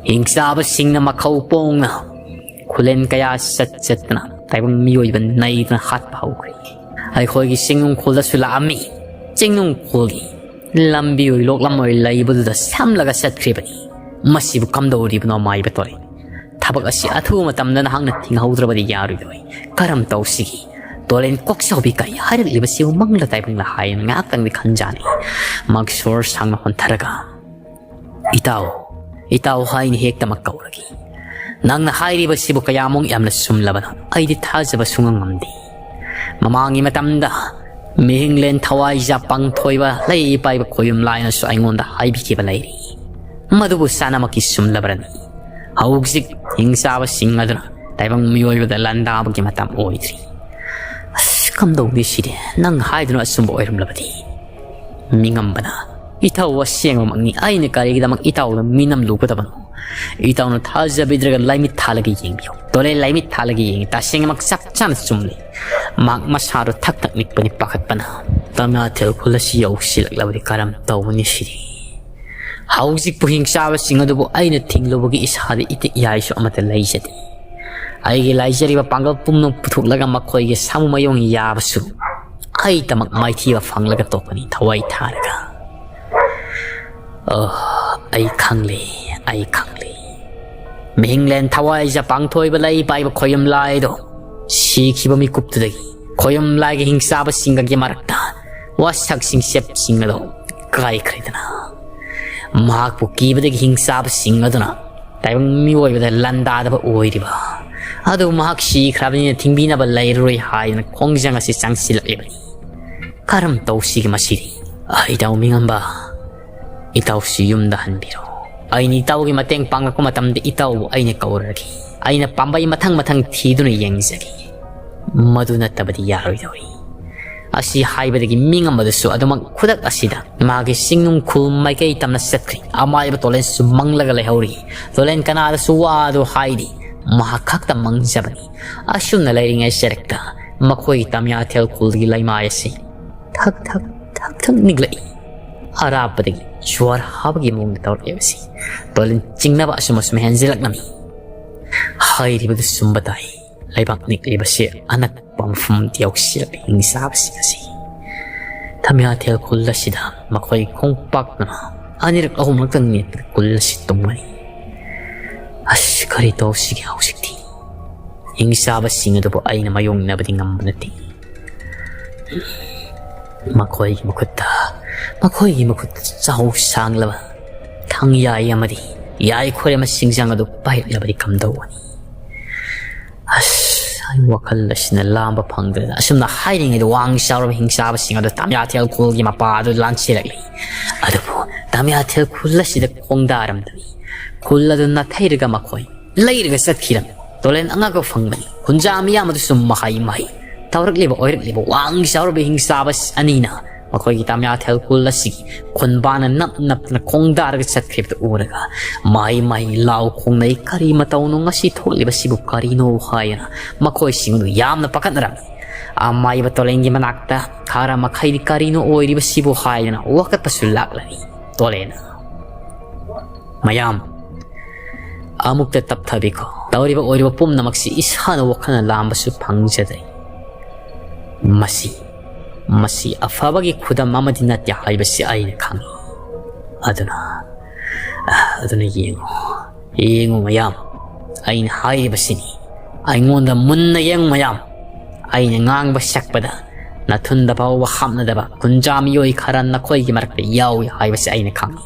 ꯍꯤꯡ ꯆꯥꯕꯁꯤꯡꯅ ꯃꯈꯧ ꯄꯣꯡꯅ ꯈꯨꯂꯦꯟ ꯀꯌꯥ ꯆꯠ ꯆꯠꯇꯅ ꯇꯥꯏꯕꯪ ꯃꯤꯑꯣꯏꯕ ꯅꯩꯗꯨꯅ ꯍꯥꯠꯄ ꯍꯧꯈ꯭ꯔꯦ꯫ ꯑꯩꯈꯣꯏꯒꯤ ꯆꯤꯡꯅꯨꯡꯈꯣꯜꯗꯁꯨ ꯂꯥꯛꯑꯝꯃꯤ꯫ ꯆꯤꯡꯅꯨꯡꯈꯣꯜꯒꯤ ꯂꯝꯕꯤ ꯑꯣꯏ ꯂꯣꯛꯂꯝ ꯑꯣꯏ ꯂꯩꯕꯗꯨꯗ ꯁꯝꯂꯒ ꯆꯠꯈ꯭ꯔꯤꯕꯅꯤ꯫ ꯃꯁꯤꯕꯨ ꯀꯝꯗꯧꯔꯤꯕꯅꯣ ꯃꯥꯏꯕ ꯇꯣꯔꯦꯟ? ꯊꯕꯛ ꯑꯁꯤ ꯑꯊꯨꯕ ꯃꯇꯝꯗ ꯅꯍꯥꯛꯅ ꯊꯤꯡꯍꯧꯗ꯭ꯔꯕꯗꯤ ꯌꯥꯔꯣꯏꯗꯧꯔꯤ꯫ ꯀꯔꯝ ꯇꯧꯁꯤꯒꯦ? ꯇꯣꯔꯦꯟ ꯀꯣꯛꯆꯥꯎꯕꯤ, ꯀꯔꯤ ꯍꯥꯏꯔꯛꯂꯤꯕꯁꯤꯕꯨ ꯃꯪꯂ ꯇꯥꯏꯕꯪꯂ ꯍꯥꯏꯅ ꯉꯥꯏꯍꯥꯛꯇꯪꯗꯤ ꯈꯟꯖꯥꯅꯩ꯫ ꯃꯍꯥꯛ ꯁꯣꯔ ꯁꯥꯡꯅ ꯍꯣꯟꯊꯔꯒ, "ꯏꯇꯥꯎ, ꯏꯇꯥꯎ ꯍꯥꯏꯅ ꯍꯦꯛꯇꯃꯛ ꯀꯧꯔꯒꯦ꯫ ꯅꯪꯅ ꯍꯥꯏꯔꯤꯕꯁꯤꯕꯨ ꯀꯌꯥꯃꯨꯛ ꯌꯥꯝꯅ ꯆꯨꯝꯂꯕꯅꯣ? ꯑꯩꯗꯤ ꯊꯥꯖꯕ ꯁꯨꯡꯉꯝ ꯉꯝꯗꯦ꯫ ꯃꯃꯥꯡꯒꯤ ꯃꯇꯝꯗ ꯃꯤꯍꯤꯡꯂꯦꯟ ꯊꯋꯥꯏꯖꯥ ꯄꯥꯡꯊꯣꯏꯕ ꯂꯩ ꯄꯥꯏꯕ ꯈꯣꯌꯨꯝ ꯂꯥꯏꯅꯁꯨ ꯑꯩꯉꯣꯟꯗ ꯍꯥꯏꯕꯤꯈꯤꯕ ꯂꯩꯔꯤ꯫ ꯃꯗꯨꯕꯨ ꯆꯥꯅꯃꯛꯀꯤ ꯆꯨꯝꯂꯕ꯭ꯔꯅꯤ? ꯍꯧꯖꯤꯛ ꯍꯤꯡꯆꯥꯕꯁꯤꯡ ꯑꯗꯨꯅ ꯇꯥꯏꯕꯪ ꯃꯤꯑꯣꯏꯕꯗ ꯂꯥꯟꯗꯥꯕꯒꯤ ꯃꯇꯝ ꯑꯣꯏꯗ꯭ꯔꯤ꯫ ꯑꯁ, ꯀꯝꯗꯧꯅꯤ ꯁꯤꯗꯤ? ꯅꯪ ꯍꯥꯏꯗꯨꯅ ꯑꯆꯨꯝꯕ ꯑꯣꯏꯔꯝꯂꯕꯗꯤ?" ꯃꯤꯉꯝꯕꯅ, "ꯏꯇꯥꯎ ꯑꯁꯦꯡꯕꯃꯛꯅꯤ꯫ ꯑꯩꯅ ꯀꯔꯤꯒꯤꯗꯃꯛ ꯏꯇꯥꯎꯗ ꯃꯤꯅꯝ ꯂꯨꯒꯗꯕꯅꯣ? ꯏꯇꯥꯎꯅ ꯊꯥꯖꯕꯤꯗ꯭ꯔꯒ ꯂꯥꯏꯃꯤꯠ ꯊꯥꯜꯂꯒ ꯌꯦꯡꯕꯤꯌꯨ꯫ ꯇꯣꯔꯦ, ꯂꯥꯏꯃꯤꯠ ꯊꯥꯜꯂꯒ ꯌꯦꯡꯉꯤ꯫ ꯇꯁꯦꯡꯅꯃꯛ ꯆꯞ ꯆꯥꯅ ꯆꯨꯝꯂꯤ꯫ ꯃꯍꯥꯛ ꯃꯁꯥꯗꯣ ꯊꯛ ꯊꯛ ꯅꯤꯛꯄꯅꯤ ꯄꯥꯈꯠꯄꯅ꯫ ꯇꯝꯌꯥꯊꯦꯜ ꯈꯨꯜ ꯑꯁꯤ ꯌꯧꯁꯤꯜꯂꯛꯂꯕꯗꯤ ꯀꯔꯝ ꯇꯧꯒꯅꯤ ꯁꯤꯗꯤ? ꯍꯧꯖꯤꯛꯄꯨ ꯍꯤꯡꯆꯥꯕꯁꯤꯡ ꯑꯗꯨꯕꯨ ꯑꯩꯅ ꯊꯤꯡꯂꯨꯕꯒꯤ ꯏꯁꯥꯗ ꯏꯇꯤꯛ ꯏꯍꯥꯏꯁꯨ ꯑꯃꯠꯇ ꯂꯩꯖꯗꯦ꯫ ꯑꯩꯒꯤ ꯂꯥꯏꯖꯔꯤꯕ ꯄꯥꯡꯒꯜ ꯄꯨꯝꯅꯃꯛ ꯄꯨꯊꯣꯛꯂꯒ ꯃꯈꯣꯏꯒꯤ ꯁꯥꯃꯨ ꯃꯌꯣꯡ ꯌꯥꯕꯁꯨ ꯑꯩꯇꯃꯛ ꯃꯥꯏꯊꯤꯕ ꯐꯪꯂꯒ ꯇꯣꯛꯄꯅꯤ ꯊꯋꯥꯏ ꯊꯥꯔꯒ꯫ ꯑꯣ, ꯑꯩ ꯈꯪꯂꯦ, ꯑꯩ ꯈꯪꯂꯦ꯫ ꯃꯤꯍꯤꯡꯂꯦꯟ ꯊꯋꯥꯏꯖ ꯄꯥꯡꯊꯣꯏꯕ ꯂꯩ ꯄꯥꯏꯕ ꯈꯣꯌꯨꯝ ꯂꯥꯏꯗꯣ ꯁꯤꯈꯤꯕ ꯃꯤꯀꯨꯞꯇꯨꯗꯒꯤ ꯈꯣꯌꯨꯝ ꯂꯥꯏꯒꯤ ꯍꯤꯡꯆꯥꯕꯁꯤꯡꯒꯒꯤ ꯃꯔꯛꯇ ꯋꯥꯁꯛꯁꯤꯡ ꯆꯦꯞꯁꯤꯡ ꯑꯗꯣ ꯀꯥꯏꯈ꯭ꯔꯦꯗꯅ꯫ ꯃꯍꯥꯛꯄꯨ ꯀꯤꯕꯗꯒꯤ ꯍꯤꯡꯆꯥꯕꯁꯤꯡ ꯑꯗꯨꯅ ꯇꯥꯏꯕꯪ ꯃꯤꯑꯣꯏꯕꯗ ꯂꯥꯟꯗꯥꯗꯕ ꯑꯣꯏꯔꯤꯕ ꯑꯗꯨ ꯃꯍꯥꯛ ꯁꯤꯈ꯭ꯔꯕꯅꯤꯅ ꯊꯤꯡꯕꯤꯅꯕ ꯂꯩꯔꯔꯣꯏ ꯍꯥꯏꯗꯅ ꯈꯣꯡꯖꯪ ꯑꯁꯤ ꯆꯪꯁꯤꯜꯂꯛꯂꯤꯕꯅꯤ꯫ ꯀꯔꯝ ꯇꯧꯁꯤꯒꯦ ꯃꯁꯤꯗꯤ? ꯑꯩ ꯏꯇꯥꯎ ꯃꯤꯉꯝꯕ, ꯏꯇꯥꯎꯁꯤ ꯌꯨꯝꯗ ꯍꯟꯕꯤꯔꯣ꯫ ꯑꯩꯅ ꯏꯇꯥꯎꯒꯤ ꯃꯇꯦꯡ ꯄꯥꯡꯂꯛꯄ ꯃꯇꯝꯗ ꯏꯇꯥꯎꯕꯨ ꯑꯩꯅ ꯀꯧꯔꯒꯦ꯫ ꯑꯩꯅ ꯄꯥꯝꯕꯩ ꯃꯊꯪ ꯃꯊꯪ ꯊꯤꯗꯨꯅ ꯌꯦꯡꯖꯒꯦ꯫ ꯃꯗꯨ ꯅꯠꯇꯕꯗꯤ ꯌꯥꯔꯣꯏꯗꯧꯔꯤ꯫ ꯑꯁꯤ ꯍꯥꯏꯕꯗꯒꯤ ꯃꯤꯉꯝꯕꯗꯨꯁꯨ ꯑꯗꯨꯃꯛ ꯈꯨꯗꯛ ꯑꯁꯤꯗ ꯃꯥꯒꯤ ꯆꯤꯡꯅꯨꯡ ꯈꯨꯜ ꯃꯥꯏꯀꯩ ꯇꯝꯅ ꯆꯠꯈ꯭ꯔꯤ꯫ ꯑꯃꯥꯏꯕ ꯇꯣꯂꯦꯟꯁꯨ ꯃꯪꯂꯒ ꯂꯩꯍꯧꯔꯤ꯫ ꯇꯣꯂꯦꯟ ꯀꯅꯥꯗꯁꯨ ꯋꯥ ꯑꯗꯨ ꯍꯥꯏꯗꯦ꯫ ꯃꯍꯥꯛ ꯈꯛꯇ ꯃꯪꯖꯕꯅꯤ꯫ ꯑꯁꯨꯝꯅ ꯂꯩꯔꯤꯉꯩ ꯆꯔꯛꯇ ꯃꯈꯣꯏꯒꯤ ꯇꯝꯌꯥꯊꯦꯜ ꯈꯨꯜꯒꯤ ꯂꯩꯃꯥꯏ ꯑꯁꯤ ꯊꯛ ꯊꯛ ꯊꯛ ꯊꯛ ꯅꯤꯛꯂꯛꯏ꯫ ꯑꯔꯥꯞꯄꯗꯒꯤ ꯖ꯭ꯋꯥꯔ ꯍꯥꯕꯒꯤ ꯃꯑꯣꯡꯗ ꯇꯧꯔꯛꯂꯤꯕꯁꯤ ꯇꯣꯂꯦꯟ ꯆꯤꯡꯅꯕ ꯑꯁꯨꯝ ꯑꯁꯨꯝ ꯍꯦꯟꯖꯤꯜꯂꯛꯂꯝꯃꯤ꯫ ꯍꯥꯏꯔꯤꯕꯗꯨ ꯆꯨꯝꯕ ꯇꯥꯏ꯫ ꯂꯩꯕꯥꯛ ꯅꯤꯛꯂꯤꯕꯁꯤ ꯑꯅꯛꯄ ꯃꯐꯝꯗ ꯌꯧꯁꯤꯜꯂꯛꯂꯤ꯫ ꯍꯤꯡꯆꯥꯕꯁꯤꯡ ꯑꯁꯤ ꯇꯃꯤꯌꯥꯊꯦꯜ ꯈꯨꯜ ꯑꯁꯤꯗ ꯃꯈꯣꯏ ꯈꯣꯡꯄꯥꯛꯅ ꯑꯅꯤꯔꯛ ꯑꯍꯨꯝꯂꯛꯇꯪ ꯅꯦꯠꯄꯗ ꯈꯨꯜ ꯑꯁꯤ ꯇꯨꯝꯒꯅꯤ꯫ ꯑꯁ, ꯀꯔꯤ ꯇꯧꯁꯤꯒꯦ ꯍꯧꯖꯤꯛꯇꯤ? ꯍꯤꯡꯆꯥꯕꯁꯤꯡ ꯑꯗꯨꯕꯨ ꯑꯩꯅ ꯃꯥꯌꯣꯛꯅꯕꯗꯤ ꯉꯝꯕ ꯅꯠꯇꯦ꯫ ꯃꯈꯣꯏꯒꯤ ꯃꯈꯨꯠꯇ, ꯃꯈꯣꯏꯒꯤ ꯃꯈꯨꯠꯇ ꯆꯥꯎ ꯁꯥꯡꯂꯕ ꯊꯥꯡ ꯌꯥꯏ ꯑꯃꯗꯤ ꯌꯥꯏꯈꯣꯏ ꯑꯃ ꯁꯤꯡꯖꯪ ꯑꯗꯨ ꯄꯥꯏꯔꯛꯂꯕꯗꯤ ꯀꯝꯗꯧꯒꯅꯤ? ꯑꯁ, ꯑꯩ ꯋꯥꯈꯜ ꯑꯁꯤꯅ ꯂꯥꯝꯕ ꯐꯪꯗꯗꯅ ꯑꯁꯨꯝꯅ ꯍꯥꯏꯔꯤꯉꯩꯗ ꯋꯥꯡ ꯆꯥꯎꯔꯕ ꯍꯤꯡꯆꯥꯕꯁꯤꯡ ꯑꯗꯨ ꯇꯥꯃꯤꯌꯥꯊꯦꯜ ꯈꯨꯜꯒꯤ ꯃꯄꯥ ꯑꯗꯨ ꯂꯥꯟꯁꯤꯜꯂꯛꯂꯤ꯫ ꯑꯗꯨꯕꯨ ꯇꯥꯃꯤꯌꯥꯊꯦꯜ ꯈꯨꯜ ꯑꯁꯤꯗ ꯈꯣꯡꯗꯥꯔꯝꯗꯕꯤ ꯈꯨꯜ ꯑꯗꯨ ꯅꯥꯊꯩꯔꯒ ꯃꯈꯣꯏ ꯂꯩꯔꯒ ꯆꯠꯈꯤꯔꯝꯃꯤ꯫ ꯇꯣꯂꯦꯟ ꯑꯉꯛꯄ ꯐꯪꯕꯅꯤ꯫ ꯈꯨꯟꯖꯥ ꯃꯤꯌꯥꯝ ꯑꯗꯨꯁꯨ ꯃꯍꯩ ꯃꯍꯩ ꯇꯧꯔꯛꯂꯤꯕ ꯑꯣꯏꯔꯛꯂꯤꯕ ꯋꯥꯡ ꯆꯥꯎꯔꯕ ꯍꯤꯡꯆꯥꯕ ꯑꯅꯤꯅ ꯃꯈꯣꯏꯒꯤ ꯇꯥꯃꯤꯌꯥꯊꯦꯜ ꯈꯨꯜ ꯑꯁꯤꯒꯤ ꯈꯨꯟꯕꯥꯅ ꯅꯞ ꯅꯞꯇꯅ ꯈꯣꯡꯗꯥꯔꯒ ꯆꯠꯈ꯭ꯔꯤꯕꯗꯨ ꯎꯔꯒ ꯃꯍꯩ ꯃꯍꯩ ꯂꯥꯎ ꯈꯣꯡꯅꯩ꯫ "ꯀꯔꯤ ꯃꯇꯧꯅꯣ ꯉꯁꯤ ꯊꯣꯛꯂꯤꯕꯁꯤꯕꯨ ꯀꯔꯤꯅꯣ?" ꯍꯥꯏꯗꯅ ꯃꯈꯣꯏꯁꯤꯡ ꯑꯗꯨ ꯌꯥꯝꯅ ꯄꯥꯈꯠꯅꯔꯝꯃꯤ꯫ ꯑꯃꯥꯏꯕ ꯇꯣꯂꯦꯟꯒꯤ ꯃꯅꯥꯛꯇ ꯈꯔ ꯃꯈꯩꯗꯤ "ꯀꯔꯤꯅꯣ ꯑꯣꯏꯔꯤꯕꯁꯤꯕꯨ?" ꯍꯥꯏꯗꯅ ꯋꯥꯀꯠꯄꯁꯨ ꯂꯥꯛꯂꯝꯃꯤ꯫ ꯇꯣꯂꯦꯟꯅ, "ꯃꯌꯥꯝ, ꯑꯃꯨꯛꯇ ꯇꯞꯊꯕꯤꯈꯣ꯫ ꯇꯧꯔꯤꯕ ꯑꯣꯏꯔꯤꯕ ꯄꯨꯝꯅꯃꯛꯁꯤ ꯏꯁꯥꯅ ꯋꯥꯈꯜꯅ ꯂꯥꯝꯕꯁꯨ ꯐꯪꯖꯗ꯭ꯔꯦ꯫ ꯃꯁꯤ, ꯃꯁꯤ ꯑꯐꯕꯒꯤ ꯈꯨꯗꯝ ꯑꯃꯗꯤ ꯅꯠꯇꯦ ꯍꯥꯏꯕꯁꯤ ꯑꯩꯅ ꯈꯪꯏ꯫ ꯑꯗꯨꯅ, ꯑꯗꯨꯅ ꯌꯦꯡꯉꯨ, ꯌꯦꯡꯉꯨ ꯃꯌꯥꯝ, ꯑꯩꯅ ꯍꯥꯏꯔꯤꯕꯁꯤꯅꯤ꯫ ꯑꯩꯉꯣꯟꯗ ꯃꯨꯟꯅ ꯌꯦꯡꯉꯨ ꯃꯌꯥꯝ꯫ ꯑꯩꯅ ꯉꯥꯡꯕ ꯁꯛꯄꯗ ꯅꯊꯨꯟꯗ ꯐꯥꯎꯕ ꯍꯥꯞꯅꯗꯕ ꯈꯨꯟꯖꯥ ꯃꯤꯑꯣꯏ ꯈꯔ ꯅꯈꯣꯏꯒꯤ ꯃꯔꯛꯇ ꯌꯥꯎꯏ ꯍꯥꯏꯕꯁꯤ ꯑꯩꯅ ꯈꯪꯏ꯫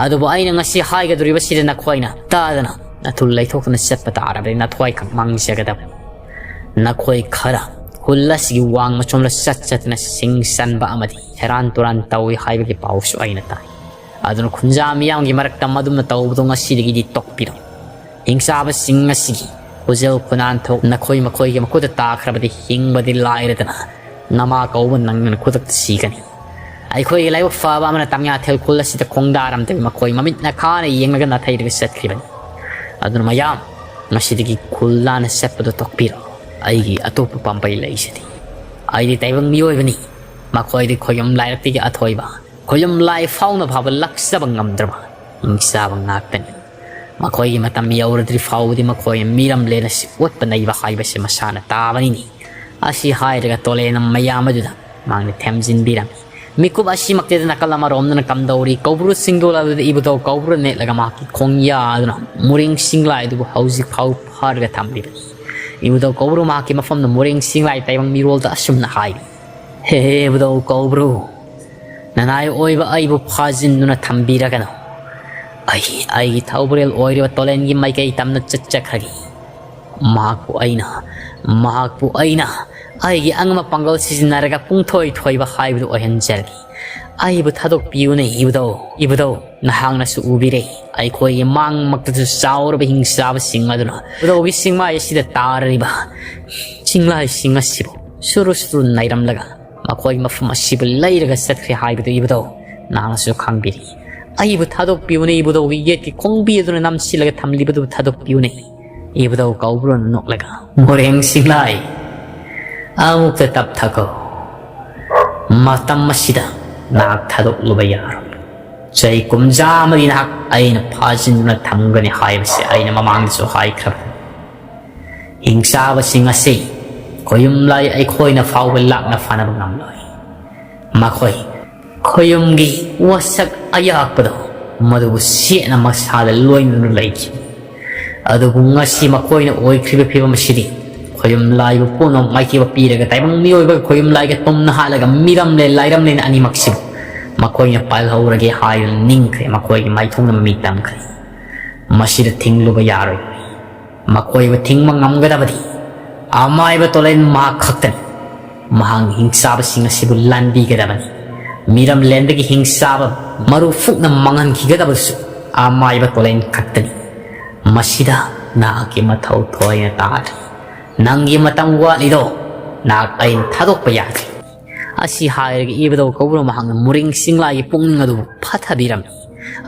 ꯑꯗꯨꯕꯨ ꯑꯩꯅ ꯉꯁꯤ ꯍꯥꯏꯒꯗꯧꯔꯤꯕꯁꯤꯗ ꯅꯈꯣꯏꯅ ꯇꯥꯗꯅ ꯅꯊꯨꯜ ꯂꯩꯊꯣꯛꯇꯨꯅ ꯆꯠꯄ ꯇꯥꯔꯕꯗꯤ ꯅꯊ꯭ꯋꯥꯏꯈꯛ ꯃꯥꯡꯖꯒꯗꯕꯅꯤ꯫ ꯅꯈꯣꯏ ꯈꯔ ꯈꯨꯜ ꯑꯁꯤꯒꯤ ꯋꯥꯡꯃ ꯁꯣꯝꯗ ꯆꯠ ꯆꯠꯇꯨꯅ ꯁꯤꯡ ꯆꯟꯕ ꯑꯃꯗꯤ ꯁꯦꯔꯥꯟ ꯇꯨꯔꯥꯟ ꯇꯧꯏ ꯍꯥꯏꯕꯒꯤ ꯄꯥꯎꯁꯨ ꯑꯩꯅ ꯇꯥꯏ꯫ ꯑꯗꯨꯅ ꯈꯨꯟꯖꯥ ꯃꯤꯌꯥꯝꯒꯤ ꯃꯔꯛꯇ ꯃꯗꯨꯝꯅ ꯇꯧꯕꯗꯣ ꯉꯁꯤꯗꯒꯤꯗꯤ ꯇꯣꯛꯄꯤꯔꯣ꯫ ꯍꯤꯡꯆꯥꯕꯁꯤꯡ ꯑꯁꯤꯒꯤ ꯈꯨꯖꯦꯜ ꯈꯨꯅꯥꯟ ꯊꯣꯛ ꯅꯈꯣꯏ ꯃꯈꯣꯏꯒꯤ ꯃꯈꯨꯠꯇ ꯇꯥꯈ꯭ꯔꯕꯗꯤ ꯍꯤꯡꯕꯗꯤ ꯂꯥꯏꯔꯗꯅ ꯅꯃꯥ ꯀꯧꯕ ꯅꯪꯗꯅ ꯈꯨꯗꯛꯇ ꯁꯤꯒꯅꯤ꯫ ꯑꯩꯈꯣꯏꯒꯤ ꯂꯥꯏꯕꯛ ꯐꯕ ꯑꯃꯅ ꯇꯥꯃꯤꯌꯥꯊꯦꯜ ꯈꯨꯜ ꯑꯁꯤꯗ ꯈꯣꯡꯗꯥꯔꯝꯗꯕꯤ ꯃꯈꯣꯏ ꯃꯃꯤꯠꯅ ꯈꯥꯅ ꯌꯦꯡꯂꯒ ꯅꯥꯊꯩꯔꯒ ꯆꯠꯈ꯭ꯔꯤꯕꯅꯤ꯫ ꯑꯗꯨꯅ ꯃꯌꯥꯝ, ꯉꯁꯤꯗꯒꯤ ꯈꯨꯜ ꯂꯥꯟꯅ ꯆꯠꯄꯗꯨ ꯇꯣꯛꯄꯤꯔꯣ꯫ ꯑꯩꯒꯤ ꯑꯇꯣꯞꯄ ꯄꯥꯝꯕꯩ ꯂꯩꯖꯗꯦ꯫ ꯑꯩꯗꯤ ꯇꯥꯏꯕꯪ ꯃꯤꯑꯣꯏꯕꯅꯤ꯫ ꯃꯈꯣꯏꯗꯤ ꯈꯣꯌꯨꯝ ꯂꯥꯏꯔꯛꯇꯒꯤ ꯑꯊꯣꯏꯕ, ꯈꯣꯌꯨꯝ ꯂꯥꯏ ꯐꯥꯎꯅ ꯐꯥꯎꯕ ꯂꯥꯛꯆꯕ ꯉꯝꯗ꯭ꯔꯕ ꯍꯤꯡꯆꯥꯕ ꯉꯥꯛꯇꯅꯤ꯫ ꯃꯈꯣꯏꯒꯤ ꯃꯇꯝ ꯌꯧꯔꯗ꯭ꯔꯤ ꯐꯥꯎꯕꯗꯤ ꯃꯈꯣꯏꯅ ꯃꯤꯔꯝꯂꯦꯟ ꯑꯁꯤ ꯑꯣꯠꯄ ꯅꯩꯕ ꯍꯥꯏꯕꯁꯤ ꯃꯁꯥꯅ ꯇꯥꯕꯅꯤꯅꯤ꯫ ꯑꯁꯤ ꯍꯥꯏꯔꯒ ꯇꯣꯂꯦꯟꯅ ꯃꯌꯥꯝ ꯑꯗꯨꯗ ꯃꯍꯥꯛꯅ ꯊꯦꯝꯖꯤꯟꯕꯤꯔꯝꯃꯤ꯫ ꯃꯤꯀꯨꯞ ꯑꯁꯤꯃꯛꯇꯗ ꯅꯥꯀꯜ ꯑꯃꯔꯣꯝꯗꯅ ꯀꯝꯗꯧꯔꯤ? ꯀꯧꯕ꯭ꯔꯨ ꯆꯤꯡꯗꯣꯜ ꯑꯗꯨꯗ ꯏꯕꯨꯙꯧ ꯀꯧꯕ꯭ꯔꯨ ꯅꯦꯠꯂꯒ ꯃꯍꯥꯛꯀꯤ ꯈꯣꯡꯌꯥ ꯑꯗꯨꯅ ꯃꯨꯔꯦꯡ ꯁꯤꯡꯂꯥꯏ ꯑꯗꯨꯕꯨ ꯍꯧꯖꯤꯛ ꯐꯥꯎ ꯐꯥꯔꯒ ꯊꯝꯂꯤꯕꯅꯤ꯫ ꯏꯕꯨꯙꯧ ꯀꯧꯕ꯭ꯔꯨ ꯃꯍꯥꯛꯀꯤ ꯃꯐꯝꯗ ꯃꯨꯔꯦꯡ ꯁꯤꯡꯂꯥꯏ ꯇꯥꯏꯕꯪ ꯃꯤꯔꯣꯜꯗ ꯑꯁꯨꯝꯅ ꯍꯥꯏꯔꯤ: "ꯍꯦ ꯏꯕꯨꯙꯧ ꯀꯧꯕ꯭ꯔꯨ, ꯅꯅꯥꯏ ꯑꯣꯏꯕ ꯑꯩꯕꯨ ꯐꯥꯖꯤꯟꯗꯨꯅ ꯊꯝꯕꯤꯔꯒꯅꯨ꯫ ꯑꯩ ꯑꯩꯒꯤ ꯊꯧꯕꯨꯔꯦꯜ ꯑꯣꯏꯔꯤꯕ ꯇꯣꯂꯦꯟꯒꯤ ꯃꯥꯏꯀꯩ ꯇꯝꯅ ꯆꯠꯆꯈ꯭ꯔꯒꯦ꯫ ꯃꯍꯥꯛꯄꯨ ꯑꯩꯅ, ꯃꯍꯥꯛꯄꯨ ꯑꯩꯅ ꯑꯩꯒꯤ ꯑꯉꯝꯕ ꯄꯥꯡꯒꯜ ꯁꯤꯖꯤꯟꯅꯔꯒ ꯄꯨꯡꯊꯣꯏ ꯊꯣꯏꯕ ꯍꯥꯏꯕꯗꯨ ꯑꯣꯏꯍꯟꯖꯔꯒꯦ꯫ ꯑꯩꯕꯨ ꯊꯥꯗꯣꯛꯄꯤꯌꯨꯅꯦ ꯏꯕꯨꯙꯧ, ꯏꯕꯨꯙꯧ꯫ ꯅꯍꯥꯛꯅꯁꯨ ꯎꯕꯤꯔꯦ, ꯑꯩꯈꯣꯏꯒꯤ ꯃꯥꯡꯃꯛꯇꯁꯨ ꯆꯥꯎꯔꯕ ꯍꯤꯡꯆꯥꯕꯁꯤꯡ ꯑꯗꯨꯅ ꯏꯕꯨꯙꯧꯒꯤ ꯁꯤꯡꯃꯥꯏ ꯑꯁꯤꯗ ꯇꯥꯔꯤꯕ ꯆꯤꯡꯂꯥꯏꯁꯤꯡ ꯑꯁꯤꯕꯨ ꯁꯨꯔꯨ ꯁꯨꯔꯨ ꯅꯩꯔꯝꯂꯒ ꯃꯈꯣꯏ ꯃꯐꯝ ꯑꯁꯤꯕꯨ ꯂꯩꯔꯒ ꯆꯠꯈ꯭ꯔꯦ ꯍꯥꯏꯕꯗꯨ ꯏꯕꯨꯙꯧ ꯅꯍꯥꯛꯅꯁꯨ ꯈꯪꯕꯤꯔꯤ꯫ ꯑꯩꯕꯨ ꯊꯥꯗꯣꯛꯄꯤꯌꯨꯅꯦ ꯏꯕꯨꯙꯧꯒꯤ ꯌꯦꯠꯀꯤ ꯈꯣꯡꯕꯤ ꯑꯗꯨꯅ ꯅꯝꯁꯤꯜꯂꯒ ꯊꯝꯂꯤꯕꯗꯨ ꯊꯥꯗꯣꯛꯄꯤꯌꯨꯅꯦ꯫" ꯏꯕꯨꯙꯧ ꯀꯧꯕ꯭ꯔꯨꯅ ꯅꯣꯛꯂꯒ, "ꯃꯣꯔꯦꯡ ꯁꯤꯡꯂꯥꯏ, ꯑꯃꯨꯛꯇ ꯇꯞꯊꯈꯣ꯫ ꯃꯇꯝ ꯑꯁꯤꯗ ꯅꯍꯥꯛ ꯊꯥꯗꯣꯛꯂꯨꯕ ꯌꯥꯔꯣꯏ꯫ ꯆꯍꯤ ꯀꯨꯝꯖꯥ ꯑꯃꯗꯤ ꯅꯍꯥꯛ ꯑꯩꯅ ꯐꯥꯖꯤꯟꯗꯨꯅ ꯊꯝꯒꯅꯤ ꯍꯥꯏꯕꯁꯤ ꯑꯩꯅ ꯃꯃꯥꯡꯗꯁꯨ ꯍꯥꯏꯈ꯭ꯔꯕꯅꯤ꯫ ꯍꯤꯡꯆꯥꯕꯁꯤꯡ ꯑꯁꯤ ꯈꯣꯌꯨꯝ ꯂꯥꯏ ꯑꯩꯈꯣꯏꯅ ꯐꯥꯎꯕ ꯂꯥꯛꯅ ꯐꯥꯅꯕ ꯉꯝꯂꯣꯏ꯫ ꯃꯈꯣꯏ ꯈꯣꯌꯨꯝꯒꯤ ꯋꯥꯁꯛ ꯑꯌꯥꯛꯄꯗꯣ ꯃꯗꯨꯕꯨ ꯁꯦꯠꯅ ꯃꯁꯥꯗ ꯂꯣꯏꯅꯗꯨꯅ ꯂꯩꯈꯤ꯫ ꯑꯗꯨꯕꯨ ꯉꯁꯤ ꯃꯈꯣꯏꯅ ꯑꯣꯏꯈ꯭ꯔꯤꯕ ꯐꯤꯕꯝ ꯑꯁꯤꯗꯤ ꯈꯣꯌꯨꯝ ꯂꯥꯏꯕꯨ ꯄꯨꯝꯅꯃꯛ ꯃꯥꯏꯊꯤꯕ ꯄꯤꯔꯒ ꯇꯥꯏꯕꯪ ꯃꯤꯑꯣꯏꯕꯒ ꯈꯣꯌꯨꯝ ꯂꯥꯏꯒ ꯇꯨꯝꯅ ꯍꯥꯠꯂꯒ ꯃꯤꯔꯝꯂꯦꯟ ꯂꯥꯏꯔꯝꯂꯦꯟ ꯑꯅꯤꯃꯛꯁꯤꯕꯨ ꯃꯈꯣꯏꯅ ꯄꯥꯜꯍꯧꯔꯒꯦ ꯍꯥꯏꯗꯨꯅ ꯅꯤꯡꯈ꯭ꯔꯦ, ꯃꯈꯣꯏꯒꯤ ꯃꯥꯏꯊꯣꯡꯗ ꯃꯃꯤ ꯇꯝꯈ꯭ꯔꯦ꯫ ꯃꯁꯤꯗ ꯊꯤꯡꯂꯨꯕ ꯌꯥꯔꯣꯏ꯫ ꯃꯈꯣꯏꯕꯨ ꯊꯤꯡꯕ ꯉꯝꯒꯗꯕꯗꯤ ꯑꯃꯥꯏꯕ ꯇꯣꯂꯦꯟ ꯃꯍꯥꯛ ꯈꯛꯇꯅꯤ꯫ ꯃꯍꯥꯛꯅ ꯍꯤꯡꯆꯥꯕꯁꯤꯡ ꯑꯁꯤꯕꯨ ꯂꯥꯟꯕꯤꯒꯗꯕꯅꯤ꯫ ꯃꯤꯔꯝꯂꯦꯟꯗꯒꯤ ꯍꯤꯡꯆꯥꯕ ꯃꯔꯨ ꯐꯨꯛꯅ ꯃꯥꯡꯍꯟꯈꯤꯒꯗꯕꯁꯨ ꯑꯃꯥꯏꯕ ꯇꯣꯂꯦꯟ ꯈꯛꯇꯅꯤ꯫ ꯃꯁꯤꯗ ꯅꯍꯥꯛꯀꯤ ꯃꯊꯧ ꯊꯣꯏꯅ ꯇꯥꯗ꯭ꯔꯤ꯫ ꯅꯪꯒꯤ ꯃꯇꯝ ꯋꯥꯠꯂꯤꯗꯣ ꯅꯍꯥꯛ ꯑꯩꯅ ꯊꯥꯗꯣꯛꯄ ꯌꯥꯗ꯭ꯔꯤ꯫" ꯑꯁꯤ ꯍꯥꯏꯔꯒ ꯏꯕꯨꯙꯧ ꯀꯧꯕ꯭ꯔꯨ ꯃꯍꯥꯛꯅ ꯃꯨꯔꯤꯡ ꯆꯤꯡꯂꯥꯏꯒꯤ ꯄꯨꯛꯅꯤꯡ ꯑꯗꯨꯕꯨ ꯐꯥꯊꯕꯤꯔꯝꯃꯤ꯫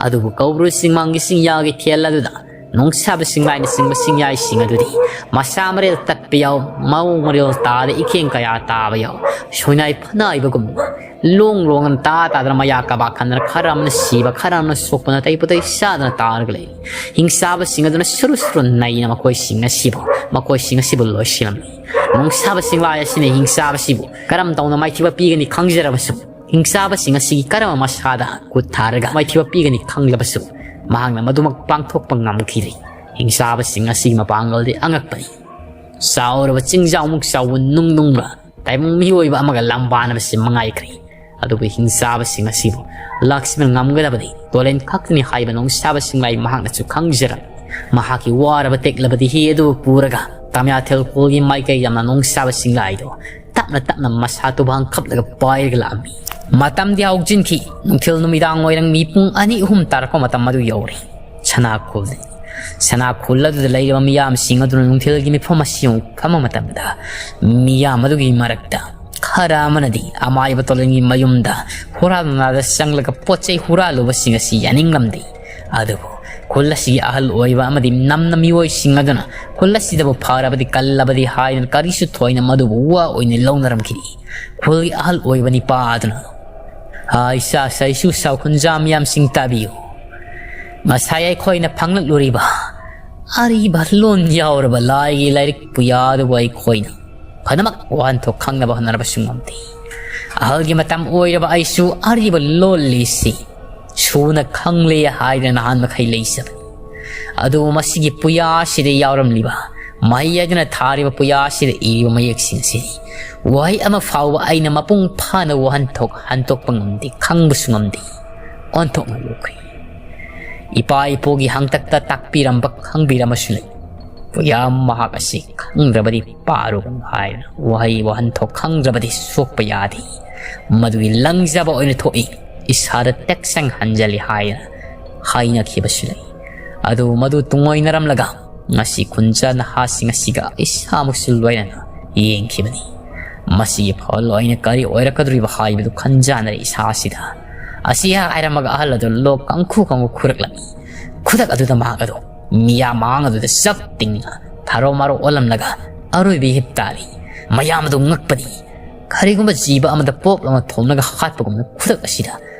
ꯑꯗꯨꯕꯨ ꯀꯧꯕ꯭ꯔꯨ ꯆꯤꯡꯃꯥꯡꯒꯤ ꯆꯤꯡꯌꯥꯒꯤ ꯊꯦꯜ ꯑꯗꯨꯗ ꯅꯣꯡꯁꯥꯕ ꯆꯤꯡꯂꯥꯏꯅꯆꯤꯡꯕ ꯆꯤꯡꯌꯥꯏꯁꯤꯡ ꯑꯗꯨꯗꯤ ꯃꯁꯥ ꯃꯔꯦꯜ ꯇꯠꯄ ꯌꯥꯎ, ꯃꯑꯣꯡ ꯃꯔꯦꯜ ꯇꯥꯗ ꯏꯈꯦꯡ ꯀꯌꯥ ꯇꯥꯕ ꯌꯥꯎ, ꯁꯣꯏꯅꯥꯏ ꯐꯅꯥꯏꯕꯒꯨꯝꯅ ꯂꯣꯡ ꯂꯣꯡꯅ ꯇꯥ ꯇꯥꯗꯅ ꯃꯌꯥ ꯀꯕꯥꯛ ꯈꯟꯗꯅ ꯈꯔ ꯑꯃꯅ ꯁꯤꯕ, ꯈꯔ ꯑꯃꯅ ꯁꯣꯛꯄ, ꯅꯥꯇꯩ ꯄꯨꯇꯩ ꯆꯥꯗꯅ ꯇꯥꯔꯒ ꯂꯩꯔꯤ꯫ ꯍꯤꯡꯆꯥꯕꯁꯤꯡ ꯑꯗꯨꯅ ꯁꯨꯔꯨ ꯁꯨꯔꯨ ꯅꯩꯅ ꯃꯈꯣꯏꯁꯤꯡ ꯑꯁꯤꯕꯨ, ꯃꯈꯣꯏꯁꯤꯡ ꯑꯁꯤꯕꯨ ꯂꯣꯏꯁꯤꯜꯂꯝꯃꯤ꯫ ꯅꯣꯡꯁꯥꯕ ꯁꯤꯡꯂꯥꯏ ꯑꯁꯤꯅ ꯍꯤꯡꯆꯥꯕꯁꯤꯕꯨ ꯀꯔꯝ ꯇꯧꯅ ꯃꯥꯏꯊꯤꯕ ꯄꯤꯒꯅꯤ ꯈꯪꯖꯔꯕꯁꯨ, ꯍꯤꯡꯆꯥꯕꯁꯤꯡ ꯑꯁꯤꯒꯤ ꯀꯔꯝꯕ ꯃꯁꯥꯗ ꯈꯨꯠ ꯊꯥꯔꯒ ꯃꯥꯏꯊꯤꯕ ꯄꯤꯒꯅꯤ ꯈꯪꯂꯕꯁꯨ, ꯃꯍꯥꯛꯅ ꯃꯗꯨꯃꯛ ꯄꯥꯡꯊꯣꯛꯄ ꯉꯝꯈꯤꯗꯦ꯫ ꯍꯤꯡꯆꯥꯕꯁꯤꯡ ꯑꯁꯤꯒꯤ ꯃꯄꯥꯡꯒꯜꯗꯤ ꯑꯉꯛꯄꯅꯤ꯫ ꯆꯥꯎꯔꯕ ꯆꯤꯡꯖꯥꯎꯃꯨꯛ ꯆꯥꯎꯕ ꯅꯨꯡ ꯅꯨꯡꯕ ꯇꯥꯏꯕꯪ ꯃꯤꯑꯣꯏꯕ ꯑꯃꯒ ꯂꯝꯕꯥꯅꯕꯁꯤ ꯃꯉꯥꯏꯈ꯭ꯔꯦ꯫ ꯑꯗꯨꯕꯨ ꯍꯤꯡꯆꯥꯕꯁꯤꯡ ꯑꯁꯤꯕꯨ ꯂꯥꯛꯁꯤꯟꯕ ꯉꯝꯒꯗꯕꯗꯤ ꯇꯣꯂꯦꯟ ꯈꯛꯇꯅꯤ ꯍꯥꯏꯕ ꯅꯣꯡꯁꯥꯕ ꯁꯤꯡꯂꯥꯏ ꯃꯍꯥꯛꯅꯁꯨ ꯈꯪꯖꯔꯝꯃꯤ꯫ ꯃꯍꯥꯛꯀꯤ ꯋꯥꯔꯕ ꯇꯦꯛꯂꯕꯗꯤ ꯍꯤ ꯑꯗꯨꯕꯨ ꯄꯨꯔꯒ ꯇꯃꯤꯌꯥꯊꯦꯜ ꯈꯨꯜꯒꯤ ꯃꯥꯏꯀꯩ ꯌꯥꯝꯅ ꯅꯣꯡꯁꯥꯕ ꯁꯤꯡꯂꯥꯏꯗꯣ ꯇꯞꯅ ꯇꯞꯅ ꯃꯁꯥ ꯇꯨꯕꯥꯡ ꯈꯞꯂꯒ ꯄꯥꯏꯔꯒ ꯂꯥꯛꯑꯝꯃꯤ꯫ ꯃꯇꯝꯗꯤ ꯍꯧꯖꯤꯟꯈꯤ꯫ ꯅꯨꯡꯊꯤꯜ ꯅꯨꯃꯤꯗꯥꯡ ꯋꯥꯏꯔꯝ ꯃꯤ ꯄꯨꯡ ꯑꯅꯤ ꯑꯍꯨꯝ ꯇꯥꯔꯛꯄ ꯃꯇꯝ ꯑꯗꯨ ꯌꯧꯔꯦ꯫ ꯁꯅꯥ ꯈꯨꯜꯗꯅꯤ꯫ ꯁꯅꯥ ꯈꯨꯜ ꯑꯗꯨꯗ ꯂꯩꯔꯤꯕ ꯃꯤꯌꯥꯝꯁꯤꯡ ꯑꯗꯨꯅ ꯅꯨꯡꯊꯤꯜꯒꯤ ꯃꯤꯐꯝ ꯑꯁꯤ ꯑꯃꯨꯛ ꯐꯝꯕ ꯃꯇꯝꯗ, ꯃꯤꯌꯥꯝ ꯑꯗꯨꯒꯤ ꯃꯔꯛꯇ ꯈꯔ ꯑꯃꯅꯗꯤ ꯑꯃꯥꯏꯕ ꯇꯣꯂꯟꯒꯤ ꯃꯌꯨꯝꯗ ꯍꯨꯔꯥꯟꯕ ꯅꯥꯗ ꯆꯪꯂꯒ ꯄꯣꯠ ꯆꯩ ꯍꯨꯔꯥꯜꯂꯨꯕꯁꯤꯡ ꯑꯁꯤ ꯌꯥꯅꯤꯡꯂꯝꯗꯦ꯫ ꯑꯗꯨꯕꯨ ꯈꯨꯜ ꯑꯁꯤꯒꯤ ꯑꯍꯜ ꯑꯣꯏꯕ ꯑꯃꯗꯤ ꯅꯝꯅ ꯃꯤꯑꯣꯏꯁꯤꯡ ꯑꯗꯨꯅ ꯈꯨꯜ ꯑꯁꯤꯗꯕꯨ ꯐꯔꯕꯗꯤ ꯀꯜꯂꯕꯗꯤ ꯍꯥꯏꯗꯅ ꯀꯔꯤꯁꯨ ꯊꯣꯏꯅ ꯃꯗꯨꯕꯨ ꯋꯥ ꯑꯣꯏꯅ ꯂꯧꯅꯔꯝꯈꯤꯗꯦ꯫ ꯈꯨꯜꯒꯤ ꯑꯍꯜ ꯑꯣꯏꯕ ꯅꯤꯄꯥ ꯑꯗꯨꯅ, "ꯍꯥꯏ ꯁꯥ ꯁꯩꯁꯨ ꯁꯥꯎꯈꯨꯟꯖꯥ ꯃꯤꯌꯥꯝꯁꯤꯡ ꯇꯥꯕꯤꯌꯨ꯫ ꯉꯁꯥꯏ ꯑꯩꯈꯣꯏꯅ ꯐꯪꯂꯛꯂꯨꯔꯤꯕ ꯑꯔꯤꯕ ꯂꯣꯟ ꯌꯥꯎꯔꯕ ꯂꯥꯏꯒꯤ ꯂꯥꯏꯔꯤꯛ ꯄꯨꯌꯥ ꯑꯗꯨꯕꯨ ꯑꯩꯈꯣꯏꯅ ꯐꯅꯃꯛ ꯋꯥꯍꯟꯊꯣꯛ ꯈꯪꯅꯕ ꯍꯣꯠꯅꯔꯕꯁꯨ ꯉꯝꯗꯦ꯫ ꯑꯍꯜꯒꯤ ꯃꯇꯝ ꯑꯣꯏꯔꯕ ꯑꯩꯁꯨ ꯑꯔꯤꯕ ꯂꯣꯜ ꯂꯤꯁꯤ ꯁꯨꯅ ꯈꯪꯂꯦ ꯍꯥꯏꯗꯅ ꯅꯍꯥꯟ ꯃꯈꯩ ꯂꯩꯖꯕꯅꯤ꯫ ꯑꯗꯨꯕꯨ ꯃꯁꯤꯒꯤ ꯄꯨꯌꯥ ꯑꯁꯤꯗ ꯌꯥꯎꯔꯝꯂꯤꯕ, ꯃꯍꯩ ꯌꯥꯏꯗꯨꯅ ꯊꯥꯔꯤꯕ ꯄꯨꯌꯥ ꯑꯁꯤꯗ ꯏꯔꯤꯕ ꯃꯌꯦꯛꯁꯤꯡ ꯑꯁꯤꯗꯤ ꯋꯥꯍꯩ ꯑꯃ ꯐꯥꯎꯕ ꯑꯩꯅ ꯃꯄꯨꯡ ꯐꯥꯅ ꯋꯥꯍꯟꯊꯣꯛ ꯍꯟꯗꯣꯛꯄ ꯉꯝꯗꯦ, ꯈꯪꯕꯁꯨ ꯉꯝꯗꯦ꯫ ꯑꯣꯟꯊꯣꯛꯅ ꯂꯨꯈ꯭ꯔꯦ꯫ ꯏꯄꯥ ꯏꯄꯨꯒꯤ ꯍꯥꯡꯇꯛꯇ ꯇꯥꯛꯄꯤꯔꯝꯕ ꯈꯪꯕꯤꯔꯝꯕꯁꯨ ꯂꯩ꯫ ꯄꯨꯌꯥ ꯃꯍꯥꯛ ꯑꯁꯤ ꯈꯪꯗ꯭ꯔꯕꯗꯤ ꯄꯥꯔꯨꯒꯅꯨ ꯍꯥꯏꯅ ꯋꯥꯍꯩ ꯋꯥꯍꯟꯊꯣꯛ ꯈꯪꯗ꯭ꯔꯕꯗꯤ ꯁꯣꯛꯄ ꯌꯥꯗꯦ꯫ ꯃꯗꯨꯒꯤ ꯂꯪꯖꯕ ꯑꯣꯏꯅ ꯊꯣꯛꯏ, ꯏꯁꯥꯗ ꯇꯦꯛꯁꯪ ꯍꯟꯖꯜꯂꯤ ꯍꯥꯏꯅ ꯍꯥꯏꯅꯈꯤꯕꯁꯨ ꯂꯩ꯫ ꯑꯗꯨꯕꯨ ꯃꯗꯨ ꯇꯨꯡꯑꯣꯏꯅꯔꯝꯂꯒ ꯉꯁꯤ ꯈꯨꯟꯖꯥ ꯅꯍꯥꯁꯤꯡ ꯑꯁꯤꯒ ꯏꯁꯥꯃꯛꯁꯨ ꯂꯣꯏꯅꯅ ꯌꯦꯡꯈꯤꯕꯅꯤ꯫ ꯃꯁꯤꯒꯤ ꯐꯜ ꯑꯣꯏꯅ ꯀꯔꯤ ꯑꯣꯏꯔꯛꯀꯗꯧꯔꯤꯕ ꯍꯥꯏꯕꯗꯨ ꯈꯟꯖꯥꯟꯅꯔꯦ ꯏꯁꯥꯁꯤꯗ꯫ ꯑꯁꯤ ꯍꯥꯏꯔꯝꯃꯒ ꯑꯍꯜ ꯑꯗꯨ ꯂꯣꯛ ꯀꯪꯈꯨ ꯀꯪꯈꯨ ꯈꯨꯔꯛꯂꯝꯃꯤ꯫ ꯈꯨꯗꯛ ꯑꯗꯨꯗ ꯃꯍꯥꯛ ꯑꯗꯨ ꯃꯤꯌꯥꯝ ꯃꯥꯡ ꯑꯗꯨꯗ ꯆꯞ ꯇꯤꯡꯅ ꯊꯥꯔꯣ ꯃꯥꯔꯣ ꯑꯣꯜꯂꯝꯂꯒ ꯑꯔꯣꯏꯕ ꯍꯤꯞ ꯇꯥꯔꯤ꯫ ꯃꯌꯥꯝ ꯑꯗꯨ ꯉꯛꯄꯅꯤ꯫ ꯀꯔꯤꯒꯨꯝꯕ ꯖꯤꯕ ꯑꯃꯗ ꯄꯣꯞ ꯂꯥꯎꯅ ꯊꯣꯝꯂꯒ ꯍꯥꯠꯄꯒꯨꯝꯅ ꯈꯨꯗꯛ ꯑꯁꯤꯗ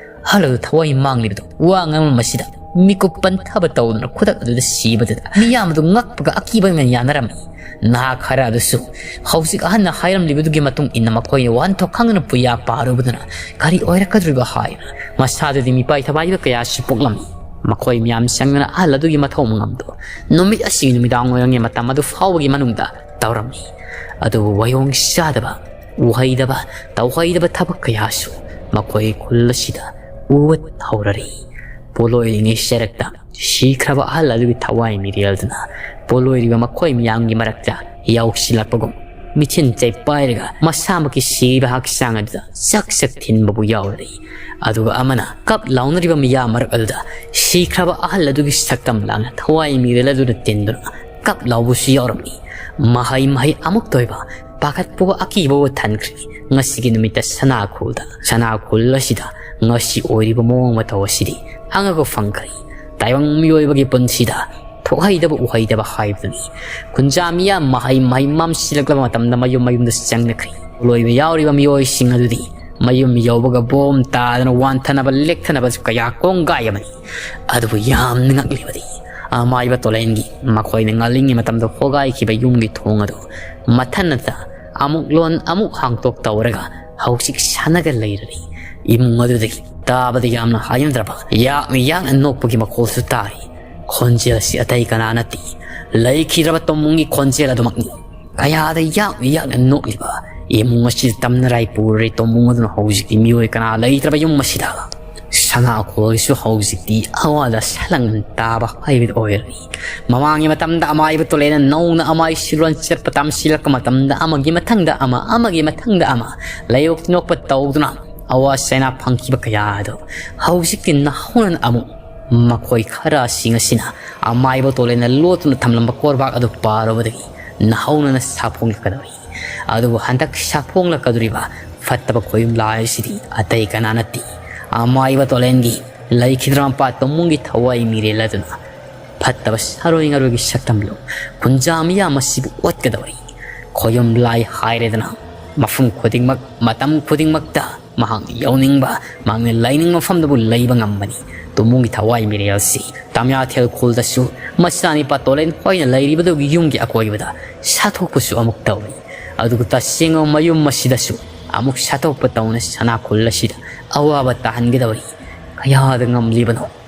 ꯑꯍꯜ ꯑꯗꯨ ꯊꯋꯥꯏ ꯃꯥꯡꯂꯤꯕꯗꯨ ꯋꯥ ꯉꯥꯡꯂꯝꯕꯁꯤꯗ ꯃꯤꯀꯨꯞ ꯄꯟꯊꯕ ꯇꯧꯗꯨꯅ ꯈꯨꯗꯛ ꯑꯗꯨꯗ ꯁꯤꯕꯗꯨꯗ ꯃꯤꯌꯥꯝ ꯑꯗꯨ ꯉꯛꯄꯒ ꯑꯀꯤꯕ ꯑꯃ ꯌꯥꯅꯔꯝꯃꯤ꯫ ꯅꯍꯥ ꯈꯔ ꯑꯗꯨꯁꯨ ꯍꯧꯖꯤꯛ ꯑꯍꯟꯅ ꯍꯥꯏꯔꯝꯂꯤꯕꯗꯨꯒꯤ ꯃꯇꯨꯡ ꯏꯟꯅ ꯃꯈꯣꯏꯅ ꯋꯥꯍꯟꯊꯣꯛ ꯈꯪꯗꯅ ꯄꯨꯌꯥ ꯄꯥꯔꯨꯕꯗꯨꯅ ꯀꯔꯤ ꯑꯣꯏꯔꯛꯀꯗꯧꯔꯤꯕ ꯍꯥꯏꯅ ꯃꯁꯥꯗꯗꯤ ꯃꯤꯄꯥꯏ ꯊꯕꯥꯏꯕ ꯀꯌꯥꯁꯨ ꯄꯣꯛꯂꯝꯃꯤ꯫ ꯃꯈꯣꯏ ꯃꯌꯥꯝ ꯆꯪꯗꯨꯅ ꯑꯍꯜ ꯑꯗꯨꯒꯤ ꯃꯊꯧ ꯃꯉꯝꯗꯨ ꯅꯨꯃꯤꯠ ꯑꯁꯤꯒꯤ ꯅꯨꯃꯤꯗꯥꯡ ꯋꯥꯏꯔꯝꯒꯤ ꯃꯇꯝ ꯑꯗꯨ ꯐꯥꯎꯕꯒꯤ ꯃꯅꯨꯡꯗ ꯇꯧꯔꯝꯃꯤ꯫ ꯑꯗꯨꯕꯨ ꯋꯥꯌꯣꯡ ꯆꯥꯗꯕ, ꯎꯍꯩꯗꯕ, ꯇꯧꯍꯩꯗꯕ ꯊꯕꯛ ꯀꯌꯥꯁꯨ ꯃꯈꯣꯏ ꯈꯨꯜ ꯑꯁꯤꯗ ꯎꯕ ꯍꯧꯔꯔꯤ꯫ ꯄꯣꯠꯂꯣꯏꯔꯤꯉꯩ ꯆꯔꯛꯇ ꯁꯤꯈ꯭ꯔꯕ ꯑꯍꯜ ꯑꯗꯨꯒꯤ ꯊꯋꯥꯏ ꯃꯤꯔꯦꯜꯗꯨꯅ ꯄꯣꯠꯂꯣꯏꯔꯤꯕ ꯃꯈꯣꯏ ꯃꯤꯌꯥꯝꯒꯤ ꯃꯔꯛꯇ ꯌꯥꯎꯁꯤꯜꯂꯛꯄꯒꯨꯝ ꯃꯤꯊꯤꯟ ꯆꯩ ꯄꯥꯏꯔꯒ ꯃꯁꯥꯃꯛꯀꯤ ꯁꯤꯕ ꯍꯛꯆꯥꯡ ꯑꯗꯨꯗ ꯆꯛ ꯆꯛ ꯊꯤꯟꯕꯕꯨ ꯌꯥꯎꯔꯤ꯫ ꯑꯗꯨꯒ ꯑꯃꯅ ꯀꯞ ꯂꯥꯎꯅꯔꯤꯕ ꯃꯤꯌꯥꯝ ꯃꯔꯛ ꯑꯗꯨꯗ ꯁꯤꯈ꯭ꯔꯕ ꯑꯍꯜ ꯑꯗꯨꯒꯤ ꯁꯛꯇꯝ ꯂꯥꯡꯅ ꯊꯋꯥꯏ ꯃꯤꯔꯦꯜ ꯑꯗꯨꯅ ꯇꯤꯟꯗꯨꯅ ꯀꯞ ꯂꯥꯎꯕꯁꯨ ꯌꯥꯎꯔꯝꯃꯤ꯫ ꯃꯍꯩ ꯃꯍꯩ ꯑꯃꯨꯛꯇ ꯑꯣꯏꯕ ꯄꯥꯈꯠꯄꯒ ꯑꯀꯤꯕꯒ ꯊꯟꯈ꯭ꯔꯦ꯫ ꯉꯁꯤꯒꯤ ꯅꯨꯃꯤꯠꯇ ꯁꯅꯥꯈꯣꯜꯗ, ꯁꯅꯥꯈꯣꯜ ꯑꯁꯤꯗ ꯉꯁꯤ ꯑꯣꯏꯔꯤꯕ ꯃꯑꯣꯡ ꯃꯇꯧ ꯑꯁꯤꯗꯤ ꯑꯉꯛꯄ ꯐꯪꯈ꯭ꯔꯦ꯫ ꯇꯥꯏꯕꯪ ꯃꯤꯑꯣꯏꯕꯒꯤ ꯄꯨꯟꯁꯤꯗ ꯊꯣꯛꯍꯩꯗꯕ ꯎꯍꯩꯗꯕ ꯍꯥꯏꯕꯗꯨꯅꯤ꯫ ꯈꯨꯟꯖꯥ ꯃꯤꯌꯥꯝ ꯃꯍꯩ ꯃꯍꯩ ꯃꯝꯁꯤꯜꯂꯛꯂꯕ ꯃꯇꯝꯗ ꯃꯌꯨꯝ ꯃꯌꯨꯝꯗ ꯆꯪꯅꯈ꯭ꯔꯦ꯫ ꯂꯣꯏꯕ ꯌꯥꯎꯔꯤꯕ ꯃꯤꯑꯣꯏꯁꯤꯡ ꯑꯗꯨꯗꯤ ꯃꯌꯨꯝ ꯌꯧꯕꯒ ꯕꯣꯝ ꯇꯥꯗꯅ ꯋꯥꯟꯊꯅꯕ ꯂꯦꯛꯊꯅꯕꯁꯨ ꯀꯌꯥ ꯀꯣꯡꯒꯥꯏ ꯑꯃꯅꯤ꯫ ꯑꯗꯨꯕꯨ ꯌꯥꯝꯅ ꯉꯛꯂꯤꯕꯗꯤ ꯑꯃꯥꯏꯕ ꯇꯣꯂꯦꯟꯒꯤ ꯃꯈꯣꯏꯅ ꯉꯜꯂꯤꯉꯩ ꯃꯇꯝꯗ ꯍꯣꯒꯥꯏꯈꯤꯕ ꯌꯨꯝꯒꯤ ꯊꯣꯡ ꯑꯗꯨ ꯃꯊꯟꯅꯇ ꯑꯃꯨꯛ ꯂꯣꯟ ꯑꯃꯨꯛ ꯍꯥꯡꯇꯣꯛ ꯇꯧꯔꯒ ꯍꯧꯖꯤꯛ ꯁꯥꯟꯅꯒ ꯂꯩꯔꯔꯤ꯫ ꯏꯃꯨꯡ ꯑꯗꯨꯗꯒꯤ ꯇꯥꯕꯗ ꯌꯥꯝꯅ ꯍꯥꯏꯅꯗ꯭ꯔꯕ ꯌꯥꯛꯅ ꯌꯥꯛꯅ ꯅꯣꯛꯄꯒꯤ ꯃꯈꯣꯜꯁꯨ ꯇꯥꯔꯤ꯫ ꯈꯣꯟꯖꯦꯜꯁꯤ ꯑꯇꯩ ꯀꯅꯥ ꯅꯠꯇꯦ, ꯂꯩꯈꯤꯗ꯭ꯔꯕ ꯇꯣꯝꯕꯨꯡꯒꯤ ꯈꯣꯟꯖꯦꯜ ꯑꯗꯨꯃꯛꯅꯤ꯫ ꯀꯌꯥꯗ ꯌꯥꯛꯅ ꯌꯥꯛꯅ ꯅꯣꯛꯂꯤꯕ ꯏꯃꯨꯡ ꯑꯁꯤꯗ ꯇꯝꯅꯔꯥꯏ ꯄꯨꯔꯔꯦ ꯇꯣꯝꯕꯨꯡ ꯑꯗꯨꯅ ꯍꯧꯖꯤꯛꯇꯤ ꯃꯤꯑꯣꯏ ꯀꯅꯥ ꯂꯩꯇ꯭ꯔꯕ ꯌꯨꯝ ꯑꯁꯤꯗ꯫ ꯁꯅꯥꯈꯣꯜꯁꯨ ꯍꯧꯖꯤꯛꯇꯤ ꯑꯋꯥꯗ ꯁꯂꯪ ꯇꯥꯕ ꯍꯥꯏꯕꯗꯨ ꯑꯣꯏꯔꯅꯤ꯫ ꯃꯃꯥꯡꯒꯤ ꯃꯇꯝꯗ ꯑꯃꯥꯏꯕ ꯇꯣꯂꯦꯅ ꯅꯧꯅ ꯑꯃꯥꯏ ꯁꯤꯔꯣꯟ ꯆꯠꯄ ꯇꯝꯁꯤꯜꯂꯛꯄ ꯃꯇꯝꯗ ꯑꯃꯒꯤ ꯃꯊꯪꯗ ꯑꯃ, ꯑꯃꯒꯤ ꯃꯊꯪꯗ ꯑꯃ ꯂꯩꯌꯣꯛ ꯅꯣꯛꯄ ꯇꯧꯗꯨꯅ ꯑꯋꯥ ꯆꯩꯅꯥ ꯐꯪꯈꯤꯕ ꯀꯌꯥ ꯑꯗꯨ ꯍꯧꯖꯤꯛꯇꯤ ꯅꯍꯧꯅꯅ ꯑꯃꯨꯛ ꯃꯈꯣꯏ ꯈꯔꯁꯤꯡ ꯑꯁꯤꯅ ꯑꯃꯥꯏꯕ ꯇꯣꯂꯦꯅ ꯂꯣꯠꯇꯨꯅ ꯊꯝꯂꯝꯕ ꯀꯣꯔꯕꯥꯛ ꯑꯗꯨ ꯄꯥꯔꯨꯕꯗꯒꯤ ꯅꯍꯧꯅꯅ ꯁꯥꯐꯣꯡꯂꯛꯀꯗꯧꯔꯤ꯫ ꯑꯗꯨꯕꯨ ꯍꯟꯗꯛ ꯁꯥꯐꯣꯡꯂꯛꯀꯗꯧꯔꯤꯕ ꯐꯠꯇꯕ ꯈꯣꯌꯨꯝ ꯂꯥꯏ ꯑꯁꯤꯗꯤ ꯑꯇꯩ ꯀꯅꯥ ꯅꯠꯇꯦ, ꯑꯃꯥꯏꯕ ꯇꯣꯂꯦꯟꯒꯤ ꯂꯩꯈꯤꯗ꯭ꯔ ꯃꯄꯥ ꯇꯣꯝꯃꯨꯡꯒꯤ ꯊꯋꯥꯏ ꯃꯤꯔꯦꯜ ꯑꯗꯨꯅ ꯐꯠꯇꯕ ꯁꯥꯔꯣꯏ ꯉꯥꯔꯣꯏꯒꯤ ꯁꯛꯇꯝꯂꯨ ꯈꯨꯟꯖꯥ ꯃꯤꯌꯥꯝ ꯑꯁꯤꯕꯨ ꯑꯣꯠꯀꯗꯧꯔꯤ꯫ ꯈꯣꯌꯨꯝ ꯂꯥꯏ ꯍꯥꯏꯔꯦꯗꯅ ꯃꯐꯝ ꯈꯨꯗꯤꯡꯃꯛ, ꯃꯇꯝ ꯈꯨꯗꯤꯡꯃꯛꯇ ꯃꯍꯥꯛꯅ ꯌꯧꯅꯤꯡꯕ, ꯃꯍꯥꯛꯅ ꯂꯩꯅꯤꯡꯕ ꯃꯐꯝꯗꯕꯨ ꯂꯩꯕ ꯉꯝꯕꯅꯤ꯫ ꯇꯣꯃꯨꯒꯤ ꯊꯋꯥꯏ ꯃꯤꯔꯦꯜꯁꯤ ꯇꯥꯃꯤꯌꯥꯊꯦꯜ ꯈꯨꯜꯗꯁꯨ ꯃꯆꯥꯅꯤꯄꯥ ꯇꯣꯂꯦꯟ ꯈꯣꯏꯅ ꯂꯩꯔꯤꯕꯗꯨꯒꯤ ꯌꯨꯝꯒꯤ ꯑꯀꯣꯏꯕꯗ ꯁꯥꯊꯣꯛꯄꯁꯨ ꯑꯃꯨꯛ ꯇꯧꯏ꯫ ꯑꯗꯨꯒ ꯇꯁꯦꯡꯕ ꯃꯌꯨꯝ ꯑꯁꯤꯗꯁꯨ ꯑꯃꯨꯛ ꯁꯥꯊꯣꯛꯄ ꯇꯧꯅ ꯁꯅꯥ ꯈꯨꯜ ꯑꯁꯤꯗ ꯑꯋꯥꯕ ꯇꯥꯍꯟꯒꯗꯕꯅꯤ꯫ ꯀꯌꯥꯗ ꯉꯝꯂꯤꯕꯅꯣ?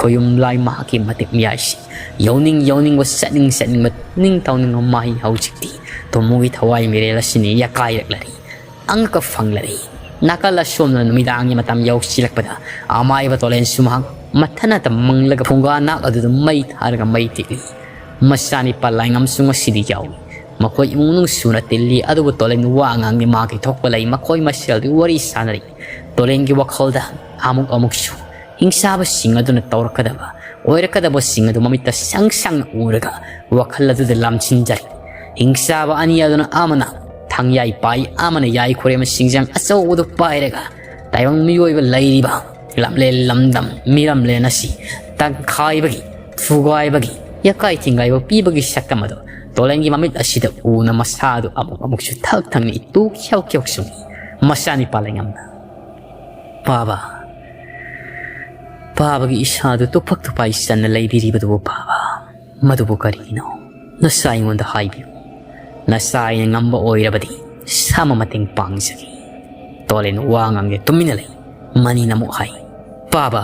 ꯈꯣꯌꯨꯝ ꯂꯥꯏ ꯃꯍꯥꯛꯀꯤ ꯃꯇꯤꯛ ꯃꯌꯥꯏꯁꯤ ꯌꯧꯅꯤꯡ ꯌꯧꯅꯤꯡꯕ, ꯆꯠꯅꯤꯡ ꯆꯠꯅꯤꯡꯕ, ꯅꯤꯡ ꯇꯧꯅꯤꯡꯕ ꯃꯍꯩ ꯍꯧꯖꯤꯛꯇꯤ ꯇꯣꯃꯨꯒꯤ ꯊꯋꯥꯏ ꯃꯤꯔꯦꯜ ꯑꯁꯤꯅ ꯌꯥꯀꯥꯏꯔꯛꯂꯔꯦ꯫ ꯑꯉꯛꯄ ꯐꯪꯂꯔꯦ꯫ ꯅꯥꯀꯜ ꯑꯁꯣꯝꯅ ꯅꯨꯃꯤꯗꯥꯡꯒꯤ ꯃꯇꯝ ꯌꯧꯁꯤꯜꯂꯛꯄꯗ ꯑꯃꯥꯏꯕ ꯇꯣꯂꯦꯟꯁꯨ ꯃꯍꯥꯛ ꯃꯊꯟꯅꯇ ꯃꯪꯂꯒ ꯐꯨꯡꯒꯥ ꯅꯥꯛ ꯑꯗꯨꯗ ꯃꯩ ꯊꯥꯔꯒ ꯃꯩ ꯇꯤꯛꯂꯤ꯫ ꯃꯆꯥꯅꯤꯄꯥ ꯂꯥꯏꯉꯝꯁꯨ ꯉꯁꯤꯗꯤ ꯌꯥꯎꯏ꯫ ꯃꯈꯣꯏ ꯏꯃꯨꯡ ꯃꯅꯨꯡ ꯁꯨꯅ ꯇꯤꯜꯂꯤ, ꯑꯗꯨꯕꯨ ꯇꯣꯂꯦꯟ ꯋꯥ ꯉꯥꯡꯗꯦ꯫ ꯃꯥꯒꯤ ꯊꯣꯛꯄ ꯂꯩ, ꯃꯈꯣꯏ ꯃꯁꯦꯜꯗꯤ ꯋꯥꯔꯤ ꯁꯥꯟꯅꯔꯤ꯫ ꯇꯣꯂꯦꯟꯒꯤ ꯋꯥꯈꯜꯗ ꯑꯃꯨꯛ ꯑꯃꯨꯛꯁꯨ ꯍꯤꯡꯁꯥꯕꯁꯤꯡ ꯑꯗꯨꯅ ꯇꯧꯔꯛꯀꯗꯕ, ꯑꯣꯏꯔꯛꯀꯗꯕꯁꯤꯡ ꯑꯗꯨ ꯃꯃꯤꯠꯇ ꯁꯪ ꯁꯪꯅ ꯎꯔꯒ ꯋꯥꯈꯜ ꯑꯗꯨꯗ ꯂꯝꯖꯤꯡꯖꯔꯤ꯫ ꯍꯤꯡꯁꯥꯕ ꯑꯅꯤ ꯑꯗꯨꯅ ꯑꯃꯅ ꯊꯥꯡꯌꯥꯏ ꯄꯥꯏ, ꯑꯃꯅ ꯌꯥꯏ ꯈꯨꯔꯦꯝ ꯁꯤꯡꯖꯪ ꯑꯆꯧꯕꯗꯨ ꯄꯥꯏꯔꯒ ꯇꯥꯏꯕꯪ ꯃꯤꯑꯣꯏꯕ ꯂꯩꯔꯤꯕ ꯂꯝꯂꯦꯟ ꯂꯝꯗꯝ ꯃꯤꯔꯝꯂꯦꯟ ꯑꯁꯤ ꯇꯪꯈꯥꯏꯕꯒꯤ, ꯐꯨꯒꯥꯏꯕꯒꯤ, ꯌꯥꯀꯥꯏ ꯊꯤꯡꯒꯥꯏꯕ ꯄꯤꯕꯒꯤ ꯁꯛꯇꯝ ꯑꯗꯨ ꯇꯣꯂꯦꯟꯒꯤ ꯃꯃꯤꯠ ꯑꯁꯤꯗ ꯎꯅ ꯃꯁꯥ ꯑꯗꯨ ꯑꯃꯨꯛ ꯑꯃꯨꯛꯁꯨ ꯊꯛ ꯊꯛꯅ ꯏꯇꯨ ꯈ꯭ꯌꯧ ꯈ꯭ꯌꯧ ꯆꯨꯡꯏ꯫ ꯃꯆꯥꯅꯤꯄꯥ ꯂꯩꯉꯝꯅ, "ꯄꯥꯕ, ꯄꯥꯕꯒꯤ ꯏꯁꯥꯗꯨ ꯇꯨꯐꯛ ꯇꯨꯐꯥꯏ ꯆꯟꯅ ꯂꯩꯕꯤꯔꯤꯕꯗꯨꯕꯨ ꯄꯥꯕ, ꯃꯗꯨꯕꯨ ꯀꯔꯤꯒꯤꯅꯣ? ꯅꯆꯥ ꯑꯩꯉꯣꯟꯗ ꯍꯥꯏꯕꯤꯌꯨ꯫ ꯅꯆꯥ ꯑꯩꯅ ꯉꯝꯕ ꯑꯣꯏꯔꯕꯗꯤ ꯁꯥꯃ ꯃꯇꯦꯡ ꯄꯥꯡꯖꯒꯦ꯫" ꯇꯣꯂꯦꯟ ꯋꯥ ꯉꯥꯡꯗꯦ, ꯇꯨꯃꯤꯟꯅ ꯂꯩ꯫ ꯃꯅꯤꯅ ꯑꯃꯨꯛ ꯍꯥꯏ, "ꯄꯥꯕ,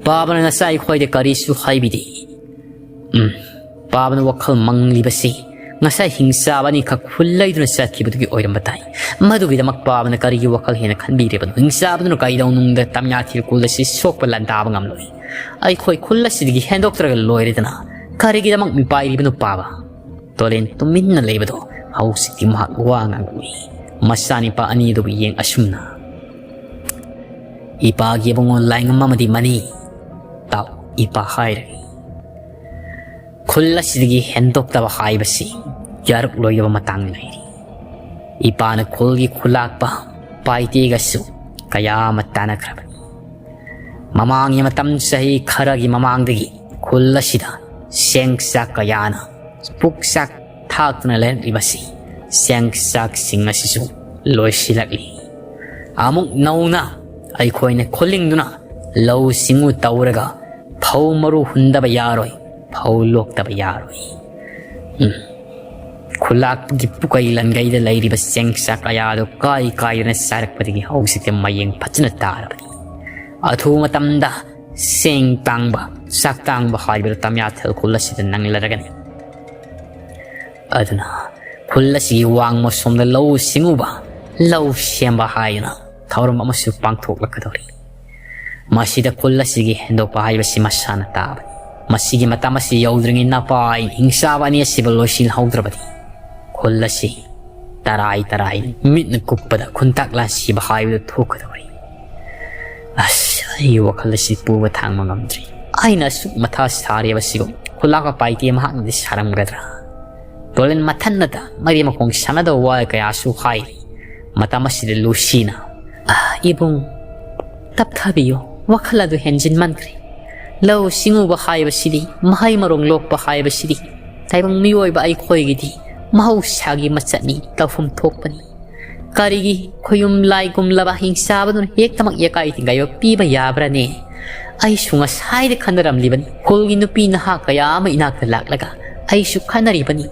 ꯄꯥꯕꯅ ꯅꯆꯥ ꯑꯩꯈꯣꯏꯗ ꯀꯔꯤꯁꯨ ꯍꯥꯏꯕꯤꯗꯦ꯫" ꯎꯝ, ꯄꯥꯕꯅ ꯋꯥꯈꯜ ꯃꯪꯂꯤꯕꯁꯤ ꯉꯁꯥꯏ ꯍꯤꯡꯆꯥꯕ ꯑꯅꯤꯈꯛ ꯈꯨꯜ ꯂꯩꯗꯨꯅ ꯆꯠꯈꯤꯕꯗꯨꯒꯤ ꯑꯣꯏꯔꯝꯕ ꯇꯥꯏ꯫ ꯃꯗꯨꯒꯤꯗꯃꯛ ꯄꯥꯕꯅ ꯀꯔꯤꯒꯤ ꯋꯥꯈꯜ ꯍꯦꯟꯅ ꯈꯟꯕꯤꯔꯤꯕꯅꯣ? ꯍꯤꯡꯆꯥꯕꯗꯨꯅ ꯀꯩꯗꯧꯅꯨꯡꯗ ꯇꯥꯃꯤꯌꯥꯊꯦꯜ ꯈꯨꯜ ꯑꯁꯤ ꯁꯣꯛꯄ ꯂꯥꯟꯗꯥꯕ ꯉꯝꯂꯣꯏ꯫ ꯑꯩꯈꯣꯏ ꯈꯨꯜ ꯑꯁꯤꯗꯒꯤ ꯍꯦꯟꯗꯣꯛꯇ꯭ꯔꯒ ꯂꯣꯏꯔꯦꯗꯅ꯫ ꯀꯔꯤꯒꯤꯗꯃꯛ ꯃꯤꯄꯥꯏꯔꯤꯕꯅꯣ ꯄꯥꯕ? ꯇꯣꯂꯦꯟ ꯇꯨꯃꯤꯟꯅ ꯂꯩꯕꯗꯣ ꯍꯧꯖꯤꯛꯇꯤ ꯃꯍꯥꯛ ꯋꯥ ꯉꯥꯡꯂꯛꯏ꯫ ꯃꯆꯥꯅꯤꯄꯥ ꯑꯅꯤ ꯑꯗꯨꯕꯨ ꯌꯦꯡ ꯑꯁꯨꯝꯅ, "ꯏꯄꯥꯒꯤ ꯏꯕꯨꯡꯉꯣ ꯂꯥꯏꯉꯝ ꯑꯃꯗꯤ ꯃꯅꯤ, ꯇꯥꯎ, ꯏꯄꯥ ꯍꯥꯏꯔꯒꯦ꯫ ꯈꯨꯜ ꯑꯁꯤꯗꯒꯤ ꯍꯦꯟꯗꯣꯛꯇꯕ ꯍꯥꯏꯕꯁꯤ ꯌꯥꯔꯛꯂꯣꯏꯗꯕ ꯃꯇꯥꯡ ꯂꯩꯔꯤ꯫ ꯏꯄꯥꯅ ꯈꯨꯜꯒꯤ ꯈꯨꯂꯥꯛꯄ ꯄꯥꯏꯇꯦꯒꯁꯨ ꯀꯌꯥ ꯑꯃ ꯇꯥꯟꯅꯈ꯭ꯔꯕꯅꯤ꯫ ꯃꯃꯥꯡꯒꯤ ꯃꯇꯝ, ꯆꯍꯤ ꯈꯔꯒꯤ ꯃꯃꯥꯡꯗꯒꯤ ꯈꯨꯜ ꯑꯁꯤꯗ ꯆꯦꯡ ꯆꯥꯛ ꯀꯌꯥꯅ ꯄꯨꯛꯆꯥꯛ ꯊꯥꯛꯇꯨꯅ ꯂꯩꯔꯛꯂꯤꯕꯁꯤ ꯆꯦꯡ ꯆꯥꯛꯁꯤꯡ ꯑꯁꯤꯁꯨ ꯂꯣꯏꯁꯤꯜꯂꯛꯂꯤ꯫ ꯑꯃꯨꯛ ꯅꯧꯅ ꯑꯩꯈꯣꯏꯅ ꯈꯨꯂꯤꯡꯗꯨꯅ ꯂꯧꯎ ꯁꯤꯡꯎ ꯇꯧꯔꯒ ꯐꯧ ꯃꯔꯨ ꯍꯨꯟꯗꯕ ꯌꯥꯔꯣꯏ, ꯐꯧ ꯂꯣꯛꯇꯕ ꯌꯥꯔꯣꯏ꯫ ꯎꯝ꯫ ꯈꯨꯂꯥꯛꯀꯤ ꯄꯨꯀꯩ ꯂꯟꯒꯩꯗ ꯂꯩꯔꯤꯕ ꯆꯦꯡ ꯆꯥꯛ ꯀꯌꯥꯗꯨ ꯀꯥꯏ ꯀꯥꯏꯗꯅ ꯆꯥꯔꯛꯄꯗꯒꯤ ꯍꯧꯖꯤꯛꯇꯤ ꯃꯌꯦꯡ ꯐꯖꯅ ꯇꯥꯔꯕꯅꯤ꯫ ꯑꯊꯨꯕ ꯃꯇꯝꯗ ꯆꯦꯡ ꯇꯥꯡꯕ, ꯆꯥꯛ ꯇꯥꯡꯕ ꯍꯥꯏꯕꯗꯨ ꯇꯝꯌꯥꯊꯦꯜ ꯈꯨꯜ ꯑꯁꯤꯗ ꯅꯪꯂꯔꯒꯅꯤ꯫ ꯑꯗꯨꯅ ꯈꯨꯜ ꯑꯁꯤꯒꯤ ꯋꯥꯡꯃ ꯁꯣꯝꯗ ꯂꯧꯎ ꯁꯤꯡꯎꯕ, ꯂꯧ ꯁꯦꯝꯕ ꯍꯥꯏꯗꯅ ꯊꯧꯔꯝ ꯑꯃꯁꯨ ꯄꯥꯡꯊꯣꯛꯂꯛꯀꯗꯧꯔꯤ꯫ ꯃꯁꯤꯗ ꯈꯨꯜ ꯑꯁꯤꯒꯤ ꯍꯦꯟꯗꯣꯛꯄ ꯍꯥꯏꯕꯁꯤ ꯃꯁꯥꯅ ꯇꯥꯕꯅꯤ꯫ ꯃꯁꯤꯒꯤ ꯃꯇꯝ ꯑꯁꯤ ꯌꯧꯗ꯭ꯔꯤꯉꯩ ꯅꯄꯥꯏ ꯍꯤꯡꯆꯥꯕ ꯑꯅꯤ ꯑꯁꯤꯕꯨ ꯂꯣꯏꯁꯤꯜꯍꯧꯗ꯭ꯔꯕꯗꯤ ꯈꯨꯜ ꯑꯁꯤ ꯇꯔꯥꯏ ꯇꯔꯥꯏ ꯃꯤꯠꯅ ꯀꯨꯞꯄꯗ ꯈꯨꯟꯇꯥꯛ ꯂꯥꯟꯁꯤꯕ ꯍꯥꯏꯕꯗꯨ ꯊꯣꯛꯀꯗꯧꯔꯤ꯫ ꯑꯁ, ꯑꯩꯒꯤ ꯋꯥꯈꯜ ꯑꯁꯤ ꯄꯨꯕ ꯊꯥꯡꯕ ꯉꯝꯗ꯭ꯔꯤ꯫ ꯑꯩꯅ ꯑꯁꯨꯛ ꯃꯊꯥ ꯁꯥꯔꯤꯕꯁꯤꯕꯨ ꯈꯨꯂꯥꯛꯄ ꯄꯥꯏꯇꯦ ꯃꯍꯥꯛꯅꯗꯤ ꯁꯥꯔꯝꯒꯗ꯭ꯔꯥ? ꯇꯣꯂꯦꯟ ꯃꯊꯟꯅꯇ ꯃꯔꯤ ꯃꯈꯣꯡ ꯁꯥꯟꯅꯗꯕ ꯋꯥ ꯀꯌꯥꯁꯨ ꯍꯥꯏꯔꯤ꯫ ꯃꯇꯝ ꯑꯁꯤꯗ ꯂꯨꯁꯤꯅ, "ꯑꯥ, ꯏꯕꯨꯡ, ꯇꯞꯊꯥꯕꯤꯌꯨ, ꯋꯥꯈꯜ ꯑꯗꯨ ꯍꯦꯟꯖꯤꯟꯃꯟꯈ꯭ꯔꯦ꯫ ꯂꯧꯎ ꯁꯤꯡꯎꯕ ꯍꯥꯏꯕꯁꯤꯗꯤ, ꯃꯍꯩ ꯃꯔꯣꯡ ꯂꯣꯛꯄ ꯍꯥꯏꯕꯁꯤꯗꯤ ꯇꯥꯏꯕꯪ ꯃꯤꯑꯣꯏꯕ ꯑꯩꯈꯣꯏꯒꯤꯗꯤ ꯃꯍꯧꯁꯥꯒꯤ ꯃꯆꯠꯅꯤ, ꯇꯧꯐꯝ ꯊꯣꯛꯄꯅꯤ꯫ ꯀꯔꯤꯒꯤ ꯈꯣꯌꯨꯝ ꯂꯥꯏꯒꯨꯝꯂꯕ ꯍꯤꯡꯆꯥꯕꯗꯨꯅ ꯍꯦꯛꯇꯃꯛ ꯌꯦꯀꯥꯏ ꯊꯤꯡꯒꯥꯏꯕ ꯄꯤꯕ ꯌꯥꯕ꯭ꯔꯥꯅꯦ? ꯑꯩꯁꯨ ꯉꯁꯥꯏꯗ ꯈꯟꯅꯔꯝꯂꯤꯕꯅꯤ꯫ ꯈꯨꯜꯒꯤ ꯅꯨꯄꯤ ꯅꯍꯥ ꯀꯌꯥ ꯑꯃ ꯏꯅꯥꯛꯇ ꯂꯥꯛꯂꯒ ꯑꯩꯁꯨ ꯈꯟꯅꯔꯤꯕꯅꯤ꯫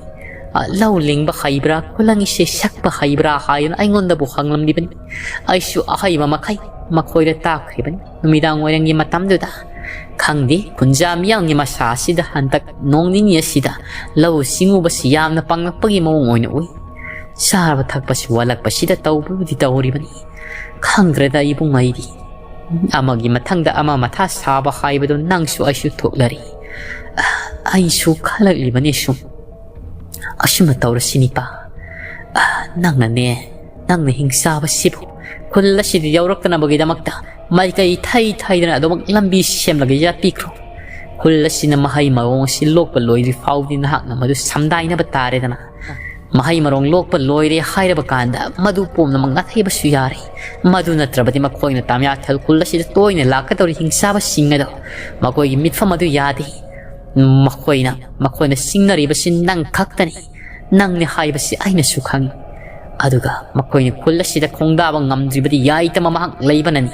ꯑ, ꯂꯧ ꯂꯤꯡꯕ ꯍꯩꯕ꯭ꯔꯥ, ꯈꯨꯂꯪ ꯏꯁꯩ ꯁꯛꯄ ꯍꯩꯕ꯭ꯔꯥ ꯍꯥꯏꯗꯨꯅ ꯑꯩꯉꯣꯟꯗꯕꯨ ꯍꯪꯂꯝꯂꯤꯕꯅꯤ꯫ ꯑꯩꯁꯨ ꯑꯍꯩꯕ ꯃꯈꯩ ꯃꯈꯣꯏꯗ ꯇꯥꯛꯈ꯭ꯔꯤꯕꯅꯤ꯫ ꯅꯨꯃꯤꯗꯥꯡ ꯋꯥꯏꯔꯝꯒꯤ ꯃꯇꯝꯗꯨꯗ, ꯈꯪꯗꯦ, ꯈꯨꯟꯖꯥ ꯃꯤꯌꯥꯝꯒꯤ ꯃꯁꯥ ꯑꯁꯤꯗ ꯍꯟꯗꯛ ꯅꯣꯡ ꯅꯤꯅꯤ ꯑꯁꯤꯗ ꯂꯧꯎ ꯁꯤꯡꯎꯕꯁꯤ ꯌꯥꯝꯅ ꯄꯥꯡꯂꯛꯄꯒꯤ ꯃꯑꯣꯡ ꯑꯣꯏꯅ ꯎꯏ꯫ ꯆꯥꯕ ꯊꯛꯄꯁꯤ ꯋꯥꯠꯂꯛꯄꯁꯤꯗ ꯇꯧꯕꯕꯨꯗꯤ ꯇꯧꯔꯤꯕꯅꯤ꯫ ꯈꯪꯗ꯭ꯔꯦꯗ ꯏꯕꯨꯡ ꯑꯩꯗꯤ꯫ ꯑꯃꯒꯤ ꯃꯊꯪꯗ ꯑꯃ ꯃꯊꯥ ꯁꯥꯕ ꯍꯥꯏꯕꯗꯨ ꯅꯪꯁꯨ ꯑꯩꯁꯨ ꯊꯣꯛꯂꯔꯤ꯫ ꯑꯩꯁꯨ ꯈꯜꯂꯛꯂꯤꯕꯅꯤ ꯁꯨꯝ꯫ ꯑꯁꯨꯝꯅ ꯇꯧꯔꯁꯤ ꯅꯤꯄꯥ꯫ ꯅꯪꯅꯅꯦ, ꯅꯪꯅ ꯍꯤꯡꯆꯥꯕꯁꯤꯕꯨ ꯈꯨꯜ ꯑꯁꯤꯗ ꯌꯧꯔꯛꯇꯅꯕꯒꯤꯗꯃꯛꯇ ꯃꯥꯏꯀꯩ ꯊꯩ ꯊꯩꯗꯅ ꯑꯗꯨꯃꯛ ꯂꯝꯕꯤ ꯁꯦꯝꯂꯒ ꯌꯥꯠꯄꯤꯈ꯭ꯔꯣ꯫ ꯈꯨꯜ ꯑꯁꯤꯅ ꯃꯍꯩ ꯃꯔꯣꯡ ꯑꯁꯤ ꯂꯣꯛꯄ ꯂꯣꯏꯗ꯭ꯔꯤ ꯐꯥꯎꯗꯤ ꯅꯍꯥꯛꯅ ꯃꯗꯨ ꯁꯝꯗꯥꯏꯅꯕ ꯇꯥꯔꯦꯗꯅ꯫ ꯃꯍꯩ ꯃꯔꯣꯡ ꯂꯣꯛꯄ ꯂꯣꯏꯔꯦ ꯍꯥꯏꯔꯕ ꯀꯥꯟꯗ ꯃꯗꯨ ꯄꯨꯝꯅꯃꯛ ꯅꯥꯊꯩꯕꯁꯨ ꯌꯥꯔꯦ꯫ ꯃꯗꯨ ꯅꯠꯇ꯭ꯔꯕꯗꯤ ꯃꯈꯣꯏꯅ ꯇꯥꯃꯤꯌꯥꯊꯦꯜ ꯈꯨꯜ ꯑꯁꯤꯗ ꯇꯣꯏꯅ ꯂꯥꯛꯀꯗꯧꯔꯤ ꯍꯤꯡꯆꯥꯕꯁꯤꯡ ꯑꯗꯣ ꯃꯈꯣꯏꯒꯤ ꯃꯤꯠꯐꯝ ꯑꯗꯨ ꯌꯥꯗꯦ꯫ ꯃꯈꯣꯏꯅ, ꯃꯈꯣꯏꯅ ꯆꯤꯡꯅꯔꯤꯕꯁꯤ ꯅꯪ ꯈꯛꯇꯅꯤ꯫ ꯅꯪꯅꯦ ꯍꯥꯏꯕꯁꯤ ꯑꯩꯅꯁꯨ ꯈꯪꯏ꯫ ꯑꯗꯨꯒ ꯃꯈꯣꯏꯅ ꯈꯨꯜ ꯑꯁꯤꯗ ꯈꯣꯡꯗꯥꯕ ꯉꯝꯗ꯭ꯔꯤꯕꯗꯤ ꯌꯥꯏꯇ ꯃꯃꯥꯡ ꯂꯩꯕꯅꯅꯤ꯫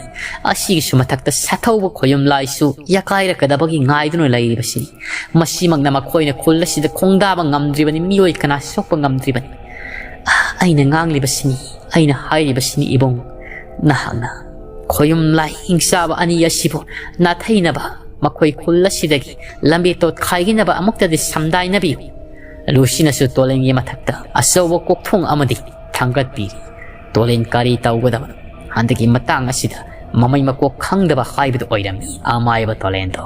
ꯑꯁꯤꯒꯤꯁꯨ ꯃꯊꯛꯇ ꯁꯥꯊꯧꯕ ꯈꯣꯌꯨꯝ ꯂꯥꯏꯁꯨ ꯌꯥꯀꯥꯏꯔꯛꯀꯗꯕꯒꯤ ꯉꯥꯏꯗꯨꯅ ꯂꯩꯔꯤꯕꯁꯤꯅꯤ꯫ ꯃꯁꯤꯃꯛꯅ ꯃꯈꯣꯏꯅ ꯈꯨꯜ ꯑꯁꯤꯗ ꯈꯣꯡꯗꯥꯕ ꯉꯝꯗ꯭ꯔꯤꯕꯅꯤ, ꯃꯤꯑꯣꯏ ꯀꯅꯥ ꯁꯣꯛꯄ ꯉꯝꯗ꯭ꯔꯤꯕꯅꯤ꯫ ꯑꯩꯅ ꯉꯥꯡꯂꯤꯕꯁꯤꯅꯤ, ꯑꯩꯅ ꯍꯥꯏꯔꯤꯕꯁꯤꯅꯤ ꯏꯕꯨꯡ꯫ ꯅꯍꯥꯛꯅ ꯈꯣꯌꯨꯝ ꯂꯥꯏ ꯍꯤꯡꯆꯥꯕ ꯑꯅꯤ ꯑꯁꯤꯕꯨ ꯅꯥꯊꯩꯅꯕ, ꯃꯈꯣꯏ ꯈꯨꯜ ꯑꯁꯤꯗꯒꯤ ꯂꯝꯕꯤ ꯇꯣꯠꯈꯥꯏꯈꯤꯅꯕ ꯑꯃꯨꯛꯇꯗꯤ ꯁꯝꯗꯥꯏꯅꯕꯤꯌꯨ꯫ ꯂꯨꯁꯤꯅꯁꯨ ꯇꯣꯂꯦꯟꯒꯤ ꯃꯊꯛꯇ ꯑꯆꯧꯕ ꯀꯣꯛꯊꯣꯡ ꯑꯃꯗꯤ ꯊꯥꯡꯒꯠꯄꯤꯔꯤ꯫ ꯇꯣꯂꯦꯟ ꯀꯔꯤ ꯇꯧꯒꯗꯕꯅꯣ? ꯍꯟꯗꯛꯀꯤ ꯃꯇꯥꯡ ꯑꯁꯤꯗ ꯃꯃꯩ ꯃꯀꯣꯛ ꯈꯪꯗꯕ ꯍꯥꯏꯕꯗꯨ ꯑꯣꯏꯔꯝꯃꯤ ꯑꯃꯥꯏꯕ ꯇꯣꯂꯦꯟꯗꯣ꯫